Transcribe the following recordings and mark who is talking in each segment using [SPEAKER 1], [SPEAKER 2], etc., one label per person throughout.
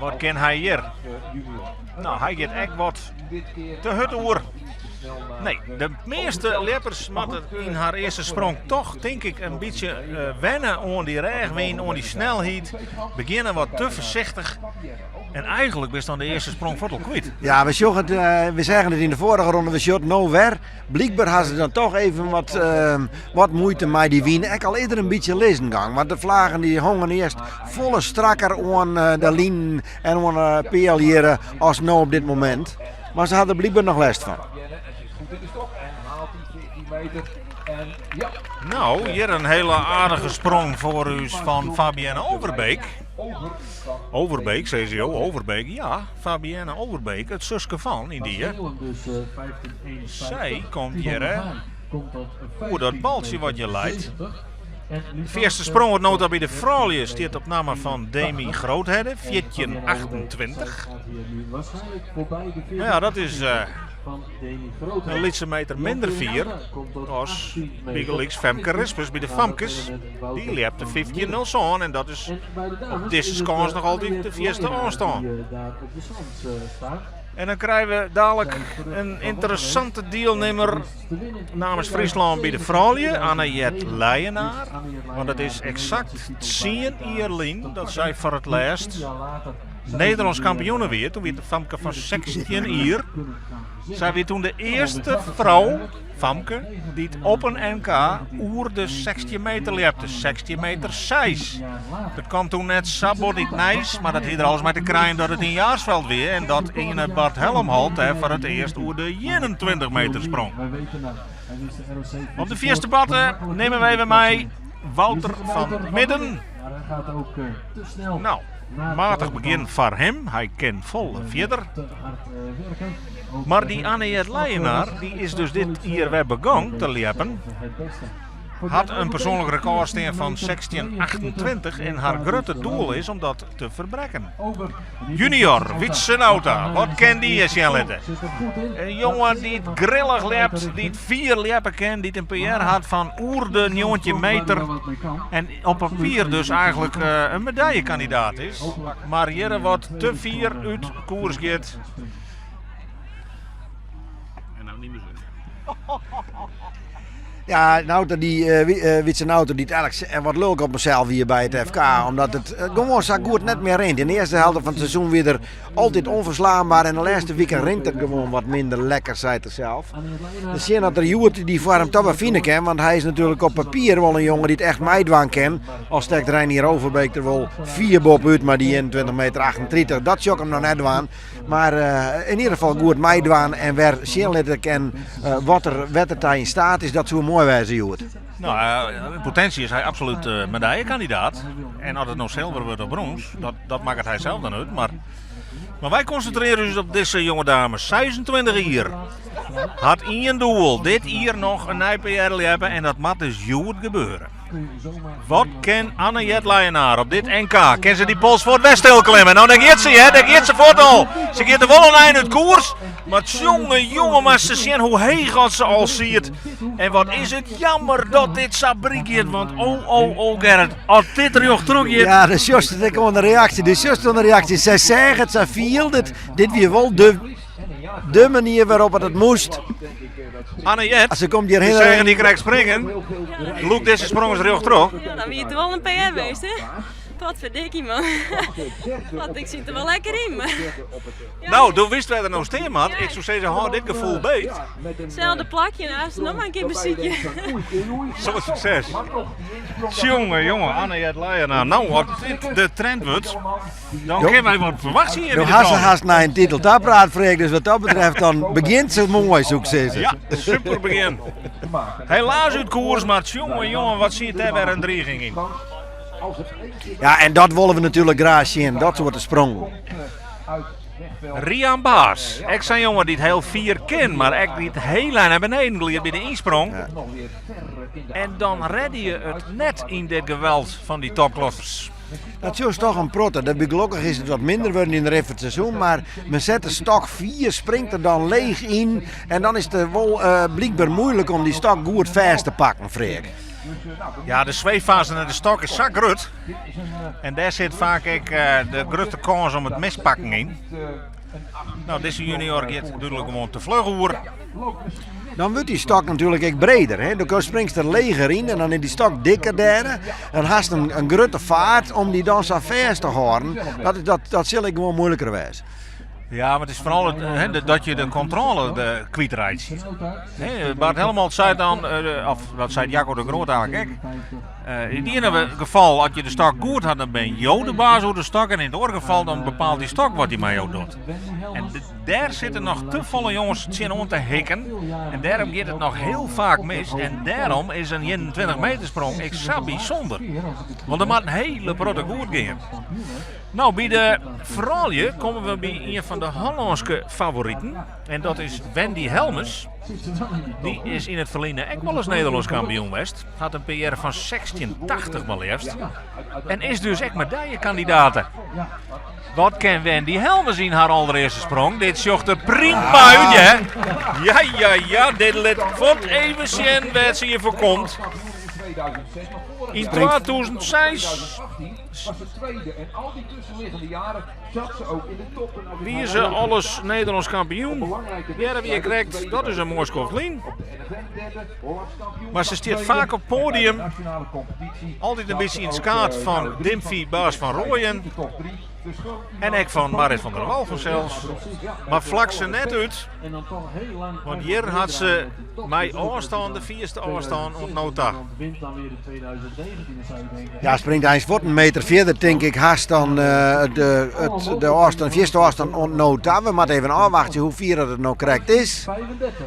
[SPEAKER 1] Wat kin hy hjir? No, hy giet ek wat te hurd oer. Nee, de measte ljeppers moatte yn har earste sprong toch, tink ik, in bytsje wenne oan dy rêchwyn, oan dy snelheid. Begjinne wat te foarsichtich. En eigenlik bist dan de earste sprong fuort al kwyt.
[SPEAKER 2] Ja, we sjogge it, we seagen it yn de foarige ronde, we sjogge it no wer. Blykber ha se dan toch even wat, wat muoite mei dy wyn. Ek al is der in bytsje lizzen gong, want de flagen dy hongen earst folle strakker oan de linen en oan de peal hjir as no op dit momint. Mar se ha der blykber noch lêst fan.
[SPEAKER 1] No, hjir in hiele aardige sprong foar ús fan Fabienne Overbeek. Overbeek, sizze jo, Overbeek, ja, Fabienne Overbeek, it suske fan yndie. Sy komt hjir oer dat baltsje wat hjir leit. De fierste sprong oant no ta by de froulju stiet op namme fan Demi Groothedde, 14,28. Ja, dat is in lytse meter minder fier as bygelyks Femke Rispers by de famkes. Dy ljepte 15,07 en dat is op dizze skâns noch altyd de fierste ôfstân. En dan krije we dalik in ynteressante dielnimmer namens Fryslân by de froulju, Anne-Jet Leijenaar. Want it is eksakt tsien jier lyn dat sy foar it lêst Nederlânsk kampioene wie. Toen wie it in famke fan 16 jier. Sy wie toen de earste frou, famke, dy't op in NK oer de 16 meter ljepte. 16 meter 6. Dat kwam toen net sa bot yn it nijs, mar dat hie der alles mei te krijen dat it yn Jaarsveld wie en dat ene Bart Helmholt dêr foar it earst oer de 21 meter sprong. Op de fierste parte nimme we even mei Wouter van Midden. No, matich begjin foar him. Hy kin folle fierder. Mar dy Anne-Jet Leijenaar dy is dus dit jier wer begûn te ljeppen. Hat in persoanlik rekôr stean fan 16,28 en har grutte doel is om dat te ferbrekken. Junior Wietse Nauta, wat kin dy je sjen litte? In jonge dy't grillich ljept, dy't fier ljeppe kin, dy't in PR hat fan oer de 19 meter en op papier dus eigenlik in medaljekandidaat is, mar hjir wat te fier út koers giet.
[SPEAKER 3] En nou niet meer zo.
[SPEAKER 2] Ja, Nauta dy, uh, Wietse Nauta dy't eigenlik wat lulk op himsels wie by it FK, omdat it gewoan sa goed net mear rint. Yn de earste helte fan it seizoen wie er altyd ûnferslaanber en de lêste wiken rint it gewoan wat minder lekker, seit er sels. We sjen oft er hjoed dy foarm toch wer fine kin, want hy is natuerlik op papier wol in jonge dy't echt meidwaan kin. Al stekt Reinier Overbeek der wol fier boppe-út mei dy 21 meter 38. Dat sjoch ik him noch net dwaan. Mar yn ieder gefal goed meidwaan en wer sjen litte kin wat er, wêr't er ta yn steat is, dat soe moai wêze hjoed.
[SPEAKER 1] No, yn potinsje is hy absolút medaljekandidaat. En as it no silver wurdt of brûns, dat, dat makket hy sels dan út. Mar, mar wy konsintrearje ús op dizze jonge dame, 26 jier. Hat ien doel, dit jier noch in nij PR ljeppe en dat moat dus hjoed gebeure. Wat kin Anne-Jet Leijenaar op dit NK? Kin se dy pols fuort wer stil klimme? No, dêr giet se, hear. Dêr giet se fuort al. Se giet der wol in ein út koers. Mar tsjonge jonge, moatst sjen hoe heech as se al siet. En wat is it jammer dat dit sa bryk giet. Want oh, oh, oh Gerrit, as dit rjocht troch giet.
[SPEAKER 2] Ja, dan sjochst it ek oan de reaksje. Do sjochst oan de reaksje. Sy seach it, sy fielde it. Dit wie wol de de manier wêrop't it moast.
[SPEAKER 1] Anne-Jet,
[SPEAKER 2] Se komt hjir
[SPEAKER 1] we
[SPEAKER 2] hinne.
[SPEAKER 1] seagen dy krekt springen. Lûk dizze sprong ris rjocht troch.
[SPEAKER 4] Ja, dan wie it wol in PR west, hè? Potverdikkie, man. Want ik sit der wol lekker yn. Maar... Ja.
[SPEAKER 1] No, do witst wêr't er no stean moat. Ik soe sizze, hâld dit gefoel beet.
[SPEAKER 4] Selde plakje, nou, noch mar in kear besykje.
[SPEAKER 1] Soad sukses. Jonge, jonge, Anne-Jet Leijenaar. No, as dit de trend wurdt, Dan kinne wy wat ferwachtsje hjir
[SPEAKER 2] Do
[SPEAKER 1] by de
[SPEAKER 2] hast
[SPEAKER 1] froulju.
[SPEAKER 2] hast nei in titel ta praat, Freek, dus wat dat betreft dan begjint se moai, soe ik sizze.
[SPEAKER 1] Ja, super begjin. Helaas út koers, mar tsjonge jonge, wat siet dêr wer in driging yn.
[SPEAKER 2] Ja, en dat wolle we natuerlik graach sjen, dat soarte sprongen.
[SPEAKER 1] Rian Baas, ek sa'n jonge dy't hiel fier kin, mar ek dy't hiel ein nei beneden gliet by de ynsprong. En dan redde je it net yn dit geweld fan dy topklossers.
[SPEAKER 2] Dat sjochst toch in protte. Dat gelokkich is it wat minder wurden yn de rin fan it seizoen, mar men set de stok fier, springt der dan leech yn en dan is it wol blykber muoilik om dy stok goed fêst te pakken, Freek.
[SPEAKER 1] Ja, de sweeffase nei de stok is sa grut. En dêr sit faak ek de grutte kâns om it mispakken yn. No, dizze junior giet dúdlik gewoan te fluch oer.
[SPEAKER 2] Dan wurdt dy stok natuerlik ek breder. Hè? Dan springst der leger yn en dan is dy stok dikker dêr. Dan hast in, in grutte faart om dy dan sa fêst te hâlden. Dat, dat, dat sil ek gewoan muoiliker wêze.
[SPEAKER 1] Ja, mar it is foaral it, hè, dat je de kontrôle de kwytreitsje. Hè, Bart Helmholt sei dan, eh, of dat sei Jacco de Groot eigentlik ek. Eh, yn it iene gefal, as je de stok goed hat, dan bin jo de baas oer de stok. En yn it oare gefal, dan bepaalt dy stok wat dy mei jo docht. En dêr sitte noch te folle jonges tsjinoan te hikken. En dêrom giet it noch hiel faak mis. En dêrom is in 21 meter sprong ek sa bysûnder. Want der moat in hiele protte goed gean. No, by de froulju komme we by ien fan de Hollânske favoriten. En dat is Wendy Helmes. Dy is yn it ferline ek wolris Nederlânsk kampioen west. Hat in PR fan 1680 mar leafst. En is dus ek medaljekandidate. Wat kin Wendy Helmes yn har alderearste sprong? Dit sjocht der prima út, hè? Ja, ja, ja, dit lit fuort even sjen wêr't se hjirfoar komt. Yn 2006 wie se alris Nederlânsk kampioen. Hearre we hjir krekt, dat is in moai skoft lyn. Mar se stiet faak op poadium. Altyd in bytsje yn it skaad fan Dimphy Baas van Rooijen. En ek fan Marit van der Wal fansels. Mar flak se net út, want hjir hat se mei ôfstân de fierste ôfstân oant no ta.
[SPEAKER 2] Ja, springt eins fuort in meter fierder, tink ik, hast dan de, it, de ôfstân, fierste ôfstân oant no ta. We moatte even ôfwachtsje hoe fier dat it no krekt is.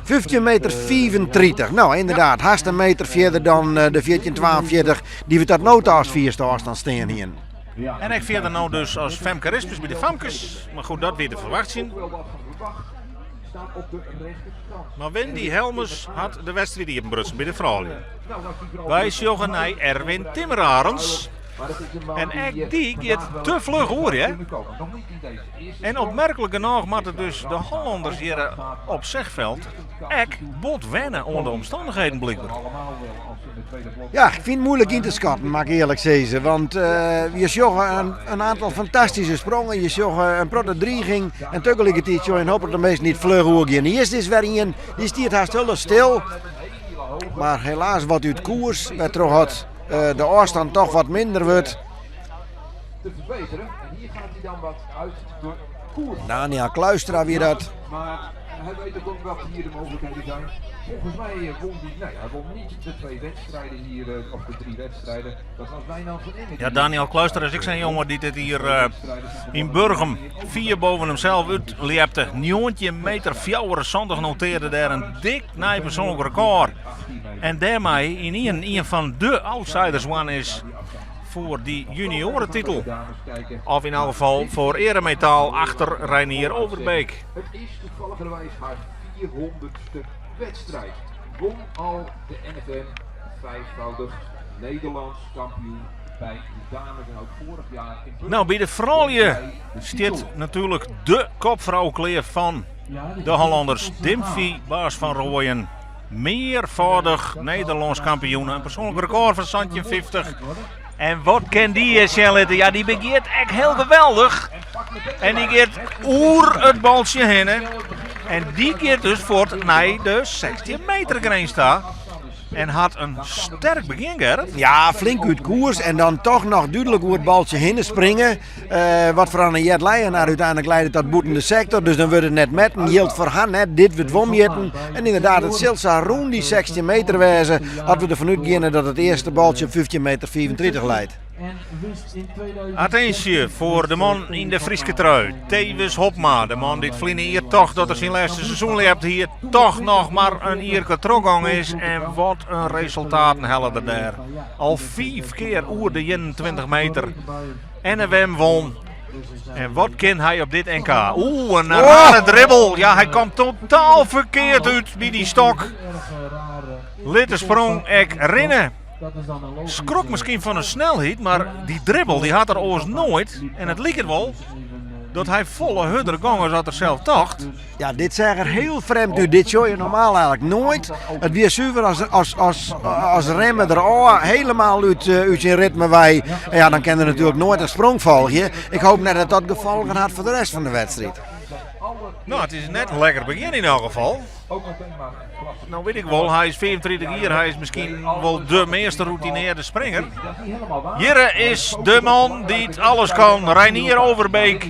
[SPEAKER 2] 15 meter 35. No, ynderdaad, hast in meter fierder dan de 1442 dy't we tot no ta as fierste ôfstân stean hienen.
[SPEAKER 1] En ek fierder no dus as Femke Rispers by de famkes. Mar goed, dat wie te ferwachtsjen. Mar Wendy Helmes hat de wedstriid iepenbrutsen by de froulju. Wy sjogge nei Erwin Timmerarends. En ek dy giet te fluch oer, hè? En opmerklik genôch moatte dus de Hollanders hjir op Zegveld ek bot wenne oan de omstannichheden blykber.
[SPEAKER 2] Ja, ik fyn it muoilik yn te skatten, moat ik earlik sizze. Want je sjogge in oantal fantastyske sprongen, je sjogge in protte driging en tagelikertiid sjogge je in hoop de minsken dy't fluch oergean. Earst is wer ien, dy stiet hast hiel stil, mar helaas wat út koers, wêrtroch hat de ôfstân toch wat minder wurdt. Daniel Kluistra wie dat.
[SPEAKER 5] Hij weet ook wat hier de mogelijkheden zijn. Volgens mij won hij, nee, hij won niet de twee wedstrijden hier, of de drie wedstrijden. Dat was Wijnand van Ingen.
[SPEAKER 1] Ja, Daniel Kluister is ek sa'n jonge dy't it hjir yn Burgum fier boven himsels útljepte. 19 meter 74 notearde dêr in dik nij persoanlik rekôr. En dêrmei yn ien, ien fan de outsiders one is foar dy junioretitel. Of yn elk gefal foar eremetaal achter Reinier Overbeek.
[SPEAKER 5] Het is toevalligerwijs haar 400ste wedstrijd. Won al de NFM vijfvoudig Nederlands kampioen bij de dames en ook vorig jaar in Burgum.
[SPEAKER 1] No, by de froulju stiet natuerlik de kopfrou klear fan de Hollanders. Dimphy Baas van Rooijen, mearfâldich Nederlânsk kampioen. In persoanlik rekôr fan 1750. En wat kin dy eens sjen litte? Ja, dy begjint ek hiel geweldich. En dy giet oer it baltsje hinne. En dy giet dus fuort nei de 16 meter grins ta. En hat in sterk begjin, Gerrit.
[SPEAKER 2] Ja, flink út koers en dan toch noch dúdlik oer it baltsje hinne springe. Wat foar Anne-Jet Leijenaar úteinlik leidde tot bûten de sektor. Dus dan wurdt it net metten. Jildt foar har net. Dit wurdt wol mjitten. En ynderdaad, it sil sa rûn dy 16 meter wêze as we derfan útgeane dat it earste baltsje op 15 meter 35 leit.
[SPEAKER 1] Attinsje foar de man yn de Fryske trui, Thewis Hobma. De man dy't ferline jier tocht dat er syn lêste seizoen ljept hie, toch noch mar in jierke trochgong is. En wat in resultaten helle er dêr. Al fiif kear oer de 21 meter. NFM won. En wat kin hy op dit NK? Oeh, in rare dribbel. Ja, hy komt totaal ferkeard út by dy stok. Lit de sprong ek rinne. Skrok miskien fan de snelheid, mar dy dribbel dy hat er oars noait. En it liket wol. Dat hy folle hurder gong as dat er sels tocht.
[SPEAKER 2] Ja, dit seach der hiel frjemd út. Dit sjogge je normaal eigenlik noait. It wie suver as, as, as, as remme der ôf, helemaal út, út syn ritme wei. En ja, dan kin er natuerlik noait in sprong folgje. Ik hoop net dat dat gefolgen hat foar de rest fan de wedstriid.
[SPEAKER 1] No, it is net in lekker begjin yn elk gefal. No wit ik wol, hy is 35 jier, hy is miskien wol de meast routinearde springer. Hjirre is de man dy't alles kan, Reinier Overbeek.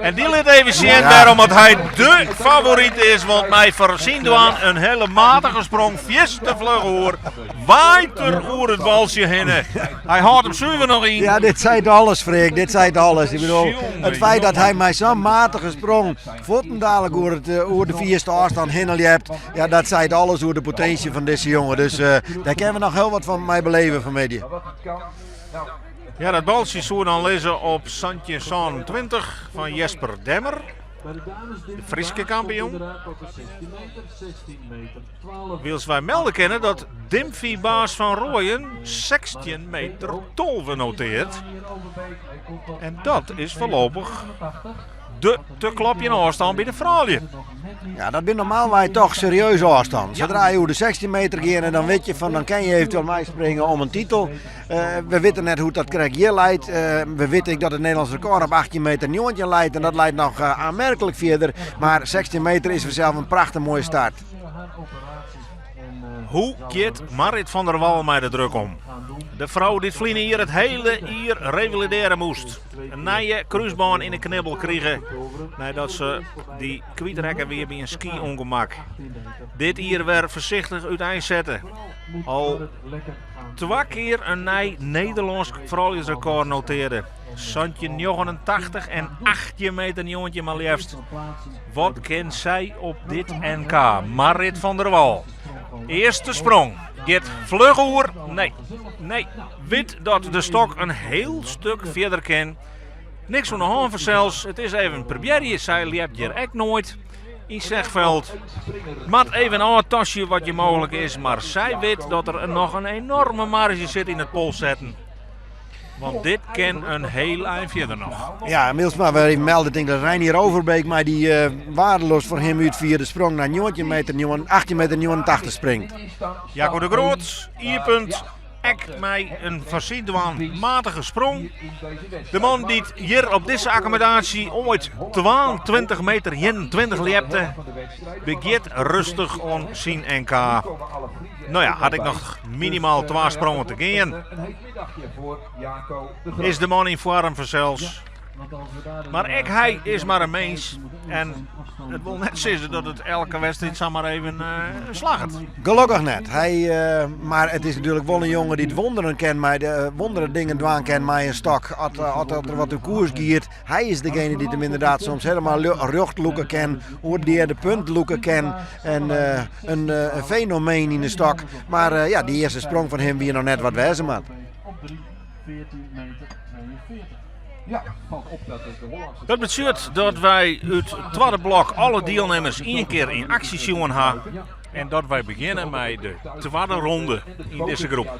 [SPEAKER 1] En dy lit even sjen wêrom dat hy de favoryt is, want mei foar syn dwaan in hiele matige sprong, fierste fluch oer, waait er oer it baltsje hinne. Hy hâldt him suver noch yn.
[SPEAKER 2] Ja, dit seit alles, Freek. Dit seit alles. Ik bedoel, it feit dat hy mei sa'n matige sprong fuortendalik oer, it, eh, oer de fierste ôfstân hinne ljept, ja, dat seit alles oer de potinsje fan dizze jonge. Dus eh, dêr kinne we noch hiel wat fan mei beleve fanmiddei.
[SPEAKER 1] Ja, dat baltsje soe dan lizze op 1727 fan Jesper Demmer, de Fryske kampioen. Wylst wy melde kinne dat Dimphy Baas van Rooijen 16 meter 12 noteart. En dat is foarlopich de te klopjen ôfstân by de froulju.
[SPEAKER 2] Ja, dat binne normaalwei toch serieuze ôfstannen. Sadra je oer de 16 meter geane, dan wit je fan dan kin je eventueel meispringe om in titel. Eh, we witte net hoe't dat krekt hjir leit. Eh, we witte ek dat it Nederlânsk rekôr op 18 meter 19 leit en dat leit noch eh, aanmerkelijk fierder. Mar 16 meter is fansels in prachtich moaie start.
[SPEAKER 1] Hoe giet Marit van der Wal mei de druk om? De frou dy't ferline jier it hiele jier revalidearje moast. In nije krúsbân yn 'e knibbel krige neidat se dy kwytrekke wie by in ski-ûngemak. Dit jier wer foarsichtich úteinsette. Al twa kear in nij Nederlânsk frouljusrekôr notearde. 17,89 en 18 meter 19 mar leafst. Wat kin sy op dit NK? Marit van der Wal. Earste sprong. Giet fluch oer. Nee, nee. Wit dat de stok in hiel stik fierder kin. Niks oan de hân fansels. It is even probearje. Sy ljept hjir ek noait yn Zegveld. Moat even ôftastsje wat hjir mooglik is, mar sy wit dat der noch in enoarme marge sit yn it polssetten. Want dit kin in hiel ein fierder noch.
[SPEAKER 2] Ja, wylst mar wer even melde, tink dat Reinier Overbeek mei dy uh, waardeloos foar him útfierde sprong nei 19 meter, 18 meter 89 springt.
[SPEAKER 1] Jaco de Groot iepent ek mei in foar syn dwaan matige sprong. De man dy't hjir op dizze akkommodaasje oait 22 meter 21 ljepte, begjint rêstich oan syn NK. No ja, hat ek noch minimaal twa sprongen te gean. Is de man yn foarm fansels. Mar ek hy is mar in mins. En it wol net sizze dat it elke wedstriid samar even uh, slagget.
[SPEAKER 2] Gelokkich net. Hy, uh, mar it is natuerlik wol in jonge dy't wonderen kin mei de uh, wondere dingen dwaan kin mei in stok. As, as der wat oer koers giet, hy is degene dy't him ynderdaad soms hielendal rjocht lûke kin, oer de punt lûke kin. En in, in fenomeen yn de stok. Mar ja, dy earste sprong fan him wie noch net wat wêze moat.
[SPEAKER 1] Dat betsjut dat wy út it twadde blok alle dielnimmers ien kear yn aksje sjoen ha en dat wy begjinne mei de twadde ronde yn dizze groep.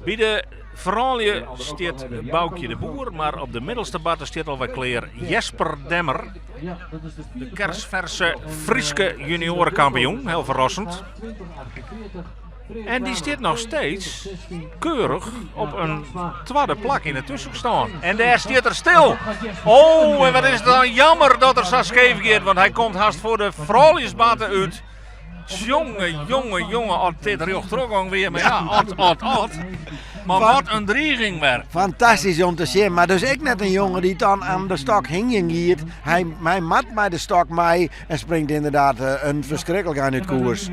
[SPEAKER 1] By de froulju stiet Boukje de Boer, mar op de middelste barte stiet alwer klear Jesper Demmer, de kersferse Fryske junioarekampioen, hiel ferrassend. En dy stiet noch steeds keurich op in twadde plak yn de tuskenstân. En dêr stiet er stil. Oh, en wat is it dan jammer dat er sa skeef giet, want hy komt hast foar de frouljusbarte út. Jonge, jonge, jonge, as dit rjocht trochgong wie, mar ja, at, at, at. Mar wat in driging wer.
[SPEAKER 2] Fantastysk om te sjen, mar dus ek net in jonge dy't dan oan de stok hingjen giet. Hy, hy moat mei de stok mei en springt ynderdaad eh, in ferskriklik ein út koers.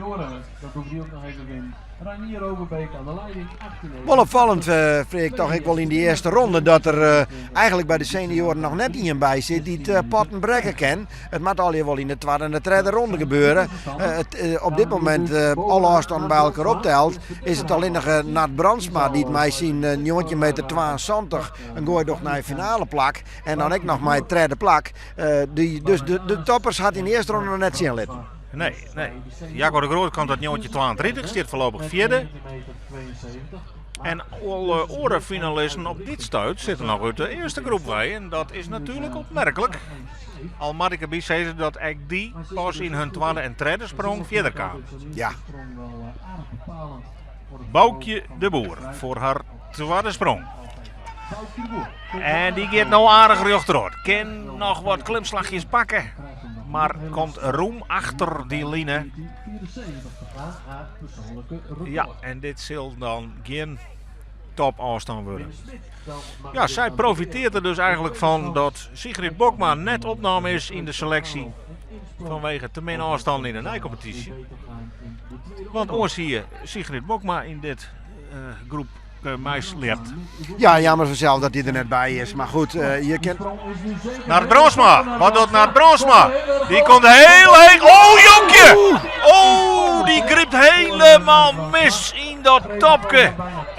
[SPEAKER 2] Wol opfallend, uh, Freek, toch ek wol yn dy earste ronde dat der uh, eigenlik by de senioaren noch net ien by sit dy't uh, potten brekke kin. It moat allegear wol yn de twadde en de tredde ronde gebeure. It, op dit momint, alle ôfstannen by elkoar opteld, is it allinnich Nard Brandsma dy't mei syn 19 meter 72 in goai docht nei finale plak. En dan ek noch mei it tredde plak. Die, dus de, de toppers hat yn de earste ronde noch net sjen litten.
[SPEAKER 1] Nee, nee. Jaco de Groot komt dat 1932, stiet foarlopich fjirde. En alle oare finalisten op dit stuit sitte noch út de earste groep wei. En dat is natuerlik opmerklik. Al moat ik derby sizze dat ek dy pas yn hun twadde en tredde sprong fierder kamen. Boukje de Boer foar har twadde sprong. En dy giet no aardich rjochterop. Kin noch wat klimslachjes pakke, mar komt rûm achter dy line. Ja, en dit sil dan gjin topôfstân wurde. Ja, sy profiteart der dus eigentlik fan dat Sigrid Bokma net opnaam is yn de seleksje fanwege te min ôfstannen yn de neikompetysje. Want oars hie Sigrid Bokma yn dit groep meislept.
[SPEAKER 2] Ja, jammer fansels dat hy der net by is. Mar goed, je kin...
[SPEAKER 1] Nard Brandsma. Wat docht Nard Brandsma? Dy komt hiel heech. Oh, jonkje! Oh, dy grypt helemaal mis yn dat topke.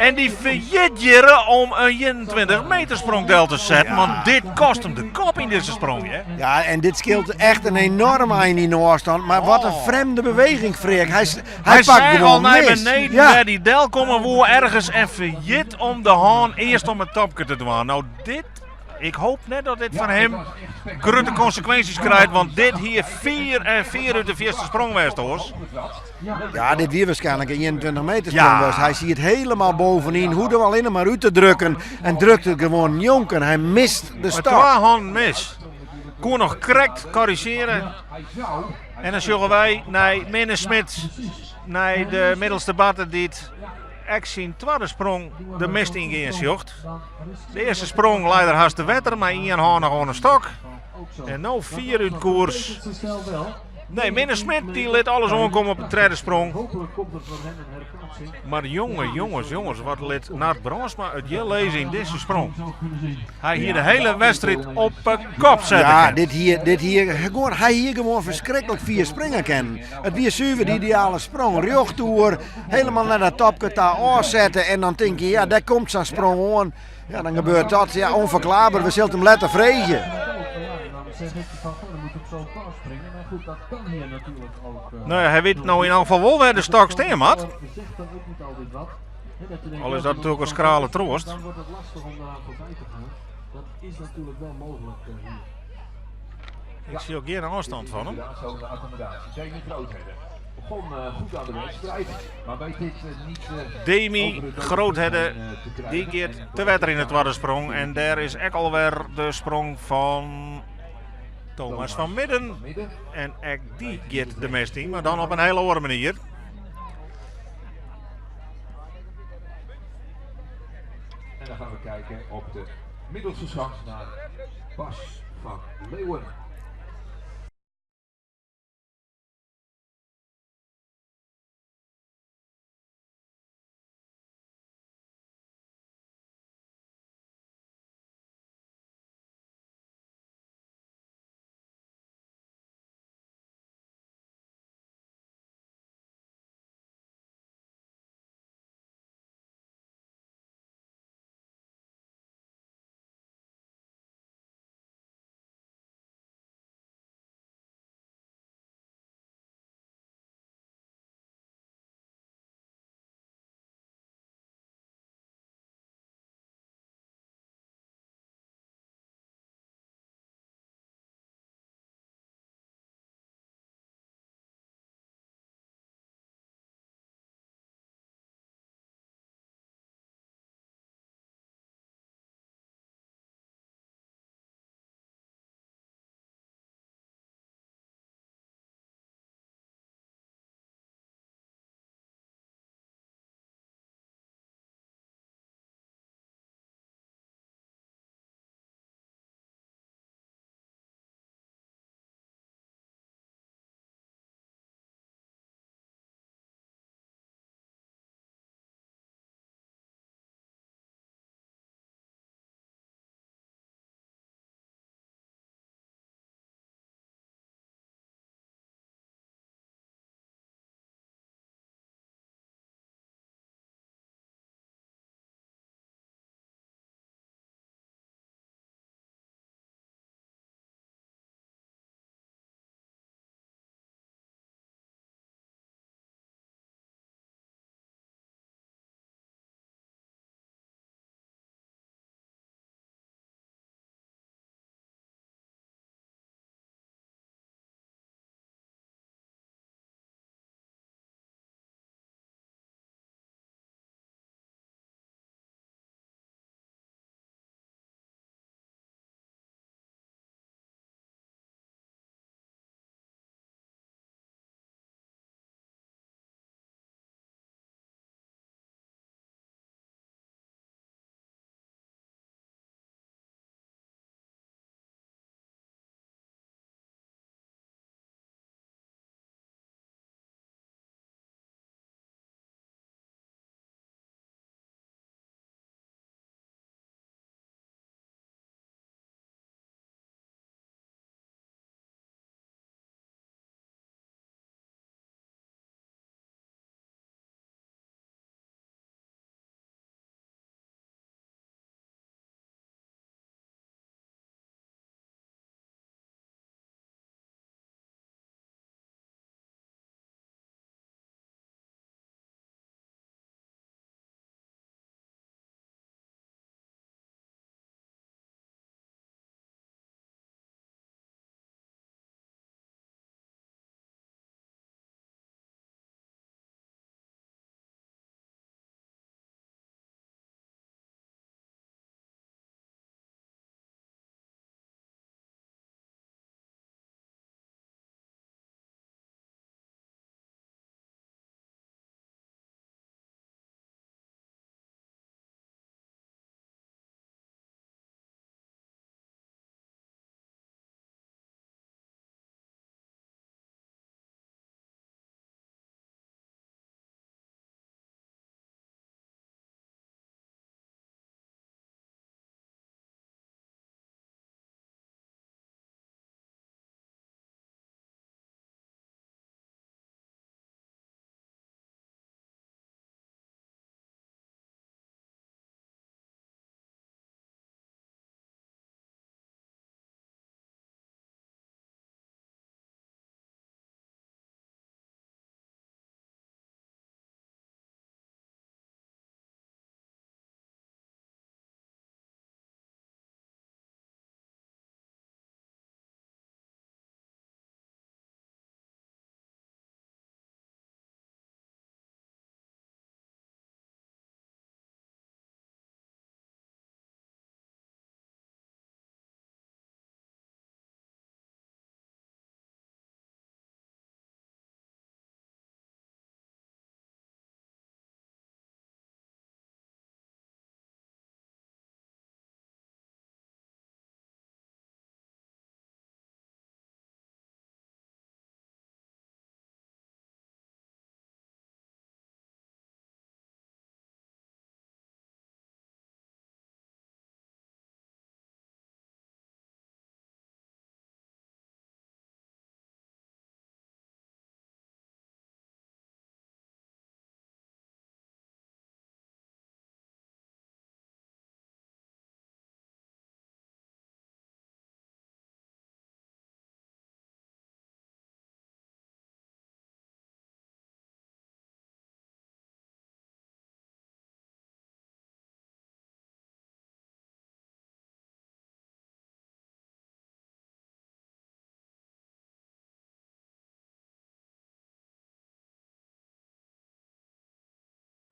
[SPEAKER 1] En dy ferjit hjir om in 21 meter sprong del te setten. Want dit kost him de kop yn dizze sprong, hè?
[SPEAKER 2] Ja, en dit skeelt echt in enorm ein yn de ôfstân. Mar wat in frjemde beweging, Freark. Hy, hy,
[SPEAKER 1] Hy
[SPEAKER 2] pakt
[SPEAKER 1] seach al
[SPEAKER 2] gewoan
[SPEAKER 1] nei
[SPEAKER 2] mis.
[SPEAKER 1] beneden
[SPEAKER 2] Ja.
[SPEAKER 1] wêr dy delkomme woe ergens en ferjit om de hân earst om it topke te dwaan. No, dit, ik hoop net dat dit foar him grutte konsekwinsjes krijt, want dit hie fier en fier út de fierste sprong west, oars.
[SPEAKER 2] Ja, dit wie waarskynlik in 21 meter sprong
[SPEAKER 1] Ja.
[SPEAKER 2] west. Hy siet helemaal bovenyn, hoegde him allinne mar út te drukken en drukte it gewoan njonken. Hy mist de
[SPEAKER 1] Mei
[SPEAKER 2] stok.
[SPEAKER 1] twa hannen mis. Koe noch krekt korrizjearje. En dan sjogge wy nei Minne Smit, nei de middelste barte dy't ek syn twadde sprong de mist yngean sjocht. De earste sprong lei der hast te wetter mei ien hân noch oan 'e stok. En no fier út koers. Nee, Minne Smit dy lit alles oankomme op de tredde sprong. Mar jonge, jonges, jonges, wat lit Nard Brandsma it hjir lizze yn dizze sprong. Hy hie de hiele wedstriid op 'e kop sette
[SPEAKER 2] Ja,
[SPEAKER 1] kinnen.
[SPEAKER 2] dit hie gewoan, hy hie gewoan ferskriklik fier springe kinnen. It wie suver de ideale sprong. Rjochtoer, helemaal nei dat topke ta ôfsette en dan tink je, ja, dêr komt sa'n sprong oan. Ja, dan gebeurt dat. Ja, onverklaarbaar. We zullen hem letter freegje.
[SPEAKER 1] Nou ja, hy wit no yn elk gefal wol wêr de stok stean moat. Al is dat natuerlik in skrale troast. Ik sjoch gjin ôfstân fan him. Demi Groothedde dy giet te wetter yn de twadde sprong. En dêr is ek alwer de sprong fan Thomas van Midden. En ek dy giet de mist yn, mar dan op in hiele oare manier.
[SPEAKER 5] En dan gaan we kijken op de middelste schans naar Bas van Leeuwen.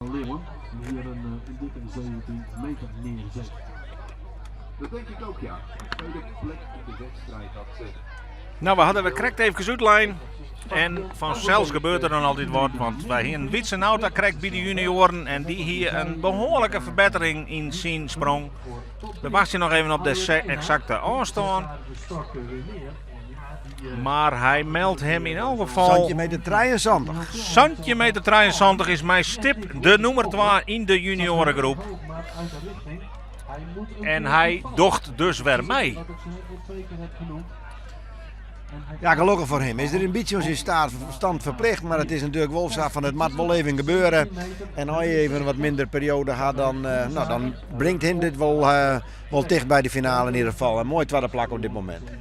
[SPEAKER 6] Leeuwen hier een, een dikke 17 meter neerzet.
[SPEAKER 5] Dat denk ik ook, ja. De tweede plek in de wedstrijd. Dat,
[SPEAKER 1] Nou, we hadden we krekt even útlein. En fansels gebeurt der dan altyd wat, want wy hienen Wietse Nauta krekt by de junioaren en dy hie in behoarlike ferbettering yn syn sprong. We wachtsje noch even op de eksakte ôfstân. Mar hy meldt him yn elk gefal.
[SPEAKER 2] Santjin meter 73.
[SPEAKER 1] Santjin meter 73 is mei stip de nûmer twa yn de junioaregroep. En hy docht dus wer mei.
[SPEAKER 2] Ja, gelokkich foar him. Is der in bytsje oan syn stand ferplicht, mar it is natuerlik wol sa fan it moat wol even gebeure. En as je even wat minder perioade ha, dan, eh, nou, dan bringt him dit wol, eh, wol ticht by de finale in ieder gefal. In moai twadde plak op dit momint.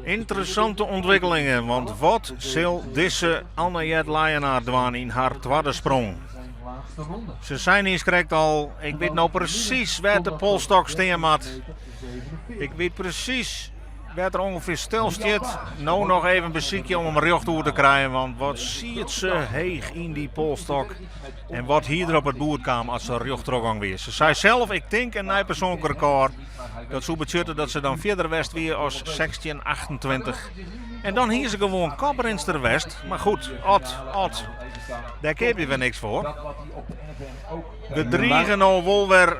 [SPEAKER 1] Ynteressante ûntwikkelingen, want wat sil dizze Anne-Jet Leijenaar dwaan yn har twadde sprong? Se sei niiskrekt al, ik wit no presys wêr't de polstok stean moat. Ik wit presys wêr't er ûngefear stil stiet. No noch even besykje om him rjocht oer te krijen, want wat siet se heech yn dy polstok. En wat hie der op it boerd kaam as se rjocht trochgong wie. Se sei sels, ik tink in nij persoanlik rekôr. Dat soe betsjutte dat se dan fierder west wie as 16,28. En dan hie se gewoan koprinster west. Mar goed, at, at. Dêr keapje we niks foar. We drige no wol wer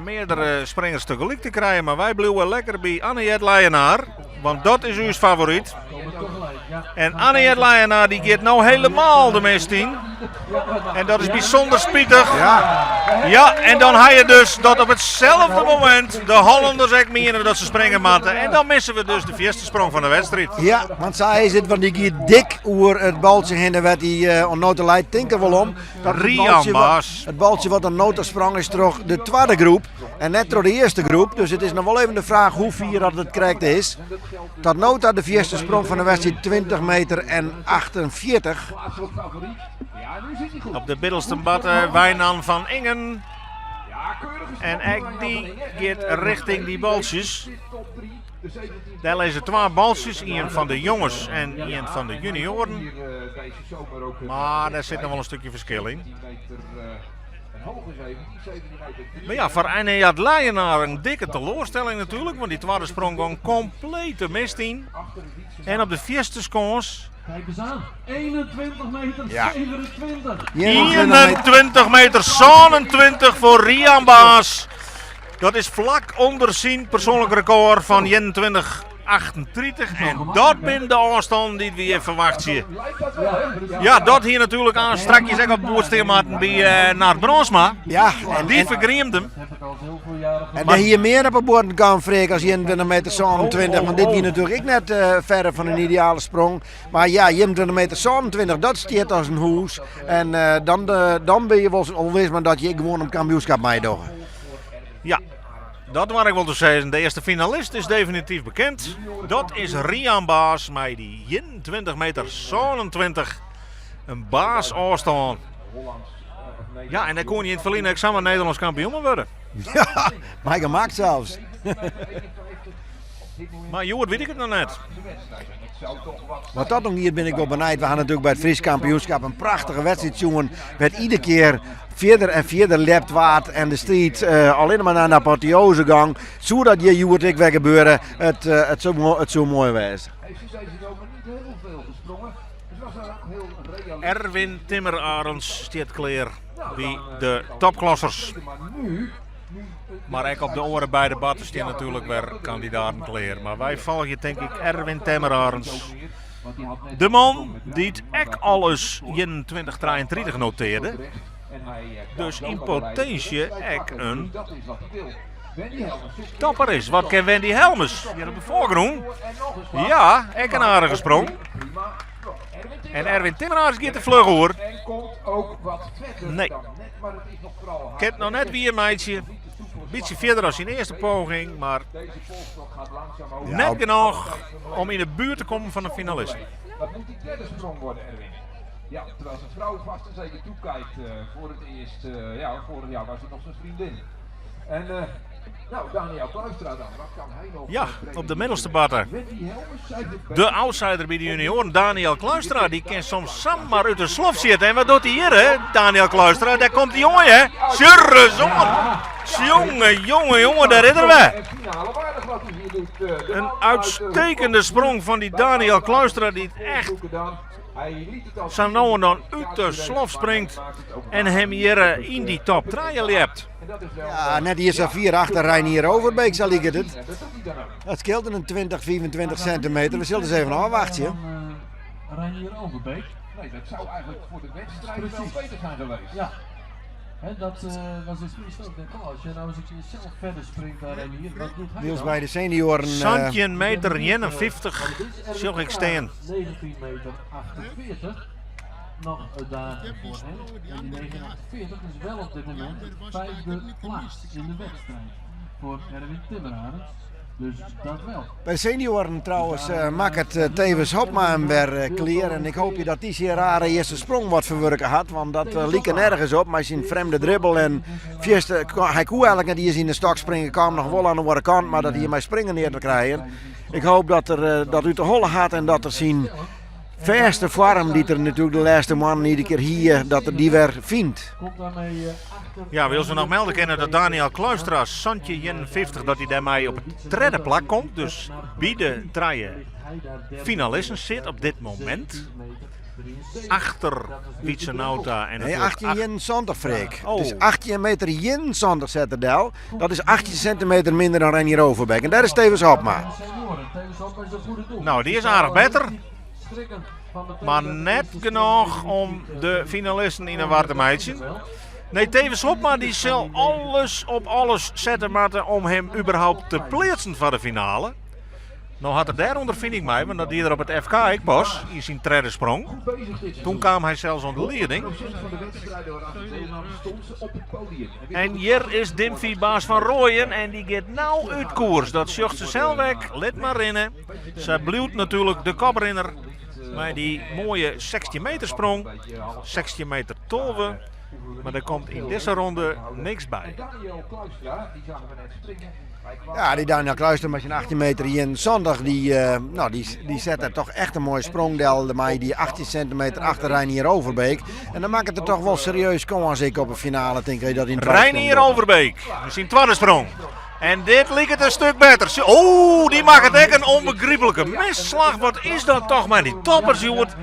[SPEAKER 1] meardere springers tegelyk te krijen, mar wy bliuwe lekker by Anne-Jet Leijenaar, want dat is ús favoryt. En Anne-Jet Leijenaar dy giet no helemaal de mist yn. En dat is bysûnder spitich. Ja, en dan ha je dus dat op itselde momint de Hollanners ek miene dat se springe moatte. En dan misse we dus de fierste sprong fan de wedstriid.
[SPEAKER 2] Ja, want sa is it, want dy giet dik oer it baltsje hinne wêr't hy eh, oant no ta leit. Tink der wol om. Dat it
[SPEAKER 1] Rian
[SPEAKER 2] baltsje wat,
[SPEAKER 1] Baas.
[SPEAKER 2] it baltsje wat oant no ta sprong is troch de twadde groep en net troch de earste groep. Dus it is noch wol even de fraach hoe fier dat it krekt is. Tot no ta de fierste sprong fan de wedstriid 20 meter en 48.
[SPEAKER 1] Op de middelste batte Wijnand van Ingen. En ek dy giet richting dy baltsjes. Dêr lizze twa baltsjes, ien fan de jonges en ien fan de junioaren. Mar dêr sit noch wol in stikje ferskil yn. Mar ja, foar Anne-Jet Leijenaar in dikke teloarstelling natuerlik, want dy twadde sprong gong kompleet de mist yn. En op de fierste skâns.
[SPEAKER 6] Kijk eens aan, 21 meter 27.
[SPEAKER 1] 21 meter 27 foar Rian Baas. Dat is flak ûnder syn persoanlik rekôr fan 21 38 en dat binne de ôfstannen dy't we hjir ferwachtsje. Ja, dat hie natuerlik aan strakjes ek op boerd stean moatten by uh, Nard Brandsma.
[SPEAKER 2] Ja, en
[SPEAKER 1] dy fergriemde him.
[SPEAKER 2] En dêr hie mear op 'e buorden kaam Freek as 21 meter 27, want dit wie natuerlik ek net uh, verre fan in ideale sprong. Mar ja, 21 meter 27, dat stiet as in hûs. En uh, dan, dan bin je wol al wis mar dat je gewoan om kampioenskip meidogge.
[SPEAKER 1] Ja, dat doar ik wol te sizzen. De earste finalist is definityf bekend. Dat is Rian Baas mei dy 21 meter 27. In baas ôfstân. Ja, en dêr koe hy yn it ferline ek samar Nederlânsk kampioen wurde.
[SPEAKER 2] Ja, mei gemak sels.
[SPEAKER 1] Mar hjoed wit ik it noch net.
[SPEAKER 2] Wat dat oangiet bin ik wol benijd. We ha natuerlik by it Frysk kampioenskip in prachtige wedstriid sjoen. Wêr't ieder kear fierder en fierder lept waard en de striid uh, allinne mar nei in apotheose gong. Soe dat hjir hjoed ek wer gebeure? It, uh, it, soe, it soe moai wêze.
[SPEAKER 1] Erwin Timmerarends stiet klear by de topklassers. Mar ek op de oare beide batten stean natuerlik wer kandidaten klear. Mar wy folgje tink ik Erwin Timmerarends. De man dy't ek al ris 21-33 notearde. Dus yn potinsje ek in topper is. Wat kin Wendy Helmes hjir op de foargrûn? Ja, ek in aardige sprong. En Erwin Timmerarends giet der fluch oer. Nee. Kin it noch net wier meitsje. Bytsje fierder as syn earste poging, mar net genôch om yn de buert te kommen fan de finalisten.
[SPEAKER 5] Dat moet die derde sprong worden, Erwin. Ja, terwijl zijn vrouw vast en zeker toekijkt uh, voor het eerst. Uh, ja, vorig jaar was het nog zijn vriendin. En uh,
[SPEAKER 1] Ja, op de middelste barte. De outsider by de junioaren, Daniel Kluistra, dy kin soms samar út de slof sjitte. En wat docht hy hjir, hè? Daniel Kluistra, dêr komt dy jonge, hè? Sjurres oan! Jonge, jonge, jonge, dêr is er wer. In uitstekende sprong fan dy Daniel Kluistra, dy't echt sa no en dan út de slof springt en him hjir yn dy top trije ljept.
[SPEAKER 2] Ja, net iens sa fier achter Reinier Overbeek, sa liket it. Dat skeelt in 20, 25 centimeter. We sille ris even ôfwachtsje.
[SPEAKER 6] Reinier Overbeek.
[SPEAKER 5] Nee, dat zou eigenlijk voor de wedstrijd wel beter zijn geweest.
[SPEAKER 6] Ja. Hè, dat was dus niet zo. Als je nou eens een keer zelf verder springt dan Reinier, wat doet hij
[SPEAKER 2] Niels
[SPEAKER 6] dan?
[SPEAKER 2] by de senioren.
[SPEAKER 1] 17 meter 51 sjoch ik stean.
[SPEAKER 6] 19 meter 48 nog daar voor hem. En die 49 is wel op dit moment het vijfde plaats in de wedstrijd voor Erwin Timmerarends. Dus dat wel.
[SPEAKER 2] By de senioren trouwens makket uh, Thewis Hobma him wer klear. En ik hoopje dat dy syn rare earste sprong wat ferwurke hat. Want dat like nergens op mei syn frjemde dribbel. En fierste, hy koe eigenlik net iens yn de stok springe. Kaam noch wol oan de oare kant, mar dat hie mei springen neat te krijen. Ik hoop dat er dat út de holle hat en dat er syn fêste foarm, dy't er natuerlik de lêste moannen iedere kear hie, dat er dy wer fynt.
[SPEAKER 1] Ja, wylst we noch melde kinne dat Daniel Kluistra 1751 dat hy dêrmei op it tredde plak komt. Dus by de trije finalisten sit op dit momint. Achter Wietse Nauta en
[SPEAKER 2] Nee,
[SPEAKER 1] natuerlik
[SPEAKER 2] 1871, Freek.
[SPEAKER 1] Oh.
[SPEAKER 2] Het is 18 meter 71 zet er del. Dat is 18 centimeter minder dan Reinier Overbeek. En dêr is Thewis Hobma.
[SPEAKER 1] Nou, dy is aardich better. Mar net genôch om de finalisten yn 'e war te meitsjen. Nee, Thewis Hobma dy sil alles op alles sette moatte om him überhaupt te pleatsen foar de finale. No hat er dêr ûnderfining mei, want dat die er op it FK ek pas yn syn tredde sprong. Toen kaam hy sels oan de lieding. En hjir is Dimphy Baas van Rooijen en dy giet no út koers. Dat sjocht se sels ek. Lit mar rinne. Sy bliuwt natuerlik de koprinner mei dy moaie 16 meter sprong. 16 meter 12. Mar der komt yn dizze ronde niks by.
[SPEAKER 2] Ja, dy Daniel Kluister mei syn 18 meter 71, dy, uh, nou, dy, dy set der toch echt in moaie sprong del mei dy 18 centimeter achter Reinier Overbeek. En dan makket er toch wol serieus kâns ek op 'e finale, tink ik, dat yn
[SPEAKER 1] Reinier Overbeek, syn twadde sprong. En dit liket in stik better. Oeh, dy makket ek in ûnbegryplike misslach. Wat is dat toch mei dy toppers, hjoed?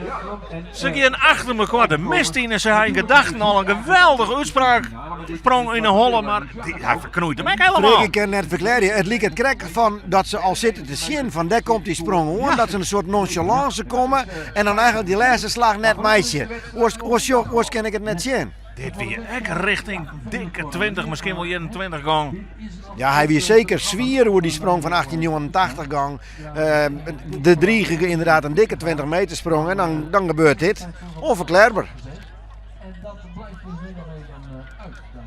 [SPEAKER 1] Se gean achter mekoar de mist yn en se ha yn gedachten al in geweldige útspraak sprong yn 'e holle, mar dy, hy ferknoeit him ek helemaal.
[SPEAKER 2] Ik kin net ferklearje. It liket krekt fan dat se al sitte te sjen fan dêr komt dy sprong oan, dat se in soart nonchalance komme en dan eigenlik dy lêste slach net meitsje. Oars, oars, oars kin ik it net sjen.
[SPEAKER 1] Dit wie ek richting dikke 20, miskien wol 21 gong.
[SPEAKER 2] Ja, hy wie seker swier oer dy sprong fan 1889 gong. De drige ynderdaad in dikke 20 meter sprong en dan, dan gebeurt dit. Onverklaarbaar.
[SPEAKER 6] En dat blijft dus nu nog even uit daar.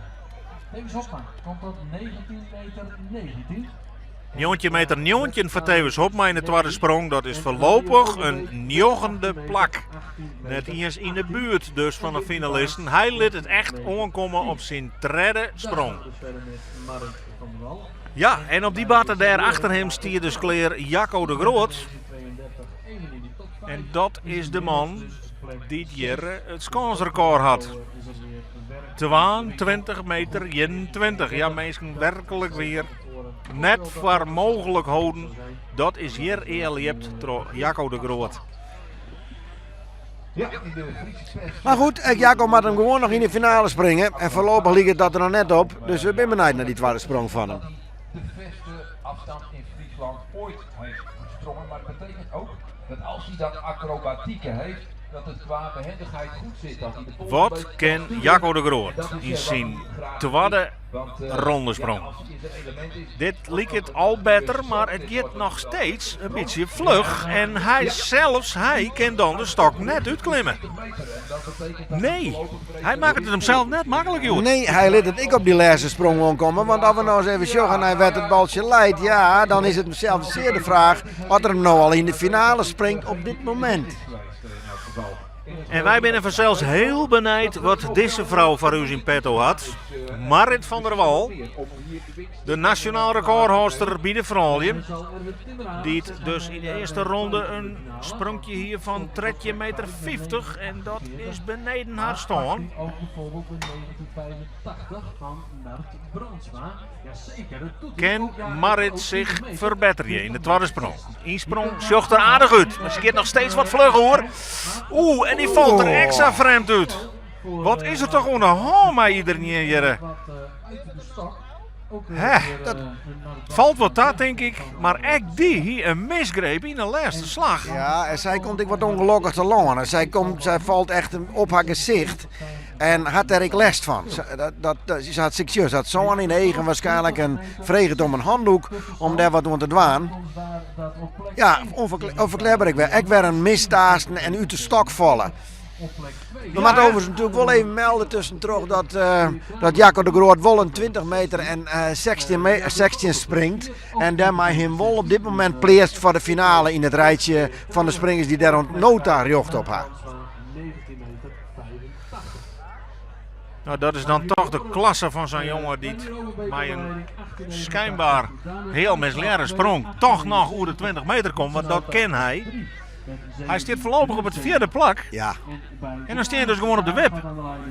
[SPEAKER 6] Thewis Hobma komt tot 19 meter 19.
[SPEAKER 1] 19 meter 19 foar Thewis Hobma yn de twadde sprong. Dat is foarlopich in njoggende plak. Net iens yn de buert dus fan de finalisten. Hy lit it echt oankomme op syn tredde sprong. Ja, en op dy barte dêr achter him stie dus klear Jacco de Groot. En dat is de man dy't hjir it skânsrekôr hat. 22 meter 21. Ja, minsken, werklik wier. Net foar mooglik holden. Dat is hjir ea ljept troch Jacco de Groot.
[SPEAKER 2] Mar goed, ek Jacco moat him gewoan noch yn de finale springe. En foarlopich liket dat der noch net op. Dus we binne benijd nei dy twadde sprong fan him.
[SPEAKER 5] De verste afstand in Friesland ooit heeft gesprongen. Maar dat betekent ook dat als hij dat acrobatieke heeft, dat het qua behendigheid goed zit. Dat hij de pols een
[SPEAKER 1] Wat
[SPEAKER 5] beetje kan
[SPEAKER 1] kin
[SPEAKER 5] sturen.
[SPEAKER 1] Jacco de Groot
[SPEAKER 5] En dat is,
[SPEAKER 1] yn
[SPEAKER 5] wat
[SPEAKER 1] syn
[SPEAKER 5] hij graag
[SPEAKER 1] twadde
[SPEAKER 5] doet. Want,
[SPEAKER 1] rondesprong?
[SPEAKER 5] ja, als hij in zijn element is,
[SPEAKER 1] Dit liket al better, mar it giet noch steeds in bytsje fluch. En hy sels, hy kin dan de stok net útklimme. Nee, hy makket it himsels net maklik hjoed.
[SPEAKER 2] Nee, hy lit it ek op dy lêste sprong oankomme. Want as we no ris even sjogge nei wêr't it baltsje leit, ja, dan is it sels sear de fraach oft er him no al yn de finale springt op dit momint.
[SPEAKER 1] En wy binne fansels hiel benijd wat dizze frou foar ús yn petto hat. Marrit van der Wal. De nasjonaal rekôrhâldster by de froulju, dy't dus yn de earste ronde in sprunkje hie fan 13 meter 50 en dat is beneden har stân. Kin Marrit sich ferbetterje yn de twadde sprong? Ynsprong sjocht der aardich út, mar se giet noch steeds wat fluch oer. Oeh, en dy falt der ek sa frjemd út. Wat is der toch oan de hân mei iderien hjirre? Hè, dat falt wat ta, tink ik. Mar ek dy hie in misgreep yn de lêste slach.
[SPEAKER 2] Ja, en sy komt ek wat ûngelokkich te lân. Sy, komt, sy falt echt op har gesicht en hat dêr ek lêst fan. Dat, dat, se hat sukses, hat sân yn de eagen waarskynlik en freget om in handoek om dêr wat oan te dwaan. Ja, ûnferklearber ek wer. Ek wer in mistaasten en út de stok falle. We moatte overigens natuerlik wol even melde tuskentroch dat, eh, dat Jacco de Groot wol in 20 meter en 16, eh, 16 springt. En dêrmei him wol op dit momint pleatst foar de finale yn it rijtsje fan de springers dy't dêr oant no ta rjocht op ha.
[SPEAKER 1] Nou, dat is dan toch de klasse fan sa'n jonge dy't mei in skynber hiel mislearre sprong toch noch oer de 20 meter komt, want dat kin hy. Hy stiet foarlopich op it fjirde plak.
[SPEAKER 2] Ja.
[SPEAKER 1] En dan stean je dus gewoan op de wip.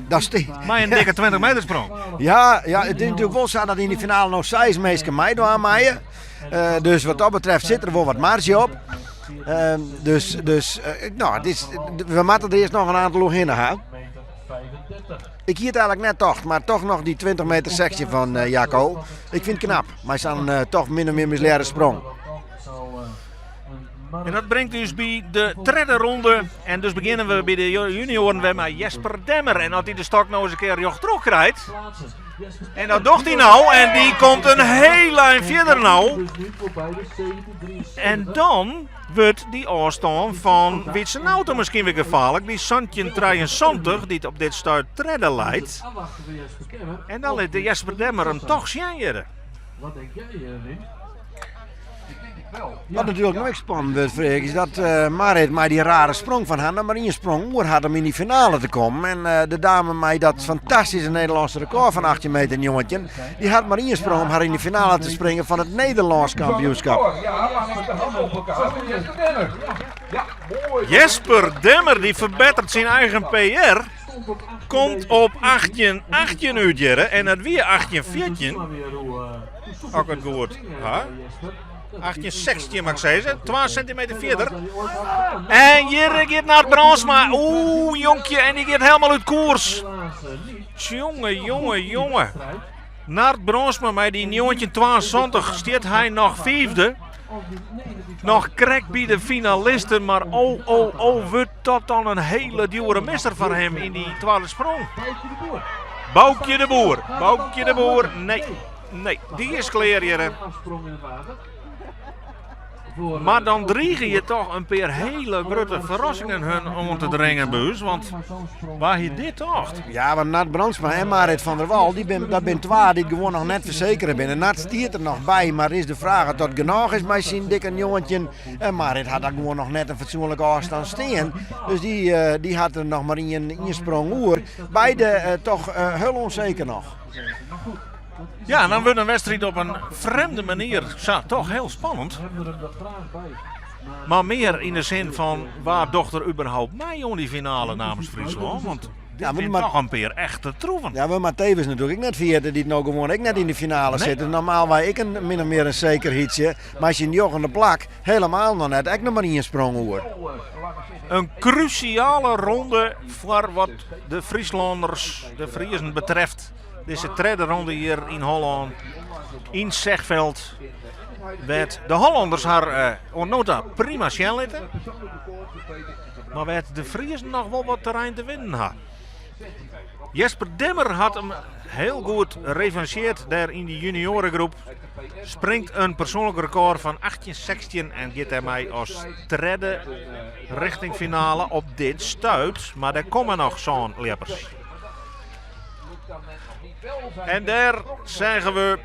[SPEAKER 2] Dat stiet.
[SPEAKER 1] Mei in dikke 20 meter sprong.
[SPEAKER 2] Ja, ja, it is natuerlik wol sa dat yn de finale noch seis minsken meidwaan meie. Eh, dus wat dat betreft sit der wol wat marge op. Ehm, dus dus eh, nou, it is, we moatte der earst noch in oantal oerhinne ha. Ik hie it eigenlik net tocht, mar toch noch dy 20 meter 16 fan eh, Jacco. Ik fyn it knap, mei sa'n eh, toch min of mear mislearre sprong.
[SPEAKER 1] En dat bringt ús by de tredde ronde. En dus begjinne we by de junioaren wer mei Jesper Demmer. En as hy de stok no ris in kear rjocht troch krijt. En dat docht hy no. En dy komt in hiel ein fierder no. En dan wurdt dy ôfstân fan Wietse Nauta miskien wer gefaarlik. Dy 1773, dy't op dit stuit tredde leit. En dan lit de Jesper Demmer him toch sjen hjirre.
[SPEAKER 6] Wat denk jij, Wim?
[SPEAKER 2] Wat natuerlik noch ek spannend wurdt, Freek, is dat eh, Marit mei dy rare sprong fan har noch mar ien sprong oer hat om yn dy finale te kommen. En eh, de dame mei dat fantastyske Nederlânske rekôr fan 18 meter 19, dy hat mar ien sprong om har yn de finale te springen fan it Nederlânsk kampioenskap.
[SPEAKER 1] Jesper Demmer dy ferbetteret syn eigen PR. Komt op 18-18 út hjirre en dat wie 18-14. As ik it goed ha. 18-16 moat ik sizze. 2 sintimeter fierder. En hjir giet Nard Brandsma. Oeh, jonkje. En dy giet helemaal út koers. Tjonge, jonge, jonge. Nard Brandsma mei dy 1972 stiet hy noch fiifde. Noch krekt by de finalisten, mar oh, oh, oh, wurdt dat dan in hiele djoere misser foar him yn dy twadde sprong. Boukje de Boer, Boukje de Boer, nee, nee, dy is klear hjirre. Mar dan drige je toch in pear hiele grutte ferrassingen hun oan te dringen, Buus. Want wa hie dit tocht?
[SPEAKER 2] Ja, want Nard Brandsma en Marit van der Wal, dy bin, dat binne twa dy't gewoan noch net fersekere binne. Nard stiet der noch by, mar is de fraach oft dat genôch is mei syn dikke 19. En Marit hat dat gewoan noch net in fatsoenlike ôfstân stean. Dus dy, eh, dy hat der noch mar ien, ien sprong oer. Beide eh, toch eh, hiel ûnseker noch.
[SPEAKER 1] Ja, dan wurdt in wedstriid op in frjemde manier sa toch hiel spannend. Mar mear yn de sin fan wa docht der überhaupt mei oan dy finale namens Fryslân? Want dit
[SPEAKER 2] Ja, maar
[SPEAKER 1] binne
[SPEAKER 2] maar-
[SPEAKER 1] toch in pear echte troeven.
[SPEAKER 2] Ja, we moatte tevens natuerlik ek net ferjitte dy't no gewoan ek net yn de finale
[SPEAKER 1] Nee.
[SPEAKER 2] sitte. Normaal wie ek in min of mear in sekerheidsje, mar syn njoggende plak helemaal noch net. Ek noch mar ien sprong oer.
[SPEAKER 1] In krusiale ronde foar wat de Fryslanners, de Friezen betreft. Dizze tredde ronde hjir yn Hollân, yn Zegveld, wêr't de Hollanners har eh, oant no ta prima sjen litte. Mar wêr't de Friezen noch wol wat terrein te winnen ha. Jesper Demmer hat him hiel goed revancheerd dêr yn dy junioaregroep. Springt in persoanlik rekôr fan 18-16 en giet dêrmei as tredde richting finale op dit stuit. Mar der komme noch sân ljeppers. En dêr seagen we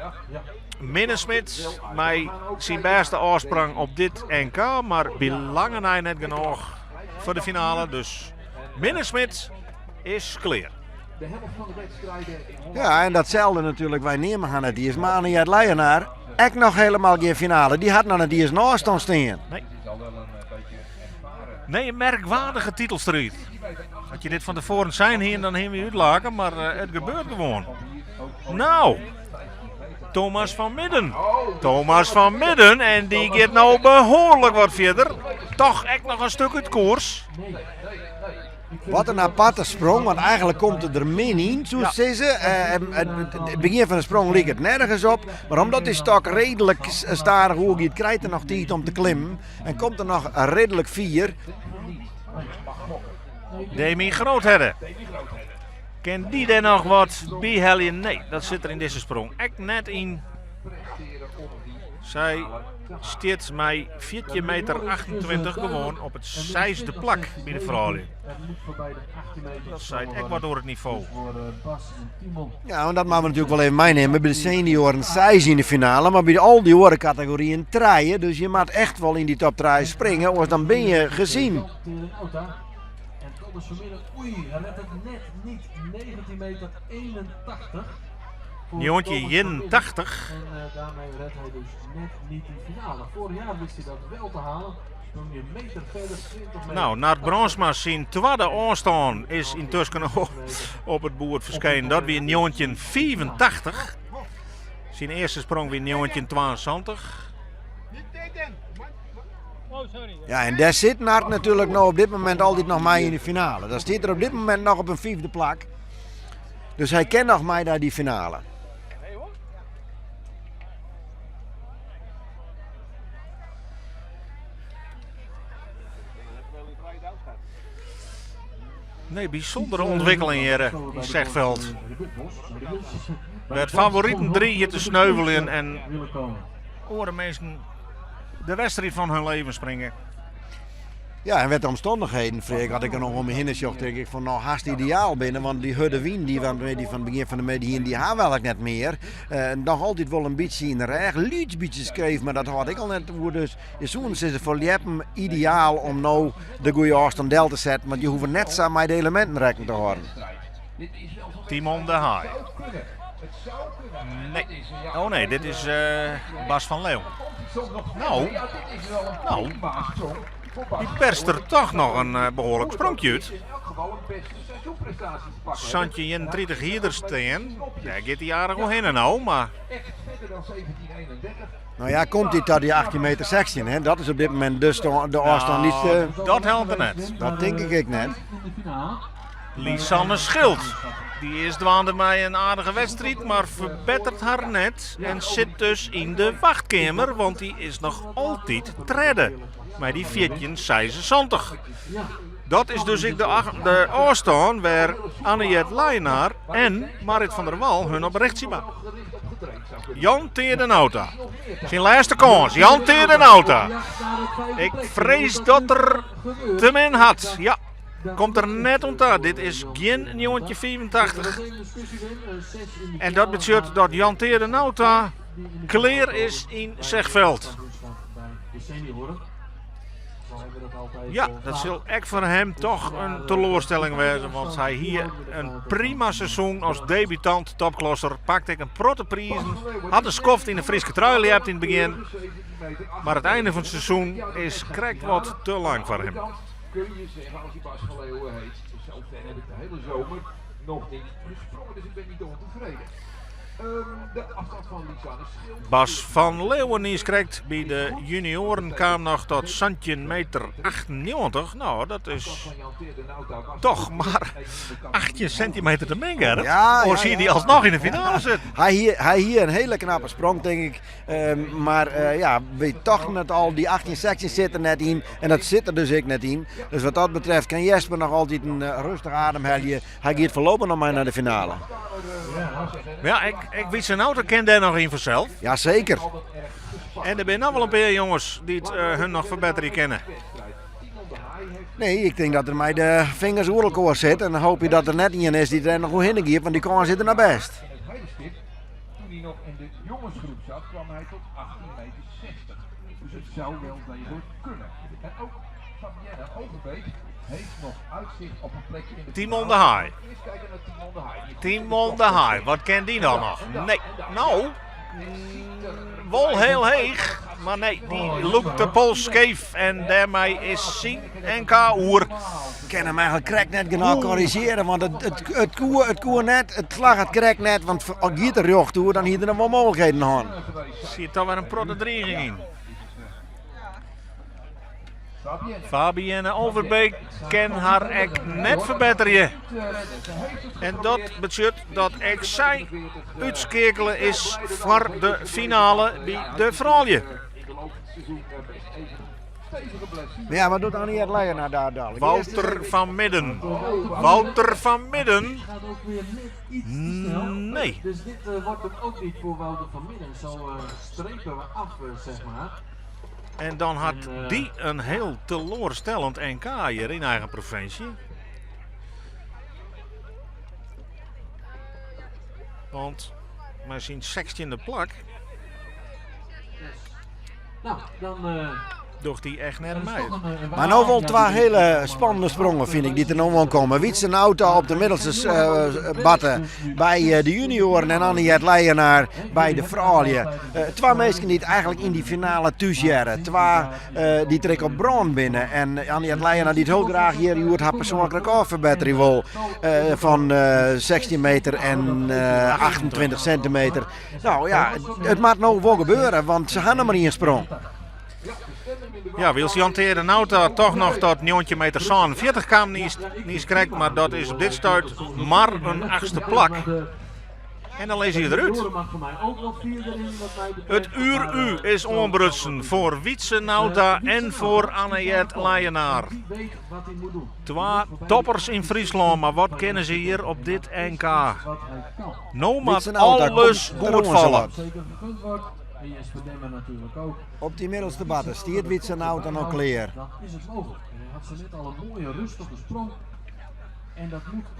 [SPEAKER 1] Minne Smit mei syn bêste ôfsprong op dit NK, mar by lange nei net genôch foar de finale. Dus Minne Smit is klear.
[SPEAKER 5] De helft van de wedstrijden in Holland.
[SPEAKER 2] Ja, en datselde natuerlik, wy neame har net iens, mar Annejet Leijenaar, ek noch hielendal gjin finale. Dy hat noch net iens in ôfstân stean.
[SPEAKER 1] Nee. Nee, in merkwaardige titelstriid. As je dit fan tefoaren sein hienen, dan hienen we útlake, mar it gebeurt gewoan. Nou, Thomas van Midden. Thomas van Midden en dy giet no behoarlik wat fierder. Toch ek noch in stik út koers.
[SPEAKER 2] Wat in aparte sprong, want eigentlik komt er der min yn, soe ik sizze. It begjin fan de sprong liket nergens op, mar omdat dy stok reedlik stadich oergiet, krijt er noch tiid om te klimmen en komt er noch reedlik fier.
[SPEAKER 1] Demi Groothedde. Kin dy der noch wat by helje? Nee, dat sit der yn dizze sprong ek net yn. Sy stiet mei 14 meter 28 gewoan op it seisde plak by de froulju. Dat seit ek wat oer it nivo.
[SPEAKER 2] Ja, want dat moatte we natuerlik wol even meinimme. By de senioaren seis yn de finale, mar by al dy oare kategoryen trije. Dus je moat echt wol yn dy top trije springe, oars dan bin je gezien.
[SPEAKER 6] En Thomas van Midden, oei, hy redt it net niet. 19 meter 81.
[SPEAKER 1] 1981.
[SPEAKER 6] En daarmee redt hij dus net niet de finale. Vorig jaar wist hij dat wel te halen. Sprong hij een meter verder, 20 meter.
[SPEAKER 1] Nou, Nard Brandsma syn twadde ôfstân is yntusken op it boerd ferskynd. Dat wie 1985. Syn earste sprong wie 1972.
[SPEAKER 2] Ja, en dêr sit Nard natuerlik no op dit momint altyd noch mei yn de finale. Dan stiet er op dit momint noch op in fyfde plak. Dus hy kin noch mei nei dy finale.
[SPEAKER 1] Nee, bysûndere ûntwikkeling hjir yn Zegveld. Wêr't favoriten driigje te sneuveljen en oare minsken de wedstriid fan hun leven springe.
[SPEAKER 2] Ja, en wêr't de omstannichheden, Freark, as ik der noch om my hinne sjoch, tink ik fan no hast ideaal binne, want dy hurde wyn dy't we fan it begjin fan de middei hienen, dy ha we eigentlik net mear. Noch altyd wol in bytsje yn de rêch, lyts bytsje skeef, mar dat hâldt ek al net oer. Dus je soenen sizze foar ljeppen ideaal om no de goede ôfstân del te setten, want je hoege net sa mei de eleminten rekken te hâlden.
[SPEAKER 1] Timon de Haai. Nee. Oh nee, dit is Bas van Leeuwen. Nou, nou, dy perst der toch noch in behoarlik spronkje út. 1731 hie er stean. Dêr giet hy aardich oerhinne no, mar...
[SPEAKER 2] Nou ja, komt hy ta dy 18 meter 16, hè? Dat is op dit momint de, de ôfstân dy't...
[SPEAKER 1] Nou, dat helpt er net.
[SPEAKER 2] Dat tink ik ek net.
[SPEAKER 1] Lisanne Schild. Dy is dwaande mei in aardige wedstriid, mar ferbettert har net en sit dus yn de wachtkeamer, want dy is noch altyd tredde mei dy 14,76. Dat is dus ek de ôfstân wêr Annejet Leijenaar en Marit van der Wal hun op richtsje moatte. Jan Teade Nauta. Syn lêste kâns. Jan Teade Nauta. Ik frees dat er te min hat. Ja. Komt der net oan ta. Dit is gjin 1985. En dat betsjut dat Jan Teade Nauta klear is yn Zegveld. Ja, dat sil ek foar him toch in teloarstelling wêze, want hy hie in prima seizoen as debutant topklasser, pakte ek in protte prizen, hat in skoft yn de Fryske trui ljept yn it begjin, mar it einde fan it seizoen is krekt wat te lang foar him.
[SPEAKER 5] Kun je zeggen als je Bas van Leeuwen heet. Zo ver heb ik de hele zomer nog niet gesprongen, dus ik ben niet ontevreden. De afstand van Lisanne Schild.
[SPEAKER 1] Bas van Leeuwen is krekt by de junioaren kaam noch tot 17 meter 98. Nou, dat is toch mar 18 centimeter te min, Gerrit.
[SPEAKER 2] Ja,
[SPEAKER 1] Of
[SPEAKER 2] ja,
[SPEAKER 1] zie je
[SPEAKER 2] ja.
[SPEAKER 1] dy alsnoch yn de finale sitten?
[SPEAKER 2] Hy hie in hiele knappe sprong, tink ik. Mar ja, wy tochten it al, dy 18, 16 sit der net yn. En dat sit der dus ek net yn. Dus wat dat betreft kin Jesper noch altyd in rêstige adem helje. Hy giet foarlopich noch mei nei de finale.
[SPEAKER 1] Ja, ek Wietse Nauta kin dêr noch yn fansels.
[SPEAKER 2] Jaseker.
[SPEAKER 1] En der binne noch wol in pear jonges dy't hun noch ferbetterje kinne.
[SPEAKER 2] Nee, ik tink dat er mei de fingers oer elkoar sit. En dan hoopje dat der net ien is dy't der noch oerhinne giet, want dy kâns is der noch bêst.
[SPEAKER 5] Toen hij nog in de jongensgroep zat, kwam hij tot 18 meter 60. Dus het zou wel degelijk kunnen. En ook
[SPEAKER 1] Tymon de Haai. Tymon de Haai, wat ken dy dan noch? Nee, no, wol hiel heech, mar nee, dy lûkt de pols skeef en dêrmei is syn NK oer.
[SPEAKER 2] Kin him eigentlik krekt net genôch korrizjearje, want it koe, it koe net, it slagget krekt net, want as giet er rjocht oer, dan hie er noch wol mooglikheden hân.
[SPEAKER 1] Siet toch wer in protte driging yn. Fabienne Overbeek kin har ek net ferbetterje. En dat betsjut dat ek sy útskeakele is foar de finale by de froulju.
[SPEAKER 2] Ja, wat docht Anniët Leijenaar daar dadelijk?
[SPEAKER 1] Wouter van Midden. Wouter van Midden. Nee.
[SPEAKER 6] Dus dit eh, wordt het ook niet voor Wouter van Midden. Zo eh, strepen we af, eh, zeg maar.
[SPEAKER 1] En dan hat dy in hiel teloarstellend NK hjir yn eigen provinsje. Want mei syn sechstjinde plak
[SPEAKER 6] Nou, dan eh,
[SPEAKER 1] docht hy echt net mei.
[SPEAKER 2] Mar no wol twa hiele spannende sprongen, fyn ik, dy't der no oan komme. Wietse Nauta op de middelste eh, batte by eh, de junioaren en Anniët Leijenaar by de froulju. Twa minsken dy't eigentlik yn dy finale thús hearre. Twa dy't der ek op brând binne. En Anniët Leijenaar dy't hiel graach hjir hjoed har persoanlik rekôr ferbetterje wol fan 16 meter en 28 sintimeter. Nou ja, it moat no wol gebeure, want se ha noch mar ien sprong.
[SPEAKER 1] Ja, wylst Jan Teade Nauta toch noch tot 19 meter 47 kaam niis krekt, mar dat is op dit stuit mar in achtste plak. En dan lizze je derút. It uur U is oanbrutsen foar Wietse Nauta en foar Anniët Leijenaar. Twa toppers yn Fryslân, mar wat kinne se hjir op dit NK? No moat alles goed falle.
[SPEAKER 2] Op dy middelste batte stiet Wietse Nauta no klear.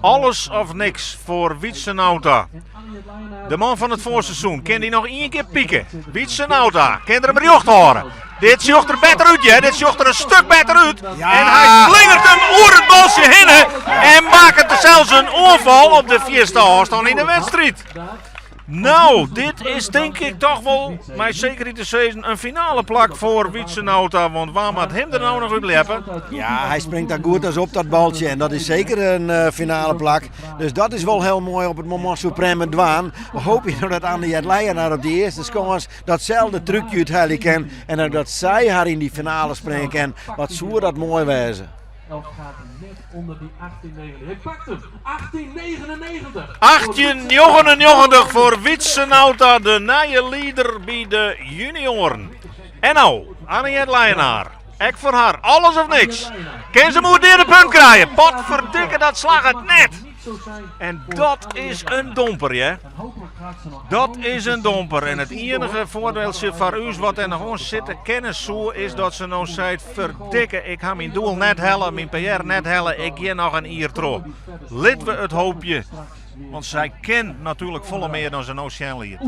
[SPEAKER 1] Alles of niks foar Wietse Nauta. De man fan it foarseizoen kin dy noch ien kear pike. Wietse Nauta kin der him rjocht hâlde. Dit sjocht der better út, hear. Dit sjocht der in stik better út. En hy slingert him oer it baltsje hinne en makket sels in oanfal op de fierste ôfstân yn de wedstriid. Nou, dit is tink ik toch wol, mei sekerheid te sizzen, in finale plak foar Wietse Nauta. Want wa moat him der no noch út ljeppe?
[SPEAKER 2] Ja, hy springt daar goed as op dat baltsje. En dat is seker in finale plak. Dus dat is wol hiel moai op it moment suprême dwaan. We hoopje no dat Anniët Leijenaar op dy earste skâns datselde trúkje úthelje kin. En dat sy har yn dy finale springe kin. Wat soe dat moai wêze.
[SPEAKER 6] Elf gaat net onder die 18,99. Hij pakt hem! 18,99!
[SPEAKER 1] 18,99 foar Wietse Nauta, de nije lieder by de junioaren. En no, Anniët Leijenaar. Ek foar har, alles of niks. Kin se him oer de punt krije? Potferdikke, dat slagget net. En dat is in domper, hear. Dat is in domper. En it iennige foardieltsje foar ús wat der noch oan sitte kinne soe, is dat se no seit, ferdikke, ik ha myn doel net helle, myn PR net helle, ik gean noch in jier troch. Litte we it hoopje, want sy kin natuerlik folle mear dan se no sjen liet.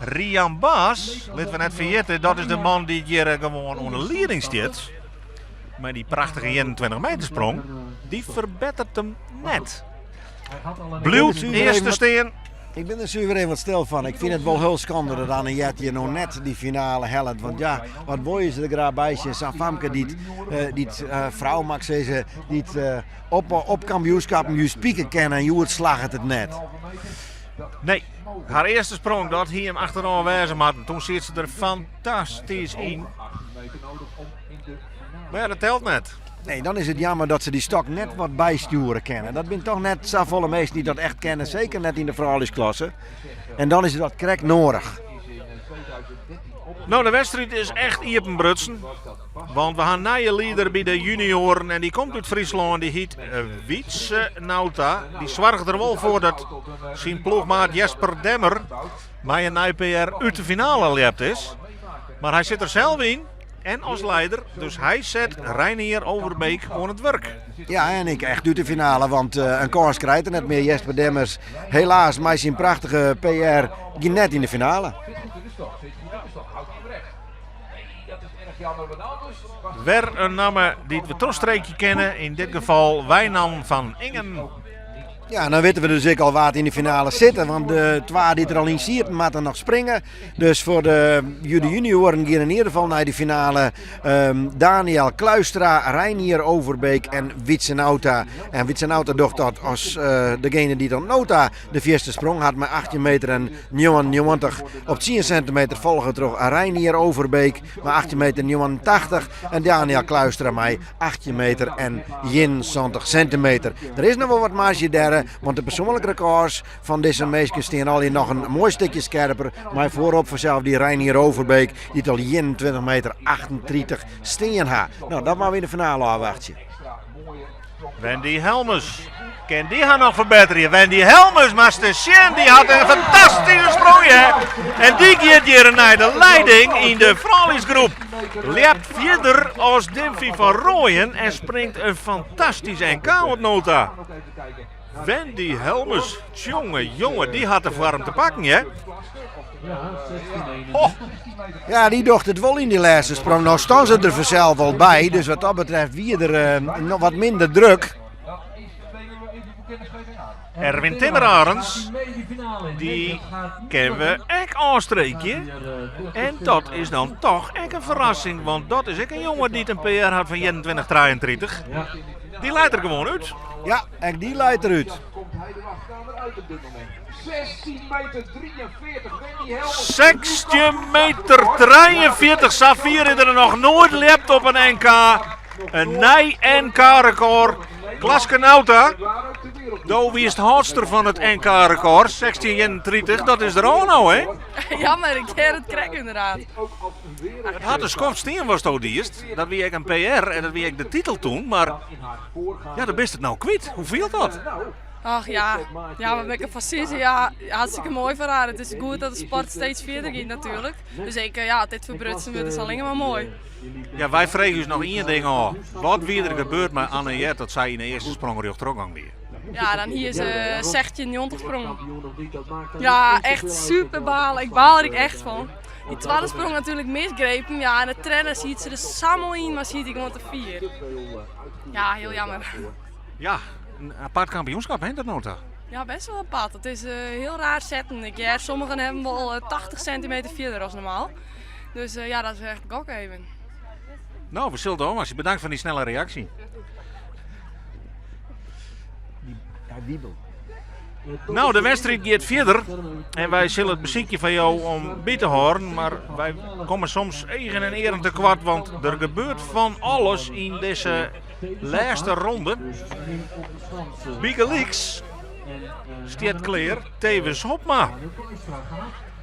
[SPEAKER 1] Rian Baas, litte we net ferjitte, dat is de man dy't hjir gewoan oan de lieding stiet. Mei dy prachtige 21 meter sprong, dy ferbettert him net. Bliuwt earste stean.
[SPEAKER 2] Ik bin der suver even wat stil fan. Ik fyn it wol hiel skande dat Anniët hjir no net dy finale hellet. Want ja, wat wolle je se der graach by sjen? Sa'n famke dy't, dy't frou moat ik sizze, dy't op, op kampioenskappen just pike kin en hjoed slagget it net.
[SPEAKER 1] Nee, har earste sprong, dat hie him achterôf wêze moatten. Toen siet se der fantastysk yn. Mar ja, dat telt net.
[SPEAKER 2] Nee, dan is it jammer dat se dy stok net wat bystjoere kinne. Dat binne toch net safolle minsken dy't dat echt kinne, seker net yn de frouljusklasse. En dan is dat krekt noadich.
[SPEAKER 1] No, de wedstriid is echt iepenbrutsen. Want we ha in nije lieder by de junioaren en dy komt út Fryslân. Dy hyt Wietse Nauta. Dy soarget der wol foar dat syn ploechmaat Jesper Demmer mei in nij PR út de finale ljept is. Mar hy sit der sels yn en as leider, dus hy set Reinier Overbeek oan it wurk.
[SPEAKER 2] Ja, en ek echt út de finale, want in kâns krijt er net mear. Jesper Demmers, helaas mei syn prachtige PR, giet net yn de finale.
[SPEAKER 1] Wer in namme dy't we trochstreekje kinne, yn dit gefal Wijnand van Ingen.
[SPEAKER 2] Ja, dan witte we dus ek al wa't yn de finale sitte. Want de twa dy't der al yn sieten, moatte noch springe. Dus foar de junioaren gean yn ieder gefal nei de finale Daniel Kluistra, Reinier Overbeek en Wietse Nauta. En Wietse Nauta docht dat as degene dy't oant no ta de fierste sprong hat mei 18 meter en 99 op 10 centimeter folge troch Reinier Overbeek mei 18 meter 89 en Daniel Kluistra mei 18 meter en 71 centimeter. Der is noch wol wat marzje dêr, want de persoanlike rekôrs fan dizze minsken stean allegear noch in moai stikje skerper. Mei foarop fansels dy Reinier Overbeek, dy't al 21 meter 38 stean ha. No, dat moatte we yn de finale ôfwachtsje.
[SPEAKER 1] Wendy Helmes. Kin dy har noch ferbetterje? Wendy Helmes, moatst ris sjen, dy hat in fantastyske sprong hè. En dy giet hjir nei de leiding yn de frouljusgroep. Ljept fierder as Dimphy van Rooijen en springt in fantastysk NK oant no ta. Wendy Helmes, tsjonge jonge, dy hat de foarm te pakken hè.
[SPEAKER 2] Oh. Ja, dy docht it wol yn dy lêste sprong. No staan se der fansels wol by, dus wat dat betreft wie der eh, noch wat minder druk.
[SPEAKER 1] Erwin Timmerarends, dy kinne we ek ôfstreekje. En dat is dan toch ek in ferrassing, want dat is ek in jonge dy't in PR hat fan 21,33. Dy leit der gewoan út.
[SPEAKER 2] Ja, ek dy leit der út.
[SPEAKER 1] 16 meter 43, sa fier is der noch noait ljept op in NK. In nij NK-rekôr. Klaske Nauta, do wiest hâldster fan it NK-rekôr, 16,31, dat is der ôf no, hè?
[SPEAKER 4] Jammer, ik hear it krekt ynderdaad.
[SPEAKER 1] It hat in skoft stien watsto diest. Dat wie ek in PR en dat wie ek de titel toen, mar ja, do bist it no kwyt. Hoe fielt dat?
[SPEAKER 4] Ach ja, ja, wat moat ik derfan sizze? Ja, hartstikke moai foar har. It is goed dat de sport steeds fierder giet natuerlik. Dus ik, ja, as dit ferbrutsen wurdt, is allinne mar moai.
[SPEAKER 1] Ja, wy freegje ús noch ien ding ôf. Wat wie der gebeurd mei Anne Jet dat sy yn de earste sprong rjocht gong wie?
[SPEAKER 4] Ja, dan hie se 16,90 sprongen. Ja, echt super balen. Ik baal der ek echt fan. Dy twadde sprong natuerlik misgrepen. Ja, en de tredde siet se der sa moai yn, mar siet ik gewoan te fier. Ja, hiel jammer.
[SPEAKER 1] Ja, in apart kampioenskap, hè, dat no ta?
[SPEAKER 4] Ja, best wol apart. It is hiel raar setten. Ik hear sommigen hawwe wol 80 sintimeter fierder as normaal. Dus ja, dat is echt gok even.
[SPEAKER 1] No, we sille it ôfwachtsje. Bedankt foar dy snelle reaksje.
[SPEAKER 2] Ja, wiebel.
[SPEAKER 1] No, de wedstriid giet fierder en wy sille it besykje foar jo om by te hâlden, mar wy komme soms eagen en earen tekoart, want der gebeurt fan alles yn dizze lêste ronde. Bygelyks stiet klear Thewis Hobma.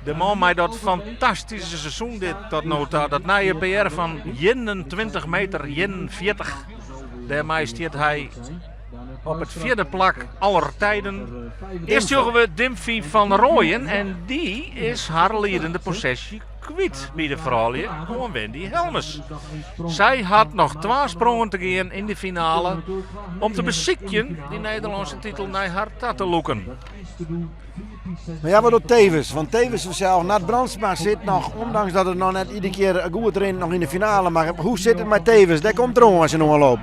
[SPEAKER 1] De man mei dat fantastyske seizoen dit tot no ta, dat nije PR fan 21 meter 41. Dêrmei stiet hy op it fjirde plak aller tijden. Earst sjogge we Dimphy van Rooijen en dy is har liedende posysje kwyt by de froulju oan Wendy Helmes. Sy hat noch twa sprongen te gean yn de finale om te besykjen dy Nederlânske titel nei har ta te lûken.
[SPEAKER 2] Mar ja, wat docht Thewis? Want Thewis fansels, Nard Brandsma sit noch, ondanks dat it noch net iedere kear goed rint, noch yn de finale. Mar hoe sit it mei Thewis? Dêr komt er oan as in oanloop.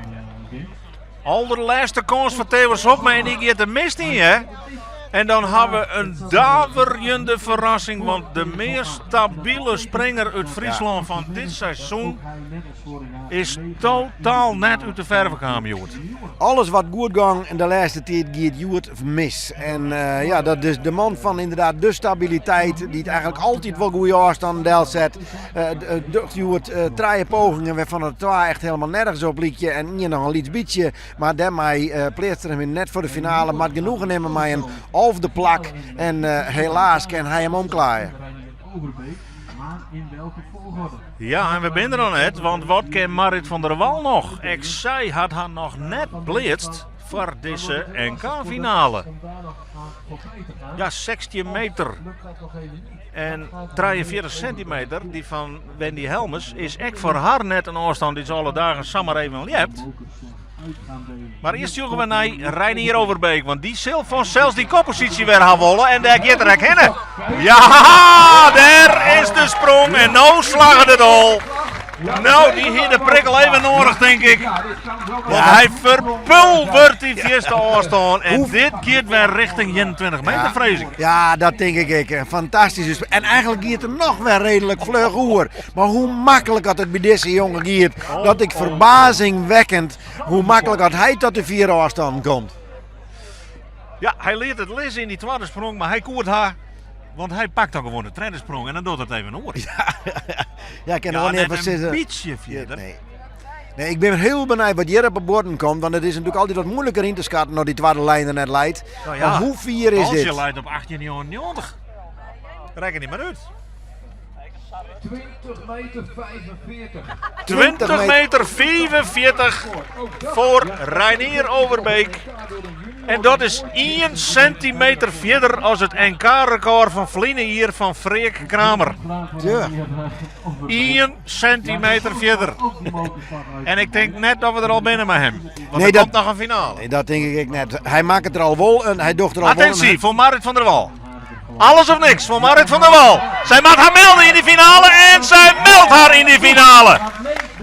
[SPEAKER 1] Alderlêste kâns foar Thewis Hobma en dy giet de mist yn, hè? En dan ha we in daverjende ferrassing, want de meast stabile springer út Fryslân fan dit seizoen is totaal net út de ferve kaam hjoed.
[SPEAKER 2] Alles wat goed gong in de lêste tiid giet hjoed mis. En eh, ja, dat is de man fan ynderdaad de stabiliteit, dy't eigentlik altyd wol goede ôfstannen delset. Uh, docht hjoed uh, trije pogingen wêrfan der twa echt helemaal nergens op lykje en ien noch in lyts bytsje. Mar dêrmei uh, pleatst er him net foar de finale, moat genoegen nimme mei in alfde plak. En helaas kin hy him omklaaie.
[SPEAKER 1] Ja, en we binne der noch net, want wat kin Marit van der Wal noch? Ek sy hat har noch net pleatst foar dizze NK-finale. Ja, 16 meter en 43 sintimeter, dy fan Wendy Helmes, is ek foar har net in ôfstân dy't se alle dagen samar even ljept. Mar earst sjogge we nei Reinier Overbeek, want dy sil fansels dy kopposysje wer ha wolle en dêr giet er ek hinne. Ja, dêr is de sprong en no slagget it al. Nou, dy hie de prikkel even noadich, tink ik. Want hy ferpulvert dy fierste ôfstân. En dit giet wer richting 21 meter, frees ik.
[SPEAKER 2] Ja, dat tink ik ek. In fantastyske En eigentlik giet er noch wer reedlik fluch oer. Mar hoe maklik dat it by dizze jonge giet, dat ik ferbazingwekkend hoe maklik dat hy tot de fiere ôfstannen komt.
[SPEAKER 1] Ja, hy liet it lizze yn dy twadde sprong, mar hy koe it ha. Want hy pakt dan gewoan de tredde sprong en dan docht it even oars.
[SPEAKER 2] Ja, ik kin der
[SPEAKER 1] Ja,
[SPEAKER 2] wol net
[SPEAKER 1] net
[SPEAKER 2] foar
[SPEAKER 1] in
[SPEAKER 2] sizze.
[SPEAKER 1] bytsje fierder.
[SPEAKER 2] Nee. Nee, ik bin hiel benijd wat hjir op 'e buorden komt, want it is natuerlik altyd wat muoiliker yn te skatten as dy twadde lijn der net leit.
[SPEAKER 1] Nou ja,
[SPEAKER 2] Maar hoe fier is
[SPEAKER 1] Baltsje
[SPEAKER 2] dit?
[SPEAKER 1] leit op 1899. Rekken dy mar út.
[SPEAKER 5] 20 meter 45.
[SPEAKER 1] 20 meter 45 foar Reinier Overbeek. En dat is 1 sintimeter fierder as it NK-rekôr fan ferline jier fan Freek Kramer.
[SPEAKER 2] Ja.
[SPEAKER 1] 1 sintimeter fierder. En ik tink net dat we der al binne mei him. Want
[SPEAKER 2] Nee,
[SPEAKER 1] der
[SPEAKER 2] dat-
[SPEAKER 1] komt noch in finale.
[SPEAKER 2] Nee, dat tink ik ek net. Hy makket der al wol in, hy docht der al wol
[SPEAKER 1] Attinsje
[SPEAKER 2] in.
[SPEAKER 1] foar Marit van der Wal. Alles of niks foar Marit van der Wal. Sy moat har melde yn de finale en sy meldt har yn de finale.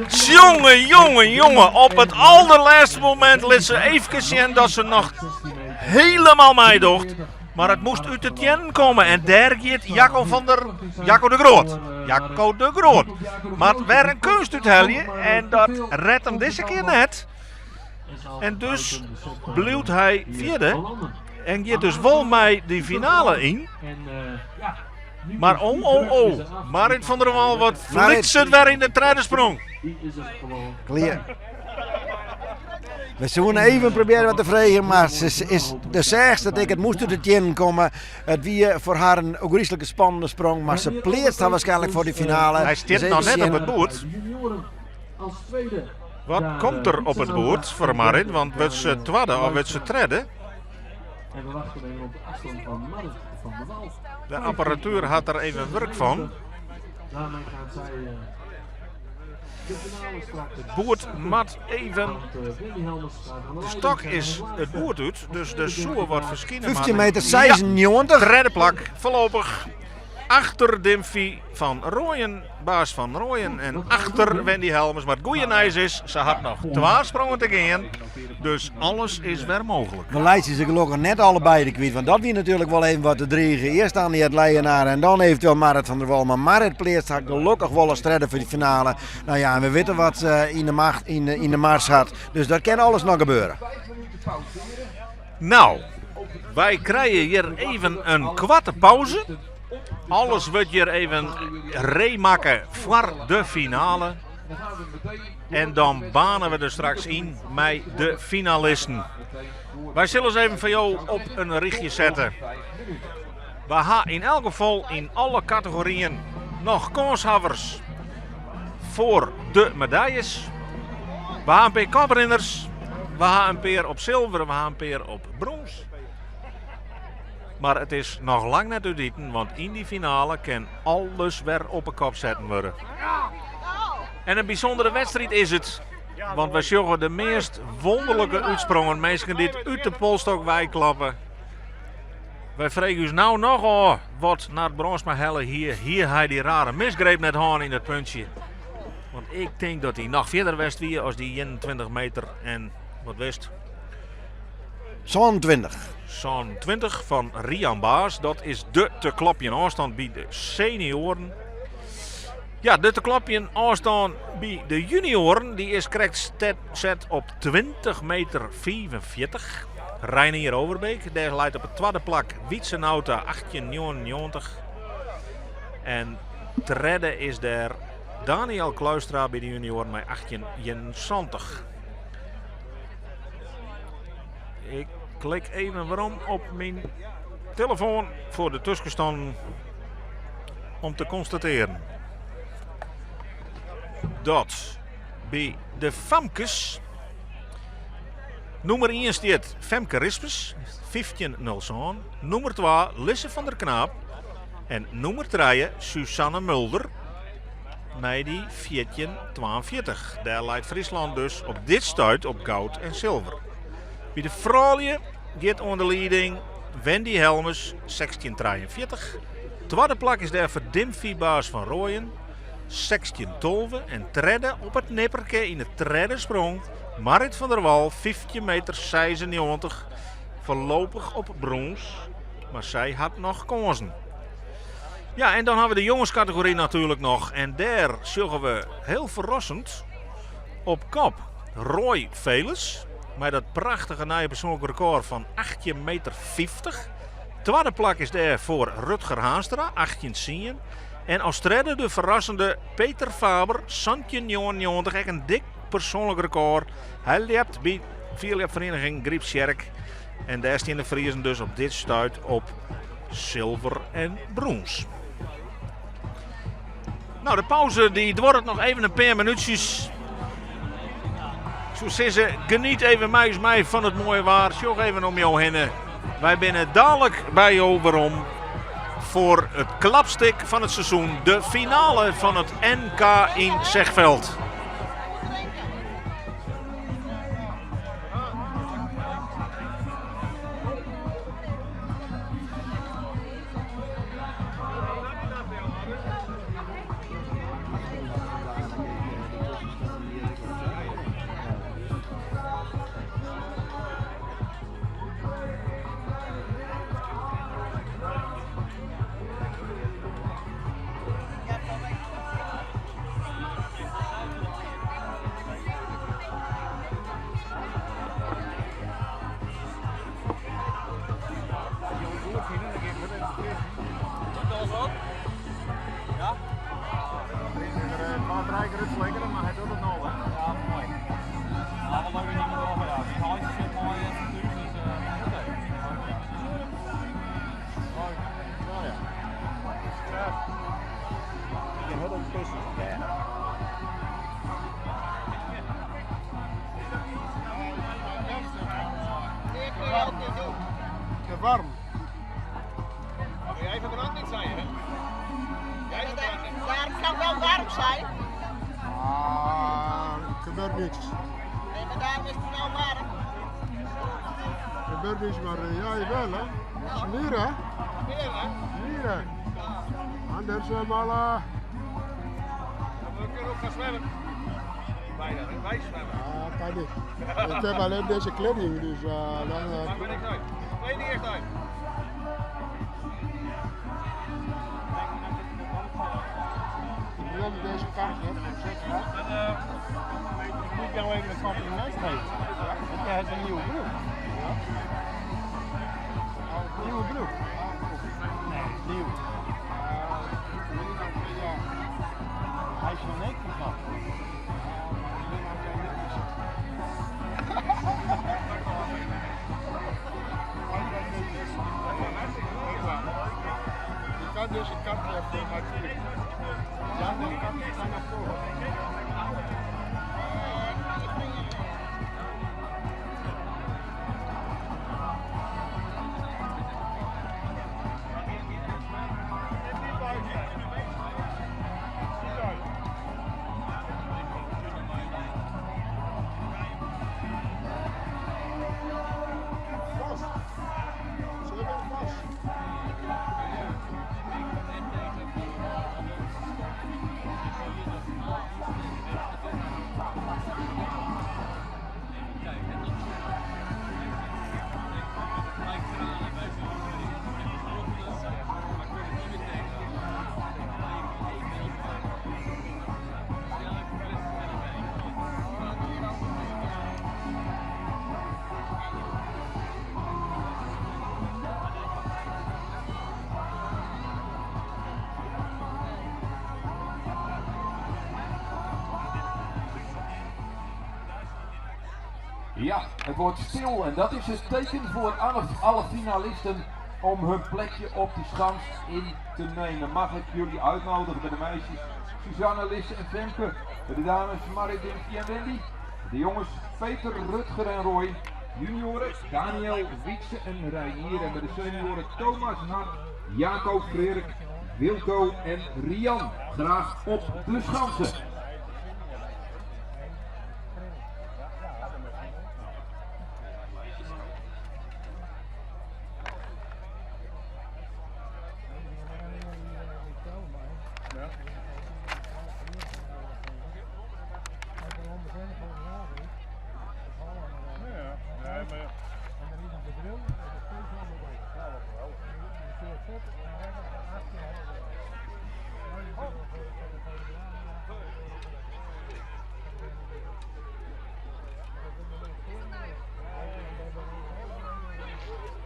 [SPEAKER 1] Jonge, jonge, jonge. Op it alderlêste momint lit se eefkes sjen dat se noch hielendal meidocht. Mar it moast út de teannen komme en dêr giet Jacco van der Jacco de Groot. Jacco de Groot moat wer in keunst úthelje en dat rêdt him dizze kear net. En dus bliuwt hy fjirde en giet dus wol mei dy finale yn. Mar oh, oh, oh, Marit van der Wal wat flitst it wer yn de tredde sprong.
[SPEAKER 2] Klear. We soene even probearje wat te freegjen, mar se is de seachst dat ik it moast út de teannen komme. It wie foar har in ôfgryslike spannende sprong, mar se pleatst har waarskynlik foar dy finale.
[SPEAKER 1] Hy stiet
[SPEAKER 2] Dus
[SPEAKER 1] noch
[SPEAKER 2] even
[SPEAKER 1] net op
[SPEAKER 2] sjen.
[SPEAKER 1] it boerd. Wat komt der op it boerd foar Marit? Want wurdt se twadde of wurdt se tredde? De apparatuer hat der even wurk fan. It boerd moat even. De stok is it boerd út, dus der soe wat ferskine
[SPEAKER 2] 15
[SPEAKER 1] moatte.
[SPEAKER 2] meter 96.
[SPEAKER 1] Ja, tredde plak foarlopich. Achter Dimphy van Rooijen, Baas van Rooijen en achter Wendy Helmers. Mar it goede nijs is, se hat noch twa sprongen te gean. Dus alles is wer mooglik.
[SPEAKER 2] We leitsje se gelokkich net allebeide kwyt, want dat wie natuerlik wol even wat te drige. Earst Anriette Leijenaar en dan eventueel Marit van der Wal. Mar Marit pleatst har gelokkich wol as tredde foar de finale. Nou ja, en we witte wat se yn de macht, yn de, yn de mars hat. Dus dat kin alles noch gebeure.
[SPEAKER 1] Nou, wy krije hjir even in koarte pauze. Alles wurdt hjir even reemakke foar de finale. En dan bane we der straks yn mei de finalisten. Wy sille ris even foar jo op in rychje sette. We ha yn elk gefal yn alle kategoryen noch kânshawwers foar de medaljes. We ha in pear koprinners, we ha in pear op silver, we ha in pear op brûns. Mar it is noch lang net útiten, want yn dy finale kin alles wer op 'e kop setten wurde. En in bysûndere wedstriid is it, want wy sjogge de meast wonderlike útsprongen, minsken dy't út de polstok wei klappe. Wy freegje ús no noch ôf wat Nard Brandsma helle hie, hie hy dy rare misgreep net hân yn it puntsje. Want ik tink dat hy noch fierder west wie as dy 21 meter en wat wist.
[SPEAKER 2] 27.
[SPEAKER 1] 27 fan Rian Baas. Dat is de te klopjen ôfstân by de senioaren. Ja, de te klopjen ôfstân by de junioaren dy is krekt set op 20 meter 45. Reinier Overbeek, dêr leit op it twadde plak Wietse Nauta 1899. En tredde is dêr Daniel Kluistra by de junioaren mei 1871. Ik klik even werom op myn telefoan foar de tuskenstannen om te konstatearjen dat by de famkes nûmer ien stiet Femke Rispens, 15.07, nûmer twa Lisse van der Knaap en nûmer trije Suzanne Mulder mei dy 14.42. Dêr leit Fryslân dus op dit stuit op goud en silver. By de froulju giet oan de lieding Wendy Helmes, 16.43. Twadde plak is dêr foar Dimphy Baas van Rooijen, 16-12 en tredde op it nipperke yn de tredde sprong Marrit van der Wal, 15 meter 96, foarlopich op brûns, mar sy hat noch kânsen. Ja, en dan hawwe we de jongeskategory natuerlik noch en dêr sjogge we hiel ferrassend op kop Roy Veles mei dat prachtige nije persoanlik rekôr fan 18 meter 50. Twadde plak is dêr foar Rutger Haanstra, 18-tsien. En as tredde de ferrassende Peter Faber, 17,99, ek in dik persoanlik rekôr. Hy ljept by fierljepferieniging Grypstsjerk. En dêr stean de Friezen dus op dit stuit op silver en brûns. Nou, de pauze dy duorret noch even in pear minútsjes. Ik soe sizze, geniet even mei ús mei fan it moaie waar. Sjoch even om jo hinne. Wy binne dalik by jo werom foar it klapstik fan it seizoen, de finale fan it NK yn Zegveld.
[SPEAKER 7] Ik heb alleen deze kleding, dus dan.
[SPEAKER 3] Maakt me niks uit. Kleding eerst uit.
[SPEAKER 7] Ik wil deze kaart hebben.
[SPEAKER 3] Ik moet jou even een compliment geven. Want jij hebt een nieuwe broek.
[SPEAKER 7] Ja. Nieuwe broek?
[SPEAKER 3] Nee, nieuw. Hij is zo netjes nog.
[SPEAKER 7] Je kan deze kant even natuurlijk. De andere kant is naar voren. Vast. Ze hebben hem vast.
[SPEAKER 5] Ja, het wordt stil en dat is het teken voor alle finalisten om hun plekje op de schans in te nemen. Mag ik jullie uitnodigen bij de meisjes Suzanne, Lisse en Femke, bij de dames Marit, Dimke en Wendy, de jongens Peter, Rutger en Roy, junioren Daniel, Wietse en Reinier en bij de senioren Thomas Hart, Jacob Freerk, Wilco en Rian. Graag op de schansen.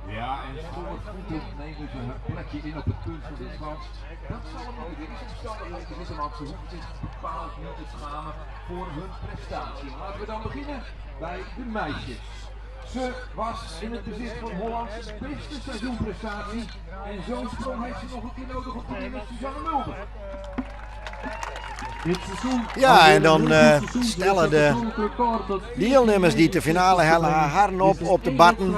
[SPEAKER 5] Ja, en schoorvoetend nemen ze hun plekje in op het punt van de schans. Dat zal hem ook in omstandigheden zitten, want ze hoeven zich bepaald niet te schamen voor hun prestatie. Laten we dan beginnen bij de meisjes. Ze was in het bezit van Hollands beste seizoenprestatie. En zo'n sprong heeft ze nog een keer nodig om te winnen, Suzanne Mulder.
[SPEAKER 2] Ja, en dan stellen de deelnemers die de finale hellen harren op op de batten.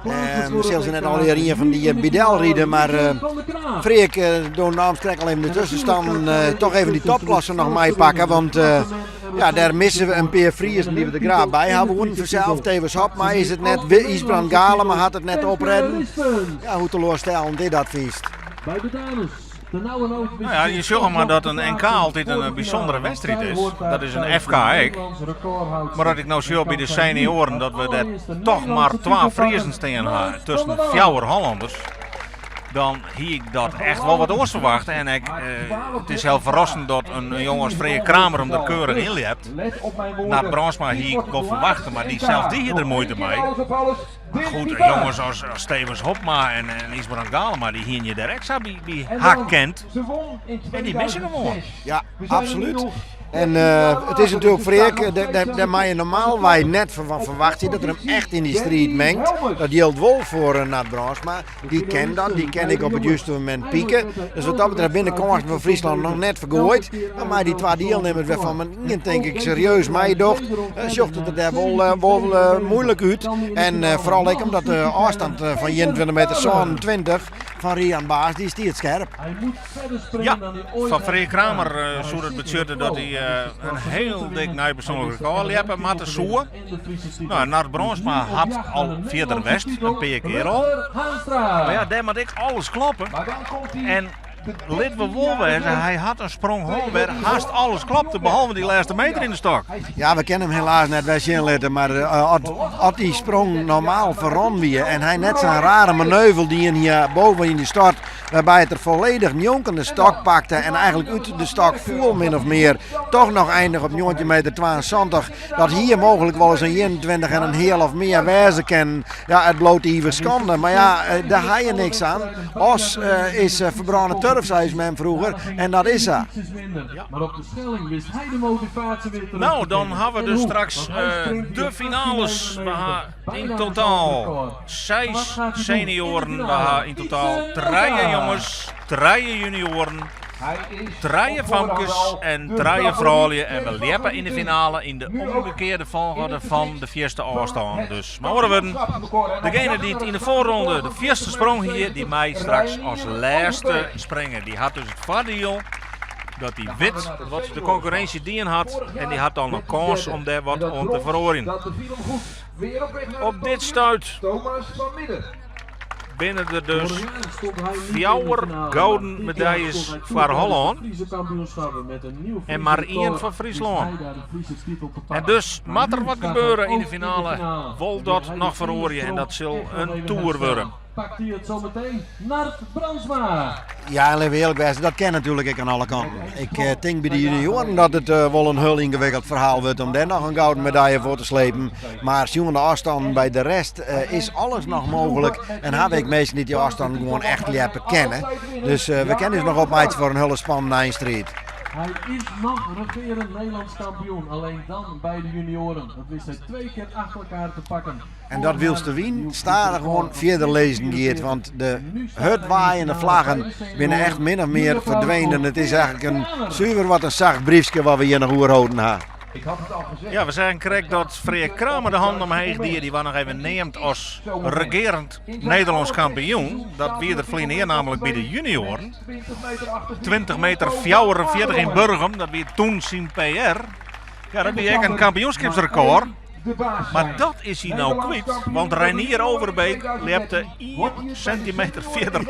[SPEAKER 2] En zelfs net al hier van die Bidel rieden, maar Freek door naam al even de tussenstand toch even die topklasse nog mee pakken, want ja, daar missen we een paar Friesen die we er graag bij hebben. Hoorden vanzelf, Tevens Hop, maar is het net Isbrand Galen, maar had het net oprennen. Ja, hoe teleurstellend dit dat feest.
[SPEAKER 6] Bij de dames.
[SPEAKER 1] Nou ja, je zegt maar dat een NK altijd een bijzondere wedstrijd is. Dat is een FK ik. Maar dat ik nou zie bij de senioren dat we daar toch maar 12 Friesen staan hebben tussen 4 Hollanders. Dan hier ik dat echt wel wat oors verwacht. En ik, het is heel verrassend dat een jongen als Freek Kramer hem er keurig in hebt. Naar Brandsma hier ik wel verwachten, maar die zelf die hier er moeite mee. Maar goed, jongens als Stevens Hopma en Isbrand Galema, die hier je direct zo bij haar kent. En die missen gewoon.
[SPEAKER 2] Ja, absoluut. En het is natuurlijk Freek, daar mag je normaal wij net van verwachten dat er hem echt in die street mengt. Dat geldt wel voor Nat Brandsma. Die ken dat, die ken ik op het juiste moment pieken. Dus wat dat betreft binnen kansen van Friesland nog net vergooid. Maar die twee deelnemers waarvan men denk ik serieus meedocht, zocht het er daar wel moeilijk uit. En vooral ik omdat de afstand van 21 meter 27 van Rian Baas, die stiert scherp.
[SPEAKER 1] Ja, van Freek Kramer zou het betutten dat hij een heel dik nijpersoonlijk record liep, maar te zoeken. Nou, Nart Brandsma had al verder west, een paar keer al. Maar ja, daar moet ik alles kloppen. En lid we wel wezen, hij had een sprong waar haast alles klopte, behalve die laatste meter in de stok.
[SPEAKER 2] Ja, we kennen hem helaas net bij zien letten, maar als die sprong normaal verron wie en hij net zo'n rare manoeuvre die in hier boven in die start, waarbij het er volledig njonkende stok pakte en eigenlijk uit de stok voel min of meer, toch nog eindig op 19 meter 72, dat hier mogelijk wel eens een 21 en een heel of meer wijzen kan. Ja, het bloot even schande, maar ja, daar ga je niks aan. Os is verbrande turf, zei men vroeger, en dat is ze.
[SPEAKER 6] Ja. Maar op de Schelling wist hij de motivatie weer terug.
[SPEAKER 1] Nou, dan hebben we dus straks de finales. We hebben in totaal 6 senioren, we hebben in totaal 3 jongens, 3 junioren, 3 famkes en 3 vrouwen. En we liepen in de finale in de omgekeerde volgorde van de vierste afstand. Dus maar horen we degene die het in de voorronde de vierste sprong hier, die mij straks als laatste springen. Die had dus het voordeel dat hij wit wat de concurrentie die had en die had dan een kans om daar wat om te veroorleren. Op dit stuit binnen er dus 4 gouden medailles voor Holland en maar 1 voor Friesland. En dus moet er wat gebeuren in de finale, wil dat nog veroorleren en dat zal een tour worden.
[SPEAKER 6] Pakt hij het zo meteen naar Brandsma.
[SPEAKER 2] Ja, en even eerlijk wezen, dat ken natuurlijk ik aan alle kanten. Ik denk bij de junioren dat het wel een heel ingewikkeld verhaal wordt om daar nog een gouden medaille voor te slepen. Maar zien de afstand bij de rest is alles nog mogelijk. En heb ik meestal niet die afstand gewoon echt leren kennen. Dus we kennen dus nog op mij voor een hele spannende eindstrijd.
[SPEAKER 6] Hij is nog regerend Nederlands kampioen, alleen dan bij de junioren. Dat wist hij 2 keer achter elkaar te pakken.
[SPEAKER 2] En dat wilste wien staan er gewoon verder lezen geert, want de hutwaaiende vlaggen binnen echt min of meer verdwenen. Het is eigenlijk een zuiver wat een zacht briefje wat we hier nog oerhouden hebben.
[SPEAKER 1] Ja, we zeggen correct dat Freek Kramer de hand omheen die, die was nog even neemt als regerend Nederlands kampioen. Dat wie er vliegen namelijk bij de junioren. 20 meter 44 in Burgum, dat wie toen zijn PR. Ja, dat wie echt een kampioenschapsrecord.
[SPEAKER 5] de baas
[SPEAKER 1] Mar
[SPEAKER 5] zijn.
[SPEAKER 1] dat is hy no
[SPEAKER 5] Nederlands
[SPEAKER 1] kwyt,
[SPEAKER 5] kampioen
[SPEAKER 1] want
[SPEAKER 5] bij de
[SPEAKER 1] Reinier
[SPEAKER 5] junioren
[SPEAKER 1] Overbeek
[SPEAKER 5] 2013
[SPEAKER 1] ljepte
[SPEAKER 5] wordt
[SPEAKER 1] 1
[SPEAKER 5] hier bij de
[SPEAKER 1] sentimeter
[SPEAKER 5] senioren
[SPEAKER 1] fierder.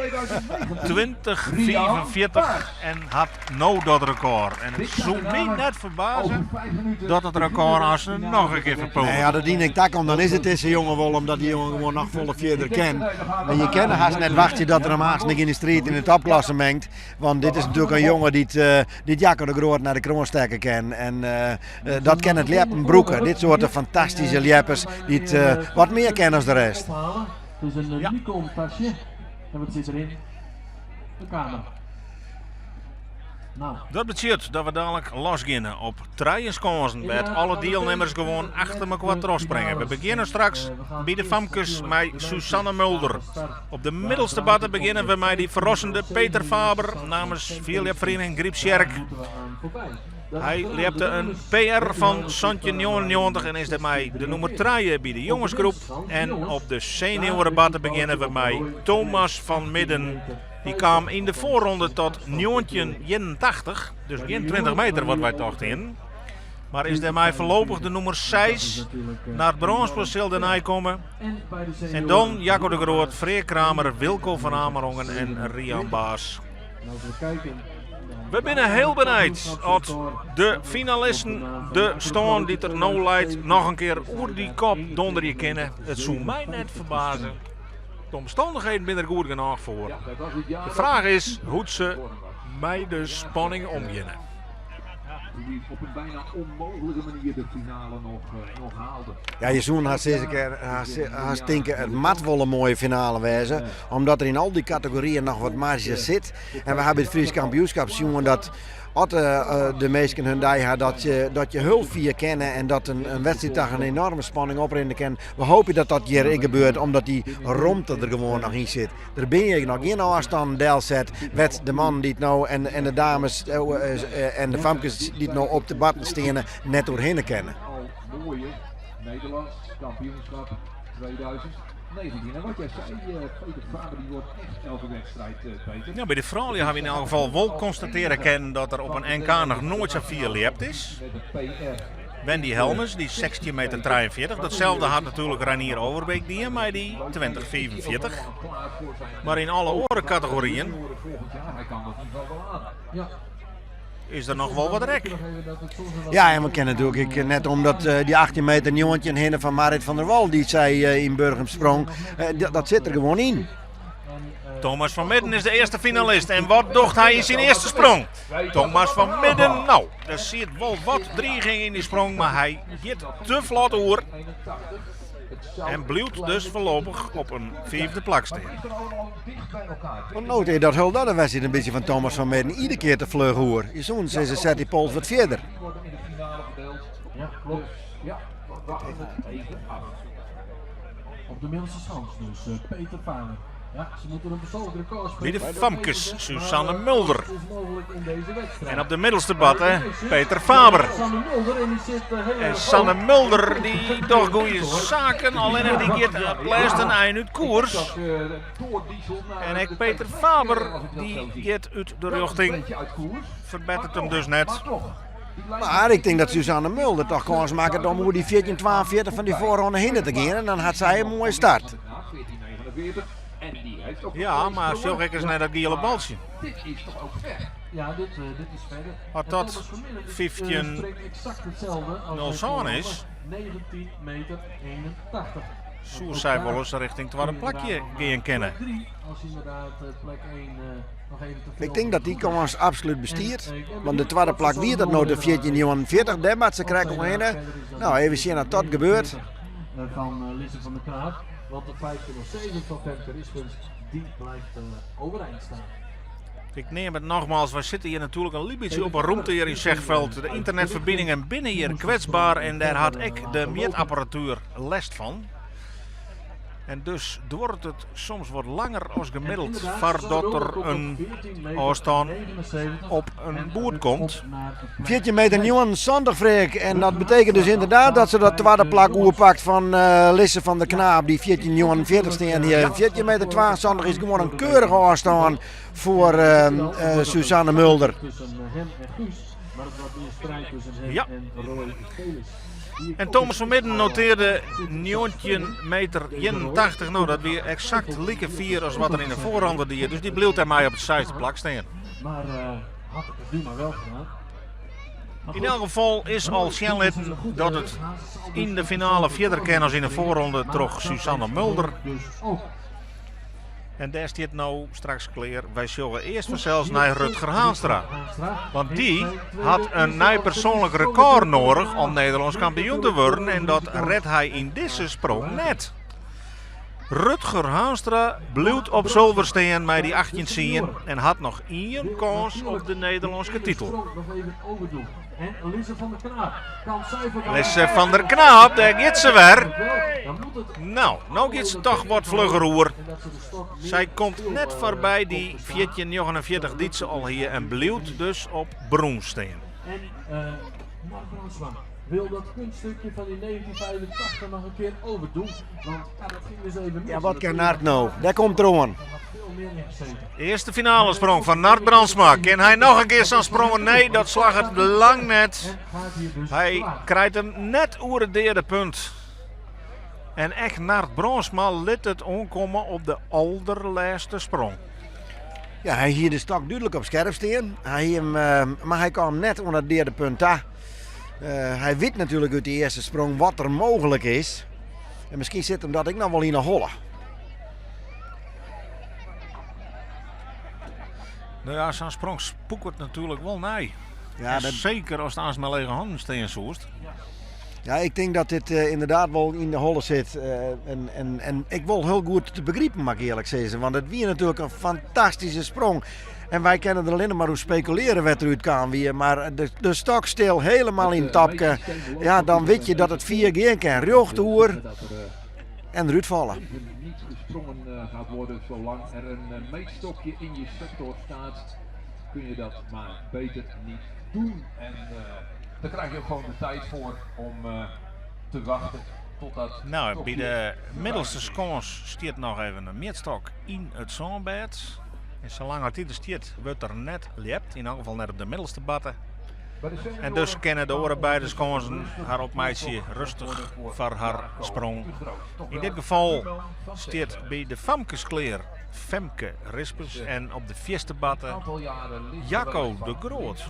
[SPEAKER 5] 2019
[SPEAKER 1] 2045 en hat no dat rekôr. En it
[SPEAKER 5] Dit zijn
[SPEAKER 1] soe
[SPEAKER 5] de
[SPEAKER 1] my
[SPEAKER 5] namen
[SPEAKER 1] net ferbaze
[SPEAKER 5] Over 5 minuten
[SPEAKER 1] dat it rekôr aanst noch in kear ferpulvere.
[SPEAKER 2] Nee, ja, dat dien ik tak om, dan is it dizze jonge wol, omdat dy jonge gewoan noch folle fierder kin. En je kinne hast net wachtsje dat er him aanst yn de striid yn de topklasse mengt. Want dit is natuerlik in jonge dy't eh, dy't Jacco de Groot nei de kroan stekke kin. En eh, eh, dat kin it ljeppen brûke. Dit soarte fantastyske ljeppers dy't eh, wat mear kinne as de rest.
[SPEAKER 6] Ophalen. Het is een
[SPEAKER 1] Ja.
[SPEAKER 6] Nikon tasje. En wat zit erin? De camera. Nou,
[SPEAKER 1] Dat betsjut dat we dalik losgeane op trije skânsen, wêr't alle dielnimmers gewoan achter mekoar trochspringe. We begjinne straks by de famkes mei Suzanne Mulder. Op de middelste batte begjinne we mei dy ferrassende Peter Faber namens fierljepferiening Grypstsjerk.
[SPEAKER 6] moeten we aan voorbij.
[SPEAKER 1] Hy ljepte in PR fan 1799 en is dêrmei de nûmer 3 by de jongesgroep. En op de senioarebatte begjinne we mei Thomas van Midden. Dy kaam yn de foarronde tot 1981, dus gjin 20 meter wat wy tocht hiene. Mar is dêrmei foarlopich de nûmer 6. Nei it brûnspul sil dêrnei komme.
[SPEAKER 6] En by de
[SPEAKER 1] En
[SPEAKER 6] senioren.
[SPEAKER 1] dan Jacco de Groot, Freark Kramer, Wilco van Amerongen en Rian Baas.
[SPEAKER 6] En als we kijken
[SPEAKER 1] We binne hiel benijd oft de finalisten de stân dy't der no leit noch in kear oer dy kop donderje kinne. It soe my net ferbaze. De omstannichheden binne der goed genôch foar.
[SPEAKER 5] Ja, dat was het jaar
[SPEAKER 1] De
[SPEAKER 5] dat
[SPEAKER 1] fraach is hoe't se
[SPEAKER 5] verloren was.
[SPEAKER 1] mei de spanning omgeane.
[SPEAKER 5] Toen hij op een bijna onmogelijke manier de finale nog, nog haalde.
[SPEAKER 2] Ja, je soe hast sizze kear, hast, hast tinke, it moat wol in moaie finale wêze. Omdat der yn al dy kategoryen noch wat marge sit. En we hawwe by it Frysk kampioenskip sjoen dat as de minsken hun dei ha, dat je hiel fier kinne en dat in wedstriid toch in enoarme spanning oprinne kin. We hoopje dat dat hjir ek gebeurt, omdat dy romte der gewoan noch yn sit. Der binne hjir noch gjin ôfstannen delset wêr't de mannen dy't no en de dames en de famkes dy't no op de batten steane net oerhinne kinne.
[SPEAKER 5] Al mooie Nederlands kampioenschap 2019. En wat jij zei, Peter Faber die wordt echt elke wedstrijd beter.
[SPEAKER 1] Ja, by de froulju hawwe we yn elk gefal wol konstatearje kinnen dat der op in NK noch noait sa fier ljept is.
[SPEAKER 5] Met een PR.
[SPEAKER 1] Wendy Helmes, dy 16 meter 43. Datselde hat natuerlik Reinier Overbeek dien mei dy 2045.
[SPEAKER 5] Klaar voor zijn
[SPEAKER 1] Mar yn alle oare kategoryen
[SPEAKER 5] volgend jaar. Hij kan dat in ieder geval wel aan.
[SPEAKER 6] Ja.
[SPEAKER 1] is der noch wol wat rek.
[SPEAKER 6] Nog even dat het soms wel
[SPEAKER 2] Ja, en we kennen natuerlik ek net omdat dy 18 meter 19 hinne fan Marit van der Wal dy't sy yn Burgum sprong, dat sit der gewoan yn.
[SPEAKER 1] Thomas van Midden is de earste finalist. En wat docht hy yn syn earste sprong? Thomas van Midden, no, der sit wol wat driging yn dy sprong, mar hy giet te flot oer.
[SPEAKER 5] 81. Het zou
[SPEAKER 1] En bliuwt dus foarlopich op in fiifde plak
[SPEAKER 5] Maar
[SPEAKER 1] stean.
[SPEAKER 5] het ligt er allemaal dicht bij elkaar.
[SPEAKER 2] Want no is dat hiel dat de wedstriid in bytsje fan Thomas van Midden iedere kear te fluch oer. Je soe sizze, set dy pols wat fierder.
[SPEAKER 5] Die worden in de finale verdeeld.
[SPEAKER 6] Ja, klopt.
[SPEAKER 5] Dus ja, we wachten het even af.
[SPEAKER 6] Op de middelste schans dus, Peter Faber. Ja, ze moeten een persoonlijk record
[SPEAKER 1] By de
[SPEAKER 6] springen.
[SPEAKER 1] famkes Suzanne Mulder.
[SPEAKER 6] Het is mogelijk in deze wedstrijd.
[SPEAKER 1] En op de middelste batte Peter Faber.
[SPEAKER 6] Sanne Mulder en die zit heel
[SPEAKER 1] En
[SPEAKER 6] erg
[SPEAKER 1] Sanne
[SPEAKER 6] hoog.
[SPEAKER 1] Mulder die docht goede saken, allinnich dy giet op it lêste ein út koers.
[SPEAKER 5] Dat door Diesel naar
[SPEAKER 1] En
[SPEAKER 5] de
[SPEAKER 1] ek
[SPEAKER 5] tweede
[SPEAKER 1] Peter
[SPEAKER 5] plek,
[SPEAKER 1] Faber
[SPEAKER 5] als ik dat
[SPEAKER 1] die
[SPEAKER 5] zo zie.
[SPEAKER 1] giet út de
[SPEAKER 5] Wel een
[SPEAKER 1] rjochting.
[SPEAKER 5] beetje uit koers.
[SPEAKER 1] Ferbetteret
[SPEAKER 5] maar
[SPEAKER 1] him
[SPEAKER 5] toch,
[SPEAKER 1] dus net.
[SPEAKER 5] Maar toch. Die lijn
[SPEAKER 2] Mar ik tink dat Suzanne Mulder toch kâns makket om oer dy 1442 fan dy foarronde hinne te gean. En dan hat sy in moaie start.
[SPEAKER 5] Na 1449. En die heeft ook
[SPEAKER 1] Ja,
[SPEAKER 5] nog steeds
[SPEAKER 1] mar sjoch ek ris nei dat giele baltsje.
[SPEAKER 5] Dit is toch ook ver?
[SPEAKER 6] Ja, dit is verder.
[SPEAKER 1] As
[SPEAKER 6] En
[SPEAKER 1] dat
[SPEAKER 6] Thomas van Midden,
[SPEAKER 1] 15
[SPEAKER 6] springt exact hetzelfde als
[SPEAKER 1] 07
[SPEAKER 6] zijn
[SPEAKER 1] is.
[SPEAKER 6] 19 meter 81.
[SPEAKER 1] Soe sy wol ris rjochting twadde plakje gean kinne.
[SPEAKER 6] Plek 3, als inderdaad plek 1 nog even te veel
[SPEAKER 2] Ik tink dat dy kâns absolút bestiet. Want de twadde plak wie dat no de 1449, dêr moat se krekt omhinne. No, even sjen oft dat gebeurt.
[SPEAKER 6] Van Lisse van der Knaap. Want de 15.07 van Femke Rispens, die blijft overeind staan.
[SPEAKER 1] Ik neam it nogmaals, wy sitte hjir natuerlik in lyts bytsje op in rûmte hjir yn Zegveld. De ynternetferbiningen binne hjir kwetsber en dêr hat ek de mjitapparatuer lêst fan. En dus duorret it soms wat langer as gemiddeld foardat der in ôfstân op in boerd komt.
[SPEAKER 2] 14 meter 79 Freark. En dat betekent dus inderdaad dat se dat twadde plak oerpakt fan Lisse van der Knaap. Dy 1449 stean hjir. 14 meter 72 is gewoan in keurige ôfstân foar Suzanne Mulder.
[SPEAKER 6] Tussen hem en Guus, maar het wordt meer strijd tussen hem
[SPEAKER 1] Ja.
[SPEAKER 6] en Roy Gelis.
[SPEAKER 1] En Thomas van Midden notearde 19 meter 81. No, dat wie eksakt like fier as wat er yn de foarronde die. Dus dy bliuwt dêrmei op it seisde plak stean.
[SPEAKER 6] Maar had ik het nu maar wel gedaan.
[SPEAKER 1] Yn elk gefal is al sjen litten dat it yn de finale fierder kin as yn de foarronde troch Suzanne Mulder. En dêr stiet no straks klear. Wy sjogge earst fansels nei Rutger Haanstra. Want dy hat in nij persoanlik rekôr noadich om Nederlânsk kampioen te wurden en dat ret hy yn dizze sprong net. Rutger Haanstra bliuwt op sulver stean mei dy 18-tsien en hat noch ien kâns op de Nederlânske titel. Lisse van der Knaap, dêr giet se wer. No, no giet se toch wat flugger oer. Sy komt net foarby dy 14,49 dy't se al hie en bliuwt dus op brûns stean.
[SPEAKER 6] En Mark Brandsma wil dat kunststukje fan die 1985 noch in kear overdoen. Want ja, dat ging dus even mis.
[SPEAKER 2] Ja, wat kin Nard no? Dêr komt er oan.
[SPEAKER 1] Earste finalesprong fan Nard Brandsma. Kin hy noch in kear sa'n sprong? Nee, dat slagget lang net. Hy krijt him net oer it deade punt. En ek Nard Brandsma lit it oankomme op de alderlêste sprong.
[SPEAKER 2] Ja, hy hie de stok dúdlik op skerp stean. Hy hie him, mar hy kaam net oan dat deade punt ta. Hy wit natuerlik út de earste sprong wat der mooglik is. En miskien sit him dat ek noch wol yn 'e holle.
[SPEAKER 1] No ja, sa'n sprong spûket natuerlik wol nei.
[SPEAKER 2] Ja,
[SPEAKER 1] En
[SPEAKER 2] dat,
[SPEAKER 1] seker ast aanst mei lege hannen stean soest.
[SPEAKER 2] ja, ik tink dat dit ynderdaad wol yn de holle sit. En ik wol hiel goed te begripen, moat ik earlik sizze. Want it wie natuerlik in fantastyske sprong. En wy kinne der allinnich mar oer spekulearje wêr't er út kaam wie. Mar de stok stil, helemaal yn it topke. Ja, dan wit je dat it fier gean kin. Rjocht oer en derút falle.
[SPEAKER 5] Even niet gesprongen gaat worden zolang er een meetstokje in je sector staat, kun je dat maar beter niet doen. En daar krijg je ook gewoon de tijd voor om te wachten totdat
[SPEAKER 1] No, by de middelste skâns stiet noch even in mjitstok yn it sânbêd. En salang as dy der stiet, wurdt der net ljept. Yn elk gefal net op de middelste batte. En dus kinne de oare beide skânsen har opmeitsje rêstich foar har sprong. Yn dit gefal stiet by de famkes klear Femke Rispens en op de fierste batte Jacco de Groot.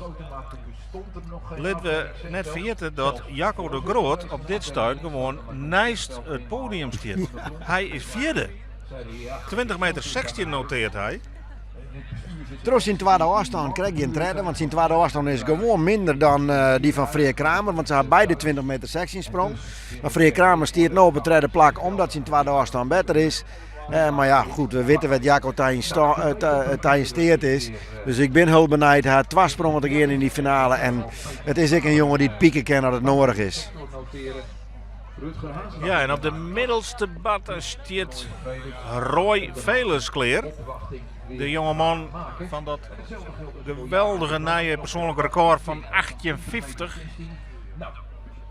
[SPEAKER 1] Litte we net ferjitte dat Jacco de Groot op dit stuit gewoan neist it poadium stiet. Hy is fjirde. 20 meter 16 noteart hy.
[SPEAKER 2] Troch syn twadde ôfstân krekt gjin tredde, want syn twadde ôfstân is gewoan minder dan dy fan Freark Kramer, want se ha beide 20 meter 16 sprong. Mar Freark Kramer stiet no op it tredde plak omdat syn twadde ôfstân better is. Mar ja, goed, we witte wat Jacco ta yn steat is. Dus ik bin hiel benijd. Hy hat twa sprongen te gean yn dy finale. En it is ek in jonge dy't pike kin as it noadich is.
[SPEAKER 1] Ja, en op de middelste batte stiet Roy Veles klear. De jongeman fan dat geweldige nije persoanlike rekôr fan 1850.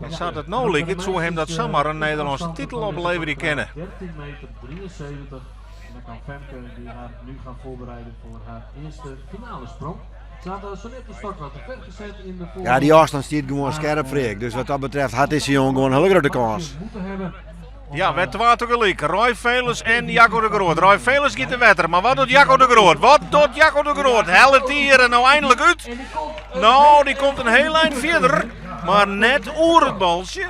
[SPEAKER 1] En sa't it no liket, soe him dat samar in Nederlânske titel opleverje kinne.
[SPEAKER 6] 13 meter 73. En dan kan Femke die haar nu gaan voorbereiden voor haar eerste finale sprong. Ze had zo net de stok wat te ver gezet in de
[SPEAKER 2] Ja, dy ôfstân stiet gewoan skerp, Freark. Dus wat dat betreft hat dizze jonge gewoan in hiele grutte kâns.
[SPEAKER 1] Ja, wer twa tegelyk. Roy Veles en Jacco de Groot. Roy Veles giet te wetter, mar wat docht Jacco de Groot? Wat docht Jacco de Groot? Hellet dy er no einlik út? No, dy komt in hiel ein fierder, mar net oer it baltsje.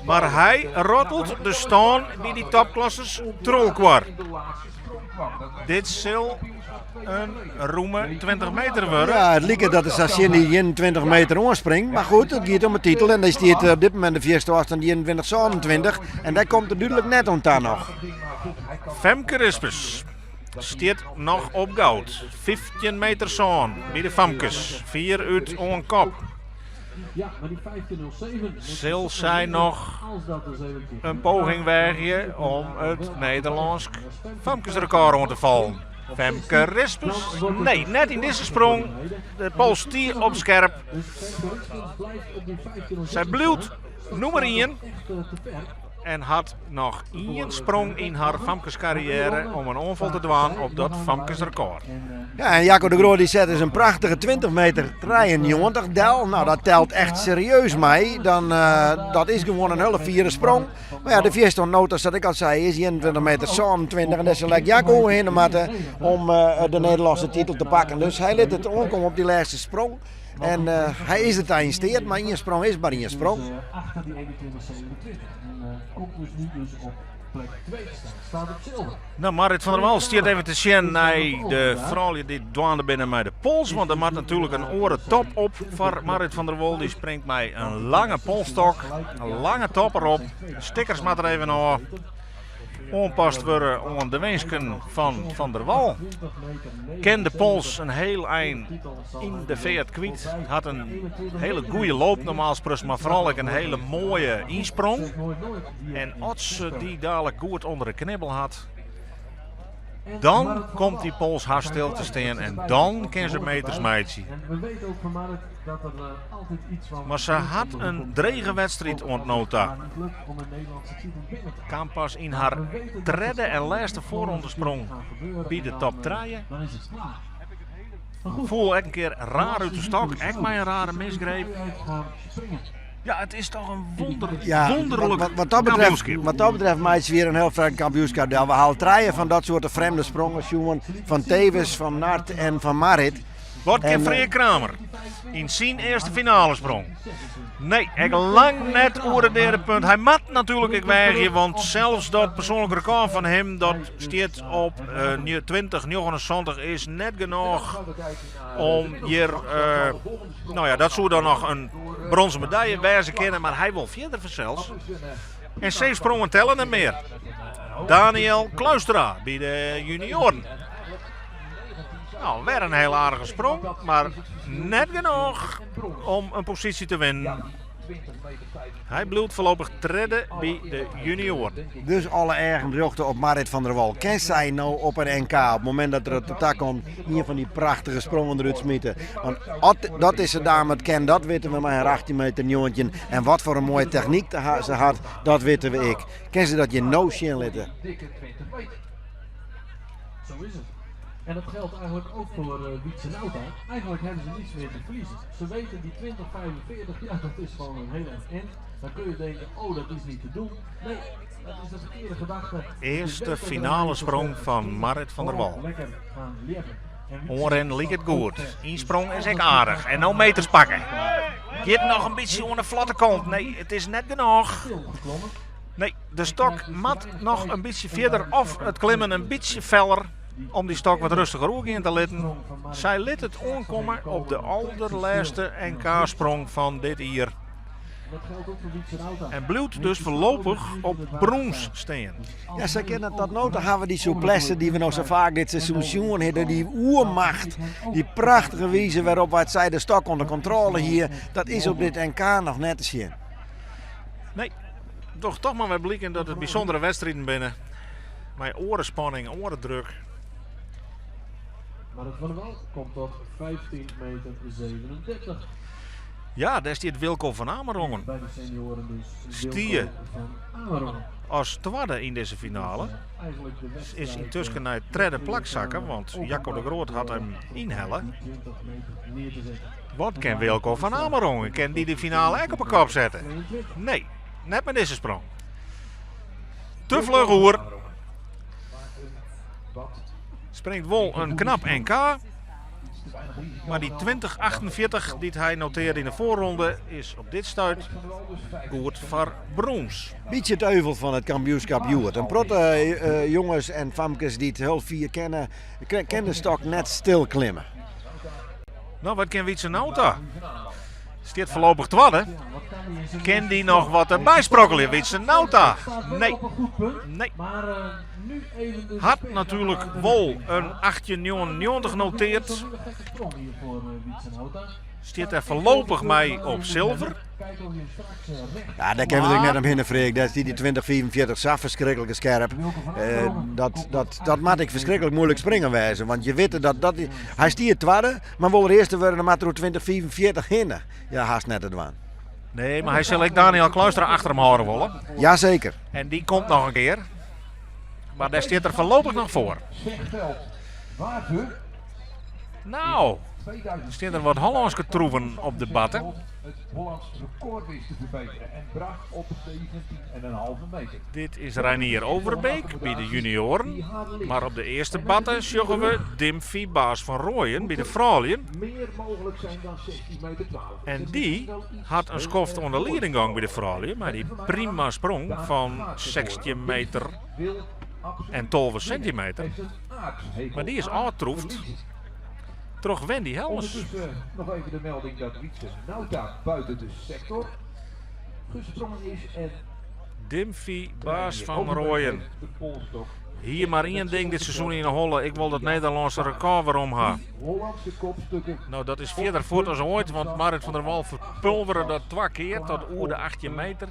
[SPEAKER 1] Mar hy rottelt de stân by dy topklassers trochelkoar. Dit sil in rûme 20 meter wurde.
[SPEAKER 2] Ja, it liket dat er sa tsjin dy 21 meter oanspringt. Mar goed, it giet om 'e titel en dy stiet op dit momint de fierste ôfstân 21-27 en dêr komt er dúdlik net oan ta noch.
[SPEAKER 1] Femke Rispens stiet noch op goud. 15 meter sân by de famkes. Fier út oan kop. Sil sy noch in poging weagje om it Nederlânsk famkesrekôr oan te fallen? Femke Rispens? Nee, net yn dizze sprong. De pols stie op skerp. Sy bliuwt nûmer ien. En hat noch ien sprong yn har famkeskarriêre om in oanfal te dwaan op dat famkesrekôr.
[SPEAKER 2] Ja, en Jacco de Groot die set dus in prachtige 20 meter 93 del. Nou, dat telt echt serieus mei. Dan, eh, dat is gewoan in hiele fiere sprong. Mar ja, de fierste oant no ta, sa't ik al sei, is 21 meter 27. En dêr sil ek Jacco oerhinne moatte om eh, de Nederlânske titel te pakken. Dus hy lit it oankomme op dy lêste sprong. En eh, hy is der ta yn steat, mar ien sprong is mar ien sprong.
[SPEAKER 6] Achter die 21,27. En eh, komt dus nu dus op plek 2 te staan. Staat op zilver.
[SPEAKER 1] Nou, Marit van der Wal stiet even te sjen nei de froulju dy't dwaande binne mei de pols. Want der moat natuerlik in oare top op foar Marit van der Wal. Dy springt mei in lange polsstok, in lange top erop. Stickers moat der even ôf. Oanpast wurde oan de winsken fan Van der Wal. Kin de pols in heel ein yn de feart kwyt. Hat in hele goede loop normaal sprutsen, mar foaral ek in hele moaie ynsprong. En as se dy dalik goed ûnder de knibbel hat, dan komt dy pols hast stil te stean en dan kin se meters meitsje. Mar se hat in drege wedstriid oant no ta. Kaam pas yn har tredde en lêste foarrondesprong by de top trije. Foel ek in kear raar út de stok, ek mei in rare misgreep. Ja, it is toch in wonder,
[SPEAKER 2] Ja,
[SPEAKER 1] wonderlik
[SPEAKER 2] wat, wat, dat betreft,
[SPEAKER 1] kampioenskip.
[SPEAKER 2] wat dat betreft meitsje we hjir in hiel frjemd kampioenskip del. We ha al trije fan dat soarte frjemde sprongen sjoen. Fan Tewes, fan Nart en fan Marit.
[SPEAKER 1] Wat kin
[SPEAKER 2] En, eh,
[SPEAKER 1] Freark Kramer yn syn earste finalesprong? Nee, ek lang net oer it deade punt. Hy moat natuerlik ek weagje, want sels dat persoanlik rekôr fan him, dat stiet op eh, 20,79, is net genôch om hjir, eh, nou ja, dat soe dan noch in bronzen medalje wêze kinne, mar hy wol fierder fansels. En seis sprongen telle net mear. Daniel Kluistra by de junioaren. Nou, wer in hiel aardige sprong, mar net genôch om in posysje te winnen. Hy bliuwt foarlopich tredde by de junioaren.
[SPEAKER 2] Dus alle eagen rjochte op Marit van der Wal. Kin sy no op in NK, op it momint dat er it ta komt, ien fan dy prachtige sprongen derút smite? Want as dat dizze dame it kin, dat witte we mei har 18 meter 19. En wat foar in moaie technyk se hat, dat witte we ek. Kin se dat hjir no sjen litte?
[SPEAKER 6] Zo is het. En dat geldt eigenlijk ook voor uh, Wietse Nauta. Eigenlijk hebben ze niets meer te verliezen. Ze weten die 2045, ja dat is gewoon een heel erg eind. Dan kun je denken, oh dat is niet te doen. Nee, dat is de verkeerde gedachte.
[SPEAKER 1] Earste finalesprong fan Marit van der Wal.
[SPEAKER 6] Lekker gaan ljeppen.
[SPEAKER 1] Oanrin liket goed. Ynsprong is ek aardich. En no meters pakke. Giet noch in bytsje oan de flotte kant. Nee, it is net genôch. Nee, de stok moat noch in bytsje fierder of it klimmen in bytsje feller om dy stok wat rêstiger oergean te litten. Sy lit it oankomme op de alderlêste NK-sprong fan dit jier. En bliuwt dus foarlopich op brûns stean.
[SPEAKER 2] Ja, sa kin it tot no ta hawwe dy souplesse dy't we no sa faak dit seizoen sjoen hawwe, dy oermacht, dy prachtige wize wêrop't wat sy de stok ûnder kontrôle hie, dat is op dit NK noch net te sjen.
[SPEAKER 1] Nee, docht toch mar wer bliken dat it bysûndere wedstriden binne. Mei oare spanning, oare druk.
[SPEAKER 6] Marit van der Wal komt tot 15 meter 37.
[SPEAKER 1] Ja, dêr stiet Wilco van Amerongen.
[SPEAKER 6] By de senioaren dus
[SPEAKER 1] Stie
[SPEAKER 6] Wilco van Amerongen.
[SPEAKER 1] as twadde yn dizze finale.
[SPEAKER 6] Dus, eh, eigenlijk de wedstrijd,
[SPEAKER 1] Is yntusken
[SPEAKER 6] eh,
[SPEAKER 1] nei it tredde plak sakke, want Jacco de Groot hat him ynhelle.
[SPEAKER 6] die 20 meter neer te zetten.
[SPEAKER 1] Wat kin Wilco van Amerongen? Kin dy de finale ek op 'e kop sette? Nee, net mei dizze sprong. Te fluch oer. Springt wol in knap NK. Mar dy 2048 dy't hy notearre yn de foarronde is op dit stuit goed foar brûns.
[SPEAKER 2] Bytsje it euvel fan it kampioenskip hjoed. In protte eh, jonges en famkes dy't hiel fier kinne, kin de stok net stil klimme.
[SPEAKER 1] No, wat kin Wietse Nauta? Stiet foarlopich twadde. Kin dy noch wat derby sprokkelje, Wietse Nauta? Nee. Nee. Hat natuerlik wol in 1899 noteard. Stiet der foarlopich mei op silver.
[SPEAKER 2] Ja, dêr kinne we der net omhinne, Freark. Dêr stiet dy 2045 sa ferskriklik skerp. Eh, dat, dat, dat moat ek ferskriklik muoilik springen wêze. Want je witte dat, dat hy stiet twadde, mar wol er earste wurde, dan moat er oer 2045 hinne. Ja, hast net te dwaan.
[SPEAKER 1] Nee, mar hy sil ek Daniël Kluistra achter him hâlde wolle.
[SPEAKER 2] Jazeker.
[SPEAKER 1] En dy komt noch in kear. Mar dêr stiet er foarlopich noch foar. No, der stean der wat Hollânske troeven op de batte. Dit is Reinier Overbeek by de junioaren. Mar op de earste batte sjogge we Dimphy Baas van Rooijen by de froulju. En dy hat in skoft oan de lieding gong by de froulju mei dy prima sprong fan 16 meter en 12 sintimeter. Mar dy is ôftroefd troch Wendy Helmes.
[SPEAKER 5] Ondertussen nog even de melding dat Wietse Nauta buiten de sector gesprongen is en
[SPEAKER 1] Dimphy Baas van Rooijen. Hie mar ien ding dit seizoen yn 'e holle, ik wol dat Nederlânske rekôr werom ha. No, dat is fierder fuort as oait, want Marit van der Wal ferpulvere dat twa kear tot oer de 18 meter.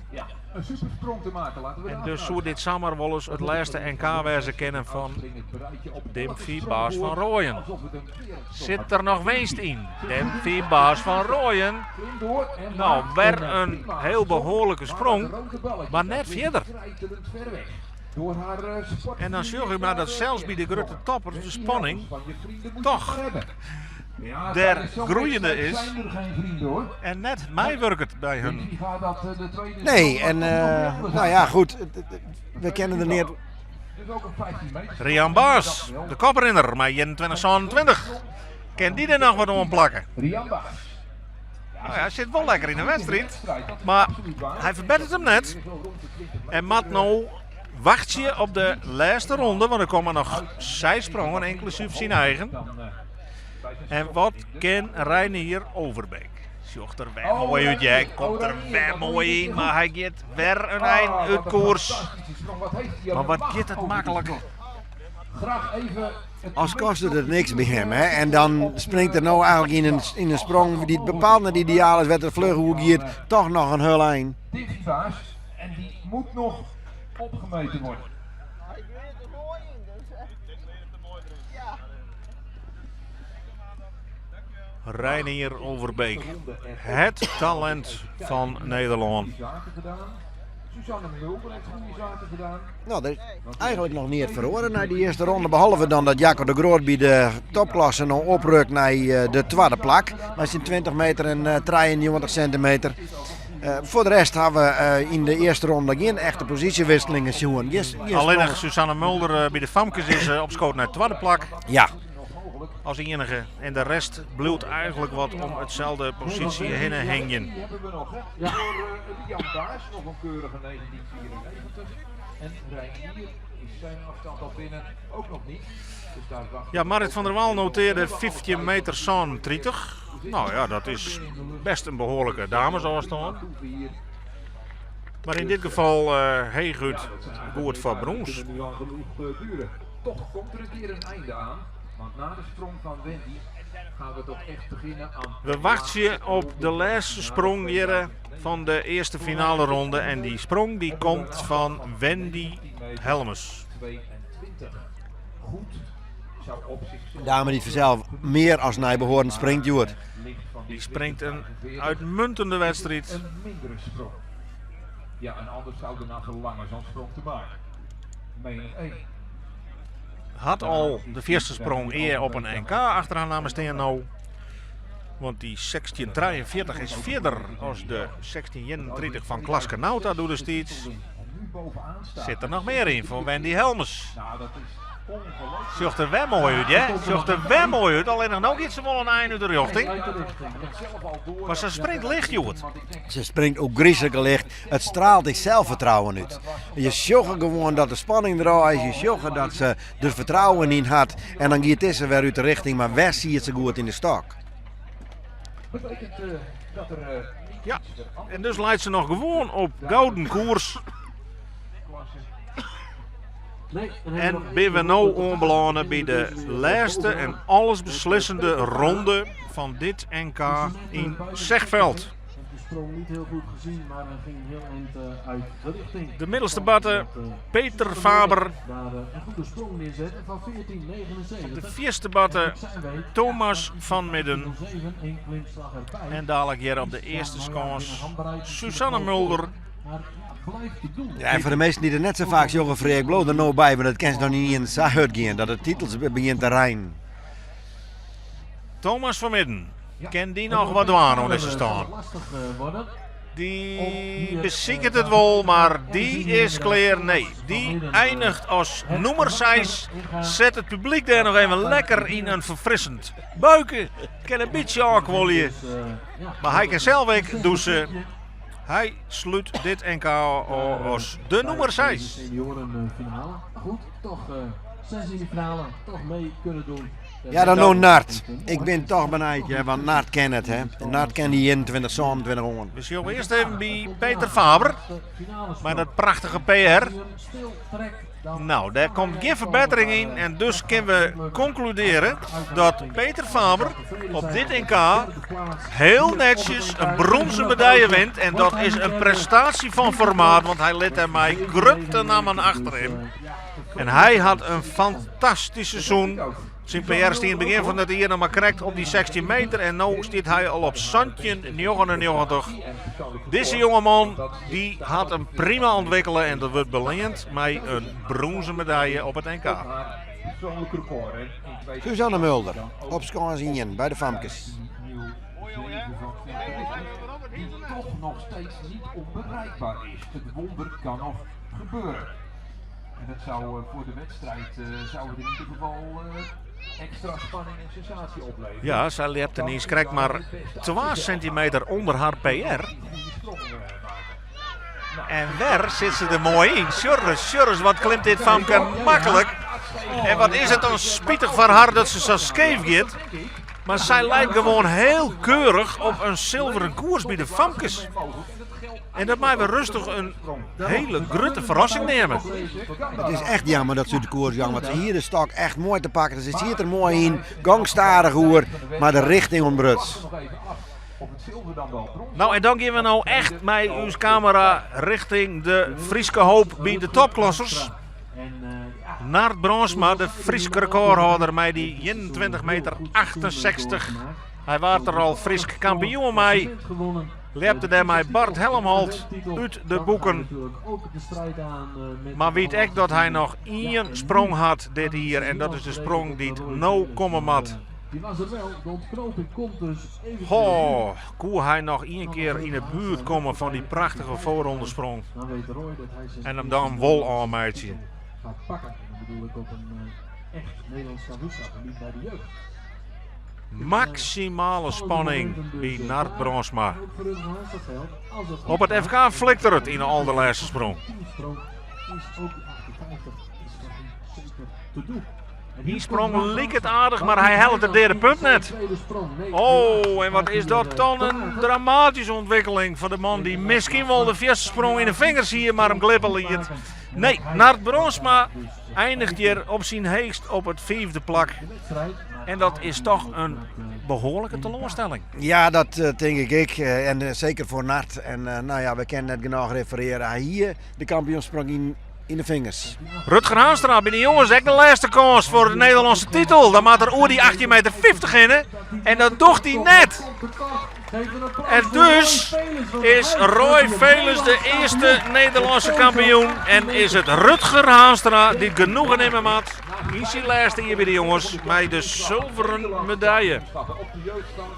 [SPEAKER 1] En dus soe dit samar wolris it lêste NK wêze kinnen fan Dimphy Baas van Rooijen. Sit der noch winst yn? Dimphy Baas van Rooijen. No, wer in hiel behoarlike sprong, mar net fierder. En dan sjoch ik mar dat sels by de grutte toppers de spanning toch der groeiende is en net meiwurket by hun.
[SPEAKER 2] Nee, en nou ja, goed, we kinne der neat.
[SPEAKER 1] Rian Baas, de koprinner mei 21-27. Kin dy der noch wat oan plakke? Nou ja, hy sit wol lekker yn de wedstriid, mar hy ferbetteret him net. En moat no wachtsje op de lêste ronde, want der komme noch seis sprongen, ynklusyf syn eigen. En wat kin Reinier Overbeek? Sjocht der wer moai út, ja. Komt der wer moai yn, mar hy giet wer in ein út koers. Mar wat giet it maklik.
[SPEAKER 2] As kostet it niks by him. Hè? En dan springt er no eigentlik yn in sprong dy't bepaald net ideaal is, wêr't er fluch oer giet, toch noch in hiel ein.
[SPEAKER 5] Dimphy Baas en die moet nog opgemeten worden.
[SPEAKER 1] Reinier Overbeek, het talent fan Nederlân.
[SPEAKER 5] Suzanne Mulder heeft goede zaken gedaan.
[SPEAKER 2] Nou, der is eigentlik noch neat feroare nei de earste ronde. Behalve dan dat Jacco de Groot by de topklasse no oprukt nei eh, de twadde plak. Mei syn 20 meter en 93 sintimeter. Eh, foar de rest hawwe we eh, yn de earste ronde gjin echte posysjewisselingen sjoen. Gjin
[SPEAKER 1] Allinnich Suzanne Mulder by de famkes is opskood nei it twadde plak.
[SPEAKER 2] Ja.
[SPEAKER 1] As iennige. En de rest bliuwt eigentlik wat om itselde posysje hinne hingjen.
[SPEAKER 5] Die hebben we nog, hè? Ja. Voor Jan Baas nog een keurige 1994. En Reinier is zijn afstand al binnen ook nog niet. Dus daar wacht
[SPEAKER 1] Ja, Marit van der Wal noteerde 15 meter 37. Nou ja, dat is best in behoarlike damesôfstân. Mar yn dit gefal uh, heechút goed foar brûns.
[SPEAKER 5] Nu lang genoeg duren. Toch komt er een keer een einde aan. Want na de sprong van Wendy gaan we toch echt beginnen aan...
[SPEAKER 1] We wachtsje op de lêste sprong hjir fan de earste finaleronde. En dy sprong dy komt fan Wendy Helmes.
[SPEAKER 5] 22. Goed zou op zichzelf...
[SPEAKER 2] Dame dy't fansels mear as nei behoaren springt hjoed.
[SPEAKER 1] Dy springt in uitmuntende wedstriid.
[SPEAKER 5] Een mindere sprong. Ja, en anders zou er naar verlangen zo'n sprong te maken. Menig één.
[SPEAKER 1] Hat al de fierste sprong ea op in NK achter har namme stean no. Want dy 1643 is fierder as de 1631 fan Klaske Nauta doedestiids. Sit der noch mear yn foar Wendy Helmes.
[SPEAKER 5] Nou, dat is ongelooflijk.
[SPEAKER 1] Sjocht der wer moai út, hè? Sjocht der wer moai út. Allinnich no giet se wol in ein út de rjochting. Mar se springt licht hjoed.
[SPEAKER 2] Se springt ôfgryslike licht. It straalt ek selsfertrouwen út. Je sjogge gewoan dat de spanning derôf is. Je sjogge dat se der fertrouwen yn hat. En dan giet dizze wer út de richting, mar wer siet se goed yn de stok.
[SPEAKER 5] Betekent dat er niet
[SPEAKER 1] Ja,
[SPEAKER 5] iets verandert
[SPEAKER 1] en dus leit se noch gewoan op gouden koers.
[SPEAKER 5] klasse.
[SPEAKER 1] En binne we no oanbelâne by de lêste en allesbeslissende ronde fan dit NK yn Zegveld.
[SPEAKER 6] sprong niet heel goed gezien, maar hij ging heel eind eh, uit de richting.
[SPEAKER 1] De middelste batte, Peter Faber.
[SPEAKER 6] Daar eh, een goede sprong neerzetten van 14,79.
[SPEAKER 1] De vierste batte, Thomas van Midden.
[SPEAKER 6] 7, één klimslag erbij.
[SPEAKER 1] En dadelijk hier op de eerste kans Susanne Mulder.
[SPEAKER 6] Maar ja, blijft te doen.
[SPEAKER 2] Ja, en voor de meesten die er net zo vaak jongen Freek Bloot er nou bij, maar dat kan ze nog niet in hut gaan, dat de titels begint te rijden.
[SPEAKER 1] Thomas van Midden. Ken die nog wat doen om deze staan?
[SPEAKER 6] Lastig eh, worden.
[SPEAKER 1] Die beziekert het wel, maar die is klaar. Nee, die eindigt als nummer 6. Zet het publiek daar nog even lekker in een verfrissend buiken. Kan een beetje aankwollen.
[SPEAKER 6] Dus, eh, ja,
[SPEAKER 1] Maar hij kan zelf ook douchen. Hij sluit dit NK als de nummer
[SPEAKER 6] De
[SPEAKER 1] 6.
[SPEAKER 6] seniorenfinale. Maar goed, toch eh zes in de finale, toch mee kunnen doen.
[SPEAKER 2] Ja, dan nou Nart. Ik ben toch benijd, ja, want Nart kent het, hè. Nart kent die 21, 27 jongen.
[SPEAKER 1] We zien eerst even bij Peter Faber. Maar dat prachtige PR. Nou, daar komt geen verbetering in. En dus kunnen we concluderen dat Peter Faber op dit NK heel netjes een bronzen medaille wint. En dat is een prestatie van formaat, want hij liet er mij grote namen achter hem. En hij had een fantastisch seizoen. Zijn PR stond in het begin van het jaar nog maar correct op die 16 meter. En nu staat hij al op Santje 99. Deze jongeman die had een prima ontwikkelen en dat wordt beleend met een bronzen medaille op het NK.
[SPEAKER 5] Haar persoonlijk record. hè, in 2000
[SPEAKER 2] Suzanne Mulder, op Skans 1 bij de Famkes.
[SPEAKER 5] Die toch nog steeds niet onbereikbaar is. Het wonder kan nog gebeuren. En dat zou eh, voor de wedstrijd eh, zou het in ieder geval eh, extra spanning en sensatie opleveren.
[SPEAKER 1] Ja, zij liep ineens krijgt maar 12 centimeter onder haar PR.
[SPEAKER 5] Die goede sprong eh, maken.
[SPEAKER 1] En waar zit ze er mooi in. Sjurres, sjurres, wat klimt dit famke makkelijk. En wat is het dan spietig voor haar dat ze zo scheef gaat. Maar zij lijkt gewoon heel keurig op een zilveren koers bij de famkes. En dat maakt we rustig een hele grote verrassing nemen.
[SPEAKER 2] Het is echt jammer dat ze de koers gaan, want ze hier de stok echt mooi te pakken. Ze zit hier er mooi in, gangstarig hoer, maar de richting ontbruts.
[SPEAKER 5] Nog even af of het zilver dan wel brons
[SPEAKER 1] Nou, en dan gaan we nou echt met uw camera richting de Frieske hoop bij de topklassers.
[SPEAKER 6] En eh, ja,
[SPEAKER 1] Nart Bronsma, de Frieske recordhouder met die 21 meter 68. Hij waard er al Friesk kampioen mee.
[SPEAKER 6] gewonnen.
[SPEAKER 1] Lepte daarmee Bart Helmholt uit de boeken. Maar weet ik dat hij nog één sprong had dit hier. En dat is de sprong die het nou komen mat.
[SPEAKER 6] Die was er wel, de ontknoping komt dus even.
[SPEAKER 1] Goh, koe hij nog één keer in de buurt komen van die prachtige voorrondesprong.
[SPEAKER 6] Dan weet Roy dat hij zijn
[SPEAKER 1] En hem dan wol aanmeidje.
[SPEAKER 6] gaat pakken. En dan bedoel ik op een eh, echt Nederlands kampioenschap en niet bij de jeugd.
[SPEAKER 1] Maximale spanning bij Nart Bronsma.
[SPEAKER 6] Ook voor Rutger Hanseveld, als het
[SPEAKER 1] Op het FK flikt het in de allerlaatste sprong.
[SPEAKER 6] teamsprong is ook die 58 is voor hem zeker te doen. En
[SPEAKER 1] Die
[SPEAKER 6] hier
[SPEAKER 1] sprong
[SPEAKER 6] komt
[SPEAKER 1] leek het aardig, maar hij helpt de derde punt net.
[SPEAKER 6] Tweede sprong. Nee,
[SPEAKER 1] Oh, en wat is dat dan een dramatische ontwikkeling voor de man die misschien wel de eerste sprong in de vingers hier, maar hem glippen liet. Nee, Nart Bronsma eindigt hier op zijn heegst op het vijfde plak.
[SPEAKER 6] de wedstrijd. maar
[SPEAKER 1] En dat is toch een behoorlijke teleurstelling.
[SPEAKER 2] Ja, dat eh, denk ik. ik. Eh, en eh, zeker voor Nart. En eh, nou ja, we kennen net genoeg refereren. Hij hier de kampioensprong in de vingers.
[SPEAKER 1] Rutger Haanstra bij de jongens, echt de laatste kans voor de Nederlandse titel. Dan maakt er oer die 18 meter 50 in hè. En dat doet hij net. En dus is Roy Velus de eerste Nederlandse kampioen. En is het Rutger Haanstra die het genoegen nemen maat. In zijn laatste hier bij de jongens met de zilveren medaille.
[SPEAKER 5] Stappen op de jeugdstans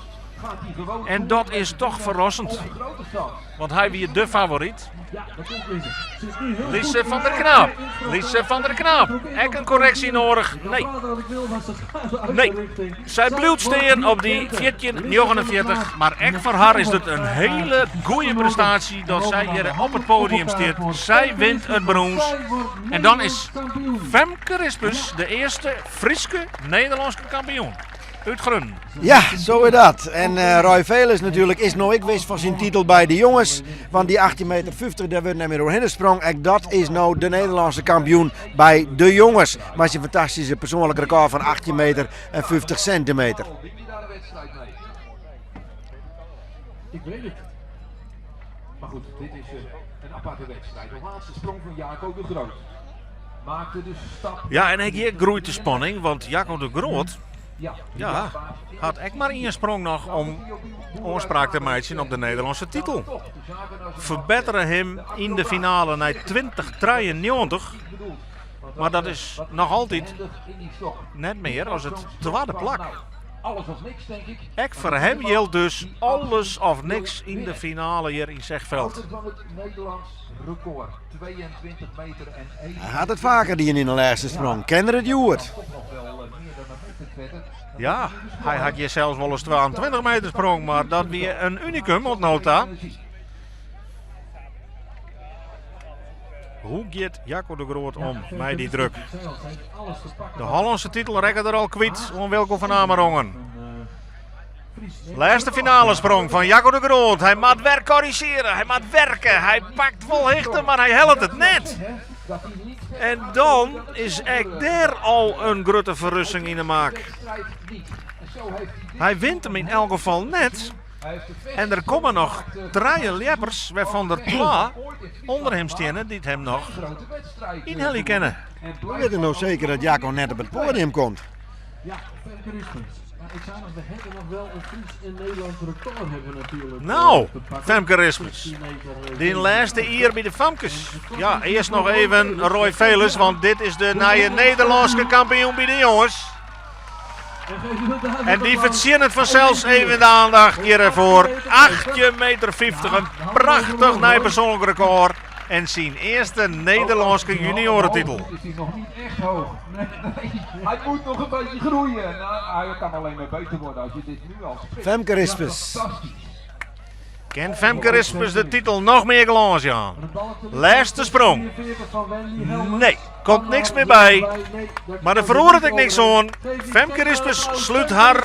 [SPEAKER 5] gaat hij gewoon
[SPEAKER 1] En dat is toch verrassend.
[SPEAKER 5] op de grote stad.
[SPEAKER 1] Want hij weer de favoriet.
[SPEAKER 6] Ja, dat komt Lise. Ze is nu heel
[SPEAKER 1] Lise
[SPEAKER 6] goed
[SPEAKER 1] van
[SPEAKER 6] in
[SPEAKER 1] der
[SPEAKER 6] de
[SPEAKER 1] Knaap.
[SPEAKER 6] instroom.
[SPEAKER 1] Lise van der Knaap. Ek een correctie nodig. Nee.
[SPEAKER 6] Ik kan praten wat ik wil, maar ze gaat uit
[SPEAKER 1] Nee.
[SPEAKER 6] de richting.
[SPEAKER 1] Zij blijft staan op die 14,49. Maar echt voor haar is het een hele goede prestatie dat zij hier op het podium staat. Zij wint het brons. En dan is Femke Rispus de eerste Frieske Nederlandse kampioen. Uit Grun.
[SPEAKER 2] Ja, zo is dat. En eh, Roy Veles natuurlijk is nog ik wist van zijn titel bij de jongens. Want die 18,50 meter, daar werd net meer doorheen gesprong. En dat is nou de Nederlandse kampioen bij de jongens. Maar zijn fantastische persoonlijk record van 18 meter en 50 centimeter.
[SPEAKER 5] Win je daar de wedstrijd mee?
[SPEAKER 6] Ik weet het.
[SPEAKER 5] Maar goed, dit is een aparte wedstrijd. De laatste sprong van Jaco de Groot. Maakte de stap.
[SPEAKER 1] Ja, en ek hjir groeit de spanning, want Jaco de Groot
[SPEAKER 5] Ja,
[SPEAKER 1] ja, hat ek mar ien sprong noch om oanspraak te meitsjen op de Nederlânske titel. Ferbettere him yn de finale nei 2093, mar dat is noch altyd net mear as it twadde plak.
[SPEAKER 5] Alles of niks, denk ik.
[SPEAKER 1] Ek foar him jildt dus alles of niks yn de finale hjir yn Zegveld.
[SPEAKER 5] Van het Nederlands record. 22 meter en 1.
[SPEAKER 2] Hy hat it faker dien yn de lêste sprong. Kin er it hjoed?
[SPEAKER 5] Toch nog wel meer dan een meter verder.
[SPEAKER 1] Ja, hy hat hjir sels wolris 22 meter sprong, mar dat wie in unikum oant no ta. Hoe giet Jaco de Groot om mei dy druk? De Hollânske titel rekke er al kwyt oan Wilco van Amerongen. Lêste finalesprong fan Jaco de Groot. Hy moat wer korrizjearje, hy moat werke. Hy pakt wol hichte, mar hy hellet it net. En dan is ek dêr al in grutte ferrassing yn 'e maak. Hy wint him yn elk gefal net. En der komme noch trije ljeppers, wêrfan der twa ûnder him steane dy't him noch ynhelje kinne.
[SPEAKER 2] Hoe wit ik no seker dat Jaco net op it poadium komt?
[SPEAKER 6] Ja, Femke Rispens. Ja, ik zei nog, we hebben nog wel een Fries en Nederlands record hebben we natuurlijk.
[SPEAKER 1] Nou,
[SPEAKER 6] te pakken.
[SPEAKER 1] Femke Rispens.
[SPEAKER 6] 16 meter,
[SPEAKER 1] Dyn lêste jier by de famkes. Ja, earst noch even Roy Veles, want dit is de nije Nederlânske kampioen by de jonges. En dy fertsjinnet fansels even de aandacht hjirfoar. 18 meter 50, in prachtich nij persoanlik rekôr en syn earste Nederlânske junioretitel.
[SPEAKER 5] Is hij nog niet echt hoog. Nee, nee, hij moet nog een beetje groeien. Nou, hij kan alleen maar beter worden als je dit nu al springt.
[SPEAKER 2] Femke Rispens.
[SPEAKER 5] Fantastisch.
[SPEAKER 1] Kin Femke Rispens de titel noch mear glâns jaan? Lêste sprong. Nee, komt niks mear by. Mar der feroaret ek niks oan. Femke Rispens slút har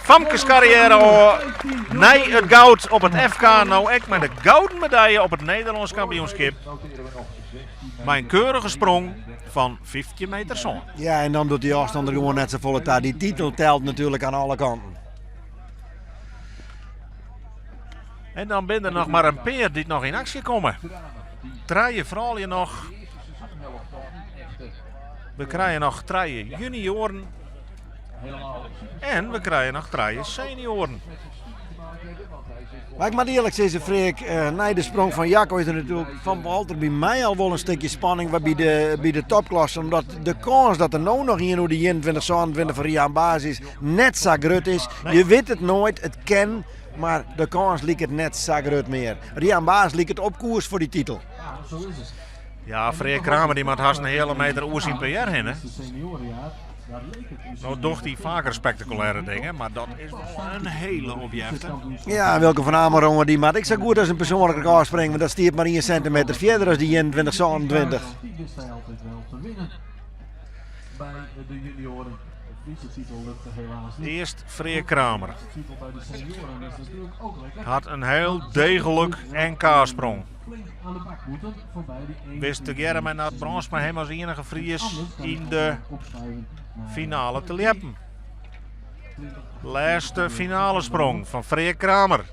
[SPEAKER 1] famkeskarriêre ôf nei it goud op it FK. No ek mei de gouden medalje op it Nederlânsk kampioenskip. Mei in keurige sprong fan 15 meter sân.
[SPEAKER 2] Ja, en dan docht dy ôfstân der gewoan net safolle ta. Dy titel telt natuerlik oan alle kanten.
[SPEAKER 1] En dan binne der noch mar in pear dy't noch yn aksje komme. Trije froulju noch. We krije noch trije junioaren. En we krije noch trije senioaren.
[SPEAKER 2] Mar ik moat earlik sizze, Freark, nei de sprong fan Jacco is der natuerlik fan Walter by my al wol in stikje spanning by de, by de topklasse. Omdat de kâns dat der no noch ien oer de 21, 27 fan Rian Baas is net sa grut is. Je wit it noait, it kin, mar de kâns liket net sa grut mear. Rian Baas liket op koers foar dy titel.
[SPEAKER 6] Ja, zo is het.
[SPEAKER 1] Ja, Freark Kramer dy moat hast in heale meter oer syn PR hinne. No docht hy faker spektakulêre dingen, mar dat is wol in hiele opjefte.
[SPEAKER 2] Ja, en Wilco van Amerongen dy moat ek sa goed as in persoanlik rekôr springe, want dat stiet mar 1 sintimeter fierder as dy 21, 27.
[SPEAKER 6] Die wist hij altijd wel te winnen bij de junioren. De Friese titel lukte helaas niet.
[SPEAKER 1] Earst Freark Kramer.
[SPEAKER 6] De titel bij de senioren is natuurlijk ook lekker.
[SPEAKER 1] Hat in hiel deeglik NK-sprong.
[SPEAKER 6] Flink aan de bak moeten voorbij die
[SPEAKER 1] Wist tegearre mei Nard Brandsma him as iennige Fries
[SPEAKER 6] Anders kan
[SPEAKER 1] yn
[SPEAKER 6] hij
[SPEAKER 1] de
[SPEAKER 6] opschuiven naar
[SPEAKER 1] finale te ljeppen.
[SPEAKER 6] 20.
[SPEAKER 1] Lêste finalesprong fan Freark Kramer.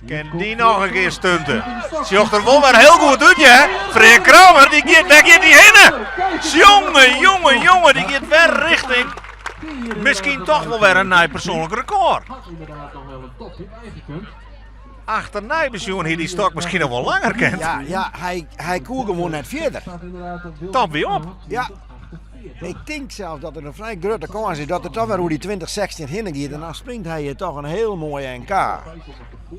[SPEAKER 1] Kin dy noch in kear stunte? Sjocht der wol wer hiel goed út, hè? Freark Kramer, dy giet, dêr giet hy hinne! Jonge, jonge, jonge, dy giet wer rjochting. Miskien dochs wol wer in nij persoanlik rekôr.
[SPEAKER 6] Had inderdaad nog wel een topje bijgekund.
[SPEAKER 1] Achternei besjoen hie dy stok miskien noch wol langer kind.
[SPEAKER 2] Ja, ja hy, hy koe gewoan net fierder.
[SPEAKER 6] Staat inderdaad op Wilco
[SPEAKER 1] Top wie op.
[SPEAKER 2] Ja.
[SPEAKER 6] 48.
[SPEAKER 2] Ik tink sels dat der in frij grutte kâns is dat er dochs wer oer dy 2016 hinne giet. En dan springt hy dochs in hiel moai NK.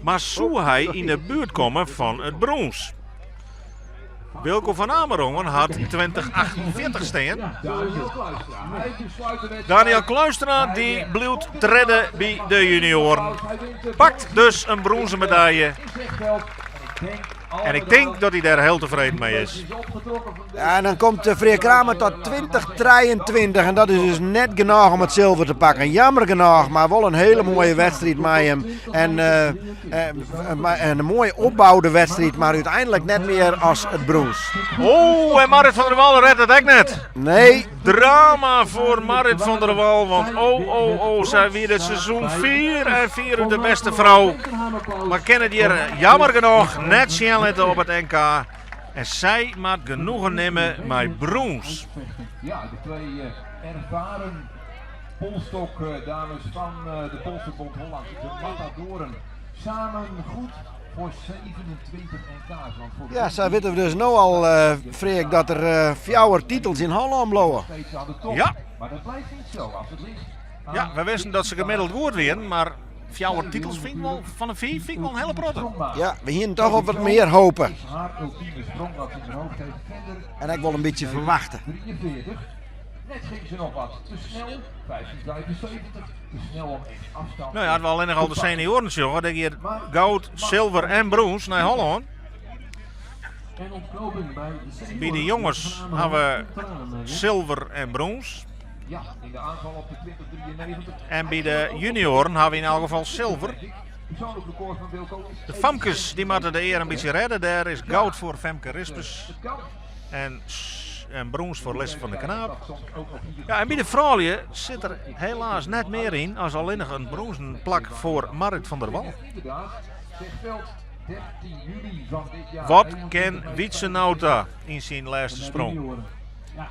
[SPEAKER 1] Mar soe hy yn de buert komme fan it brûns? Wilco van Amerongen hat 2048 stean.
[SPEAKER 5] Daniel Kluistra. Hij besluit de wedstrijd.
[SPEAKER 1] Daniel Kluistra dy bliuwt tredde by de junioaren.
[SPEAKER 5] Hij wint de
[SPEAKER 1] Pakt dus in brûnzen medalje.
[SPEAKER 5] in Zegveld. En ik denk al
[SPEAKER 1] En ik
[SPEAKER 5] met
[SPEAKER 1] tink
[SPEAKER 5] al
[SPEAKER 1] dat hy dêr hiel tefreden mei is.
[SPEAKER 5] is opgetrokken van
[SPEAKER 2] Ja, en dan komt eh, Freark Kramer tot 2023. En dat is dus net genôch om it silver te pakken. Jammer genôch, mar wol in hiele moaie wedstriid mei him. En, eh, eh, mar- en in moai opboude wedstriid, mar úteinlik net mear as it brûns.
[SPEAKER 1] Oh, en Marit van der Wal rêdt it ek net.
[SPEAKER 2] Nee.
[SPEAKER 1] Drama foar Marrit van der Wal, want oh oh oh, sy wie dit seizoen fier en fier út de beste frou. Mar kin it hjir jammer genôch net sjen litte op it NK. En sy moat genoegen nimme mei brûns.
[SPEAKER 5] Ja, de twee ervaren polsstokdames fan de Polstokbond Holland, de Matadoren, samen goed voor 27 NK's. Want voor
[SPEAKER 2] Ja, sa witte we dus no al, Freark, dat der fjouwer titels yn Hollân bliuwe.
[SPEAKER 5] Steeds aan de top.
[SPEAKER 1] Ja.
[SPEAKER 5] Maar dat blijft niet zo als het ligt aan
[SPEAKER 1] Ja, we wisten dat se gemiddeld goed wienen, mar fjouwer titels fyn ik wol, fan de fiif fyn ik wol in hiele protte.
[SPEAKER 2] Ja, we hienen toch op wat mear hope.
[SPEAKER 5] Is haar ultieme sprong wat ze in haar hoofd heeft verder
[SPEAKER 2] En ek wol in bytsje ferwachte.
[SPEAKER 5] 43. Net ging ze nog wat te snel. 15,75. Te snel om echt afstand.
[SPEAKER 1] No ja, as we allinnich al de senioaren sjogge, dan giet goud, silver en brûns nei Hollân.
[SPEAKER 6] En ontknoping by de senioren.
[SPEAKER 1] By de jonges ha we silver en brûns.
[SPEAKER 5] Ja, in de aanval op de 2093.
[SPEAKER 1] En by de junioaren ha we yn elk gefal silver.
[SPEAKER 5] Persoonlijk record van Wilco is
[SPEAKER 1] De famkes dy moatte de ear in bytsje rêde. Dêr is goud foar Femke Rispers
[SPEAKER 5] Het kan.
[SPEAKER 1] en, en brûns foar Lisse van der Knaap.
[SPEAKER 5] Dat soms ook nog hier.
[SPEAKER 1] Ja, en by de froulju sit der helaas net mear yn as allinnich in brûnzen plak foar Marrit van der Wal.
[SPEAKER 5] Inderdaad, zegt Veld 13 juli van dit jaar.
[SPEAKER 1] Wat kin Wietse Nauta yn syn lêste sprong?
[SPEAKER 6] Ja,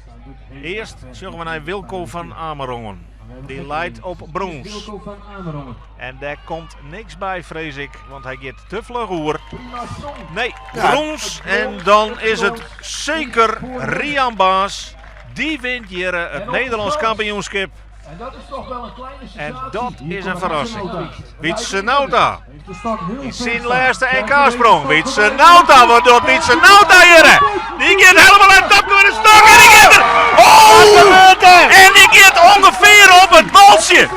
[SPEAKER 6] staan natuurlijk heel
[SPEAKER 1] Earst
[SPEAKER 6] erg ver.
[SPEAKER 1] sjogge we nei Wilco van Amerongen. Dy leit op brûns.
[SPEAKER 6] Wilco van Amerongen.
[SPEAKER 1] En dêr komt niks by, frees ik, want hy giet te fluch oer.
[SPEAKER 5] Prima sprong.
[SPEAKER 1] Nee,
[SPEAKER 2] Ja.
[SPEAKER 1] brûns. En dan is it seker Rian Baas. Dy wint hjir it Nederlânsk kampioenskip.
[SPEAKER 5] En dat is toch wel een kleine
[SPEAKER 1] En
[SPEAKER 5] sensatie.
[SPEAKER 1] dat is in ferrassing.
[SPEAKER 6] Wietse
[SPEAKER 1] Wietse Nauta.
[SPEAKER 6] Heeft de stok heel
[SPEAKER 1] Yn
[SPEAKER 6] ver
[SPEAKER 1] syn
[SPEAKER 6] staan.
[SPEAKER 1] lêste
[SPEAKER 6] Kijk,
[SPEAKER 1] NK-sprong.
[SPEAKER 6] deze
[SPEAKER 1] Wietse
[SPEAKER 6] stok
[SPEAKER 1] Nauta, wat docht Wietse Nauta hjir? Dy giet hielendal nei top mei de stok en dy giet der. Oh! En dy giet ûngefear op it baltsje.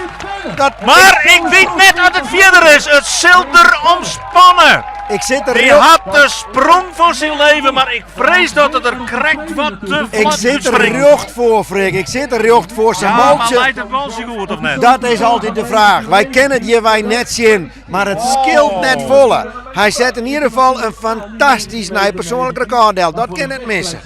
[SPEAKER 2] Dat,
[SPEAKER 1] Mar ik wit net oft it fierder is. It sil der om spanne.
[SPEAKER 2] ik sit der
[SPEAKER 1] Dy
[SPEAKER 2] rjocht,
[SPEAKER 1] hat de sprong fan syn leven, mar ik frees dat it der krekt wat te
[SPEAKER 2] ik
[SPEAKER 1] flot
[SPEAKER 2] sit der
[SPEAKER 1] útspringt.
[SPEAKER 2] rjocht foar, Freark. Ik sit der rjocht foar. Sa'n
[SPEAKER 1] Ja, mar
[SPEAKER 2] baltsje.
[SPEAKER 1] leit it baltsje goed of net?
[SPEAKER 2] Dat is altyd de fraach. Wy kinne it hjirwei net sjen, mar it skeelt net folle. Hy set yn ieder gefal in fantastysk nij persoanlik rekôr del. Dat kin net misse.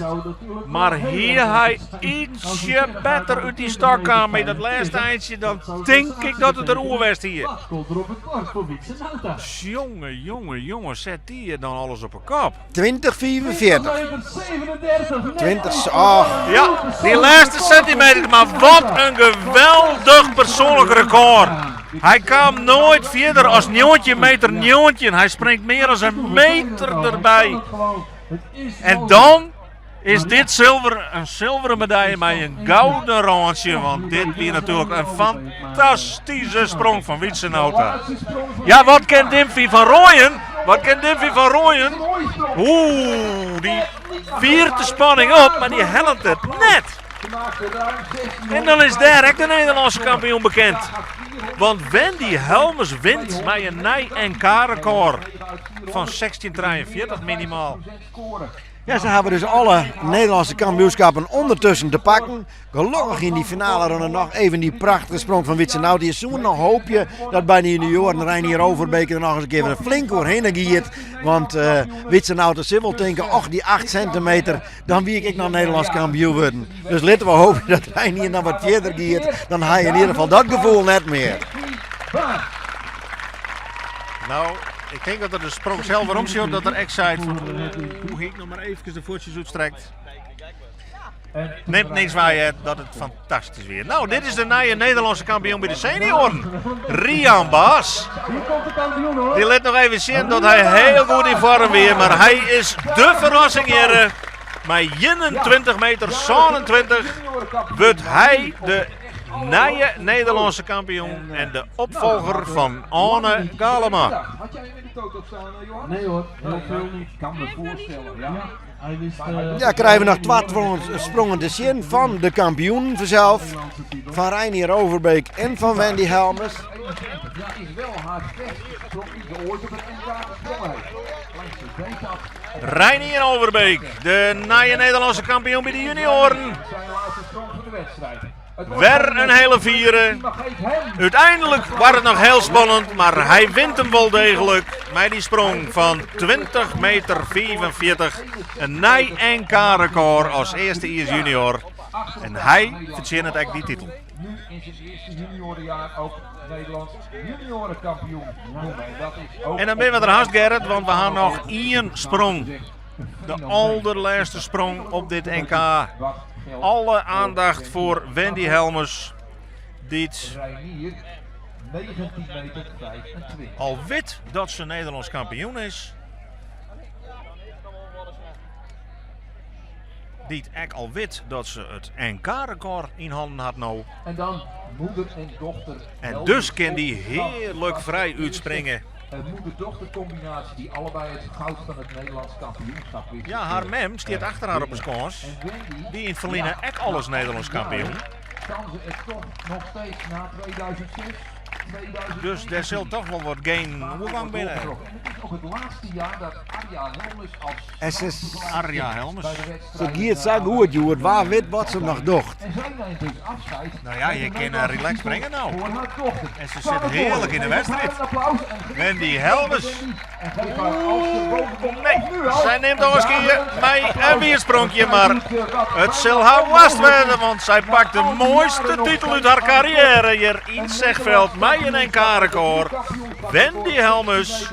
[SPEAKER 1] Mar hie hy ytsje better út dy stok kaam by dat lêste eintsje, dan tink ik dat it der oer west hie.
[SPEAKER 6] Wat komt er op it bord foar Wietse Nauta?
[SPEAKER 1] Jonge, jonge, jonge, set dy it dan alles op 'e kop.
[SPEAKER 2] 2045.
[SPEAKER 6] 37.
[SPEAKER 2] 20, och.
[SPEAKER 1] Ja, dy lêste sintimeter, mar wat in geweldich persoanlik rekôr. Hy kaam noait fierder as 19 meter 19. Hy springt mear as in meter derby. En dan is dit silver, in silveren medalje mei in gouden rântsje. Want dit wie natuerlik in fantastyske sprong fan Wietse Nauta. Ja, wat kin Dimphy van Rooyen? Wat kin Dimphy van Rooyen? Oeh, dy fiert de spanning op, mar dy hellet it net. En dan is dêr ek de Nederlânske kampioen bekend. Want Wendy Helmers wint mei in nij NK-rekôr fan 16,43 minimaal.
[SPEAKER 2] Ja, se hawwe dus alle Nederlânske kampioenskippen ûndertusken te pakken. Gelokkich yn dy finaleronde noch even dy prachtige sprong fan Wietse Nauta. Je soene noch hoopje dat by de junioaren Reinier Overbeek der noch ris in kear flink oerhinne giet. Want uh, Wietse Nauta sil wol tinke, och dy 8 sintimeter, dan wie ik ek noch Nederlânsk kampioen wurden. Dus litte we hoopje dat Reinier noch wat fierder giet. Dan ha je yn ieder gefal dat gefoel net mear.
[SPEAKER 1] No, ik tink dat er de sprong sels werom sjocht, dat er ek seit fan, hoe hie ik noch mar eefkes de fuotsjes útstrekt. Nimt niks wei hè, dat it fantastysk wie. No, dit is de nije Nederlânske kampioen by de senioaren. Rian Baas.
[SPEAKER 6] Hier komt de kampioen hoor.
[SPEAKER 1] Dy lit noch even sjen dat hy hiel goed yn foarm wie, mar hy is de ferrassing hjir. Mei 21 meter 27 wurdt hy de nije Nederlânske kampioen en de opfolger fan Anne Galema.
[SPEAKER 5] Had jij hem in de toto staan, eh, Johan?
[SPEAKER 6] Nee hoor, heel veel niet.
[SPEAKER 5] Ik kan me voorstellen, ja.
[SPEAKER 6] Ja, hij wist... eh,
[SPEAKER 2] Ja, krije we noch twa sprongen te sjen fan de kampioenen fansels. Fan Reinier Overbeek en fan Wendy Helmers.
[SPEAKER 5] 21, ja, is wel haar beste sprong die ze ooit op het NK gesprongen heeft. Alleen ze deed dat
[SPEAKER 1] Reinier Overbeek, de nije Nederlânske kampioen by de junioaren.
[SPEAKER 5] zijn laatste sprong van de wedstrijd. Het wordt
[SPEAKER 1] Wer in hiele fiere.
[SPEAKER 5] Maar geef hem
[SPEAKER 1] Uteinlik wie it noch hiel spannend, mar hy wint him wol deeglik mei dy sprong fan 20 meter 45. In nij NK-rekôr as earstejiers junior.
[SPEAKER 5] Achter
[SPEAKER 1] En
[SPEAKER 5] elkaar
[SPEAKER 1] hy
[SPEAKER 5] Nederlands
[SPEAKER 1] fertsjinnet ek dy titel.
[SPEAKER 5] Nu in zijn eerste juniorenjaar ook Nederlands juniorenkampioen noemen. En dat is ook
[SPEAKER 1] En dan binne we der hast, Gerrit, want we ha noch ien sprong. De alderlêste sprong op dit NK. Alle aandacht foar Wendy Helmes, dy't
[SPEAKER 5] Reinier 19 meter 25.
[SPEAKER 1] al wit dat se Nederlânsk kampioen is. Dy't ek al wit dat se it NK-rekôr yn hannen hat no.
[SPEAKER 5] En dan moeder en dochter.
[SPEAKER 1] En dus kin dy hearlik frij útspringe.
[SPEAKER 5] Een moeder-dochter combinatie die allebei het goud van het Nederlands kampioenschap wisten
[SPEAKER 1] Ja, har
[SPEAKER 5] te,
[SPEAKER 1] mem stiet achter har op 'e skâns.
[SPEAKER 5] En Wendy,
[SPEAKER 1] Wie yn it ferline
[SPEAKER 5] ja,
[SPEAKER 1] ek alris
[SPEAKER 5] na
[SPEAKER 1] Nederlânsk
[SPEAKER 5] al die
[SPEAKER 1] kampioen.
[SPEAKER 5] jaren Kan ze het toch nog steeds na 2006, 2019.
[SPEAKER 1] Dus dêr sil toch wol wat genen oergong binne.
[SPEAKER 5] En het is ook het laatste jaar dat Arja Helmes als
[SPEAKER 2] En ze is-
[SPEAKER 1] Arja Helmes.
[SPEAKER 5] bij de wedstrijd,
[SPEAKER 2] Se giet sa goed, Joerd. Wa wit wat se noch docht.
[SPEAKER 5] En zij neemt dus afscheid.
[SPEAKER 1] Nou ja,
[SPEAKER 5] met
[SPEAKER 1] je
[SPEAKER 5] de
[SPEAKER 1] kan,
[SPEAKER 5] Nederlandse
[SPEAKER 1] relaxed
[SPEAKER 5] titel
[SPEAKER 1] springen nou.
[SPEAKER 5] Voor haar dochter.
[SPEAKER 1] En ze
[SPEAKER 5] Kan
[SPEAKER 1] zit
[SPEAKER 5] het
[SPEAKER 1] heerlijk
[SPEAKER 5] worden.
[SPEAKER 1] in de
[SPEAKER 5] Geef haar
[SPEAKER 1] wedstrijd.
[SPEAKER 5] een applaus en geniet
[SPEAKER 1] Wendy
[SPEAKER 5] van
[SPEAKER 1] Helmes.
[SPEAKER 5] Wendy. En geef haar als ze boven komt.
[SPEAKER 1] Nee,
[SPEAKER 5] Of nu al.
[SPEAKER 1] zij neemt nog eens een keer
[SPEAKER 5] Een
[SPEAKER 1] mij
[SPEAKER 5] applaus.
[SPEAKER 1] een bierspronkje,
[SPEAKER 5] En
[SPEAKER 1] maar
[SPEAKER 5] zij doet, wat
[SPEAKER 1] het
[SPEAKER 5] bijna
[SPEAKER 1] zal haar worst
[SPEAKER 5] onmogelijk
[SPEAKER 1] worden,
[SPEAKER 5] is.
[SPEAKER 1] want zij
[SPEAKER 5] Na
[SPEAKER 1] pakt de
[SPEAKER 5] al die
[SPEAKER 1] mooiste
[SPEAKER 5] jaren nog
[SPEAKER 1] titel uit
[SPEAKER 5] steeds
[SPEAKER 1] haar
[SPEAKER 5] aan de top.
[SPEAKER 1] carrière hier in
[SPEAKER 5] Een
[SPEAKER 1] Zegveld.
[SPEAKER 5] Nederlands
[SPEAKER 1] Mij een NK-record.
[SPEAKER 5] kampioenschap.
[SPEAKER 1] Wendy Helmes,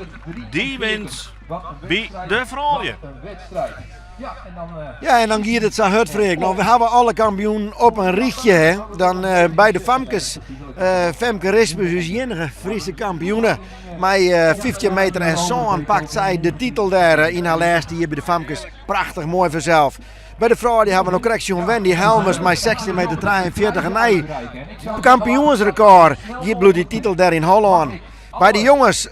[SPEAKER 1] die
[SPEAKER 5] 43.
[SPEAKER 1] wint
[SPEAKER 5] Wat een
[SPEAKER 1] bij
[SPEAKER 5] wedstrijd.
[SPEAKER 1] de froulju.
[SPEAKER 5] Wat een wedstrijd. Ja, en dan,
[SPEAKER 2] Ja, en dan giet it sa hurd, Freek. No, we hawwe alle kampioenen op in rychje. Hè. Dan by de famkes, Femke Rispens is iennige Fryske kampioene. Mei 15 meter en sân pakt sy de titel dêr yn har lêste jier by de famkes. Prachtich moai fansels. By de froulju hawwe we no krekt sjoen Wendy Helmes mei 16 meter 43 in nij kampioensrekôr. Hjir bliuwt dy titel dêr yn Hollân. By de jonges,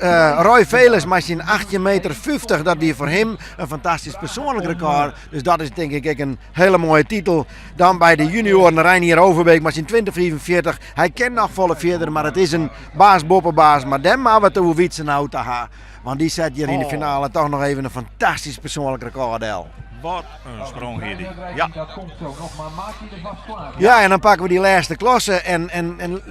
[SPEAKER 2] Roy Veles mei syn 18 meter 50, dat wie foar him in fantastysk persoanlik rekôr. Dus dat is tink ik ek in hiele moaie titel. Dan by de junioaren Reinier Overbeek mei syn 20,45. Hy kin noch folle fierder, mar it is in baas boppe baas. Mar dêr moatte we it oer Wietse Nauta ha. Want dy set hjir yn de finale toch noch even in fantastysk persoanlik rekôr del.
[SPEAKER 1] Wat in sprong hie dy. Ja.
[SPEAKER 5] Dat komt zo nog, maar maak je er vast klaar.
[SPEAKER 2] Ja, en dan pakke we dy lêste klasse. En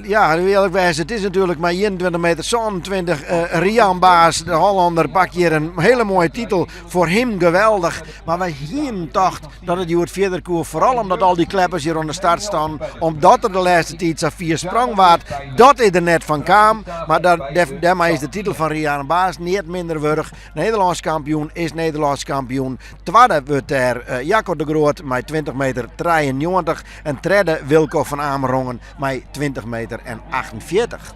[SPEAKER 2] ja, earlik wêze, it is natuerlik mar 21 meter 27. Rian Baas, de Hollander, pakt hjir in hiele moaie titel. Foar him geweldich. Mar wy hienen tocht dat it hjoed fierder koe. Foaral omdat al dy kleppers hjir oan de start stean. Omdat der de lêste tiid sa fier sprongen waard. Dat is der net fan kaam. Mar dêrmei is de titel fan Rian Baas net minder wurdich. Nederlânsk kampioen is Nederlânsk kampioen. Twadde wurdt dêr Jacco de Groot mei 20 meter 93. En tredde Wilco van Amerongen mei 20 meter en 48.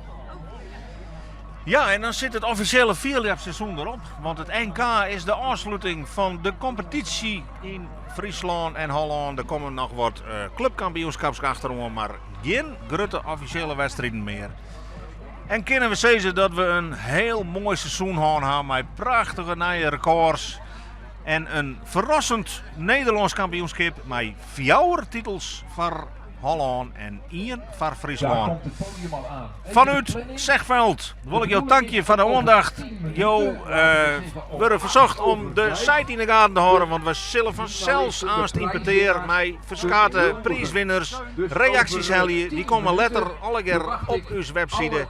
[SPEAKER 1] Ja, en dan sit it offisjele fierljepseizoen derop. Want it NK is de ôfsluting fan de kompetysje yn Fryslân en Hollân. Der komme noch wat klupkampioenskippen achteroan, mar gjin grutte offisjele wedstriden mear. En kinne we sizze dat we in hiel moai seizoen hân hawwe mei prachtige nije rekôrs. En in ferrassend Nederlânsk kampioenskip mei fjouwer titels foar Hollân en ien foar
[SPEAKER 5] Daar
[SPEAKER 1] Fryslân.
[SPEAKER 5] komt het podium al aan. Even de
[SPEAKER 1] Fanút
[SPEAKER 5] planning.
[SPEAKER 1] Zegveld wol ik jo tankje foar de oandacht. Jo wurde fersocht om de site yn de gaten te hâlden, want we sille fansels aanst yn petear mei ferskate priiswinners reaksjes helje. Dy komme letter allegear op ús webside.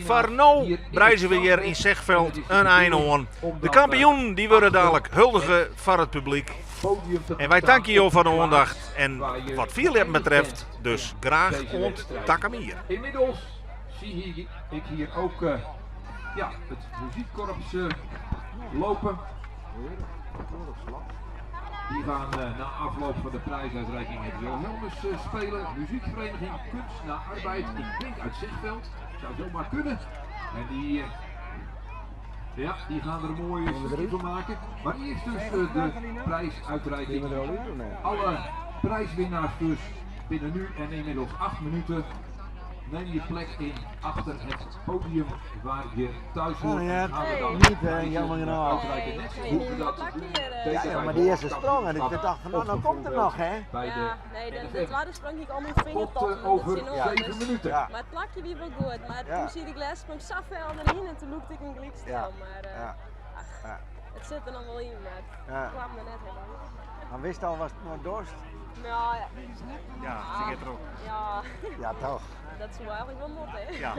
[SPEAKER 1] Foar no breie we hjir yn Zegveld in ein oan. De kampioenen dy wurde dalik huldige foar it publyk. En wy tankje jo foar de oandacht. En wat fierljeppen betreft, dus graach oant takom jier.
[SPEAKER 5] Inmiddels zie ik hier ook ja, het muziekkorps lopen. Die gaan na afloop van de prijsuitreiking het Wilhelmus spelen. Muziekvereniging Kunst na Arbeid, ik denk uit Zegveld. Zou zomaar kunnen. En die, ja, die gaan er een mooie stukje van maken. Maar eerst dus de prijsuitreiking. Alle prijswinnaars dus binnen nu en inmiddels 8 minuten. Neem je plek in achter het podium waar je thuis hoort.
[SPEAKER 2] Oh ja,
[SPEAKER 5] En gaan we dan
[SPEAKER 2] niet, hè,
[SPEAKER 5] prijzen
[SPEAKER 2] jammer genoeg.
[SPEAKER 5] uitreiken. Net zoals hoe we dat doen tegen
[SPEAKER 2] Ja,
[SPEAKER 5] bij
[SPEAKER 2] maar die eerste
[SPEAKER 5] de
[SPEAKER 2] sprong en ik dacht van, nou, nou komt het nog, hè?
[SPEAKER 5] Bij de
[SPEAKER 4] Ja, nee, de
[SPEAKER 5] NFM.
[SPEAKER 4] tweede sprong ik al mijn
[SPEAKER 5] Tot
[SPEAKER 4] vingertoppen.
[SPEAKER 5] over
[SPEAKER 4] dat is enorm.
[SPEAKER 5] 7 minuten.
[SPEAKER 2] Ja.
[SPEAKER 4] Maar het plakje wie wel goed. Maar
[SPEAKER 2] Ja.
[SPEAKER 4] toen zie ik laatste sprong zo ver erin en toen loopte ik een gelijk snel.
[SPEAKER 2] Ja.
[SPEAKER 4] Maar
[SPEAKER 2] Ja.
[SPEAKER 4] ach,
[SPEAKER 2] Ja.
[SPEAKER 4] het zit er nog wel in, maar het
[SPEAKER 2] Ja.
[SPEAKER 4] kwam er net helemaal.
[SPEAKER 2] Maar wist al, was it noch dorst?
[SPEAKER 4] Nou ja,
[SPEAKER 1] Ja, se giet derop.
[SPEAKER 4] ja,
[SPEAKER 2] Ja, toch.
[SPEAKER 4] dat is wel eigenlijk wel mot, hè?
[SPEAKER 1] Ja,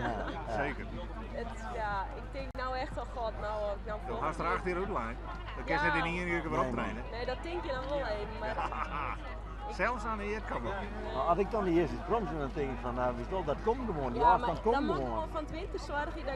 [SPEAKER 1] zeker.
[SPEAKER 4] Het, ja, ik denk nou echt al, god, nou, nou
[SPEAKER 1] Do hast der 8 jier útlein. Dan kinst
[SPEAKER 4] Ja.
[SPEAKER 1] net yn ien kear wer
[SPEAKER 2] Nee,
[SPEAKER 1] optraine.
[SPEAKER 4] Nee, dat tink je dan wol even, mar
[SPEAKER 1] Sels Annejet kan wol.
[SPEAKER 2] Maar as ik dan de earste sprong sil, dan tink ik fan, no, witst wol, dat komt gewoan. Dy
[SPEAKER 8] Ja,
[SPEAKER 2] ôfstân
[SPEAKER 8] mar
[SPEAKER 2] komt
[SPEAKER 8] dan moat ik
[SPEAKER 2] gewoan.
[SPEAKER 8] gewoan fan it winter soargje dat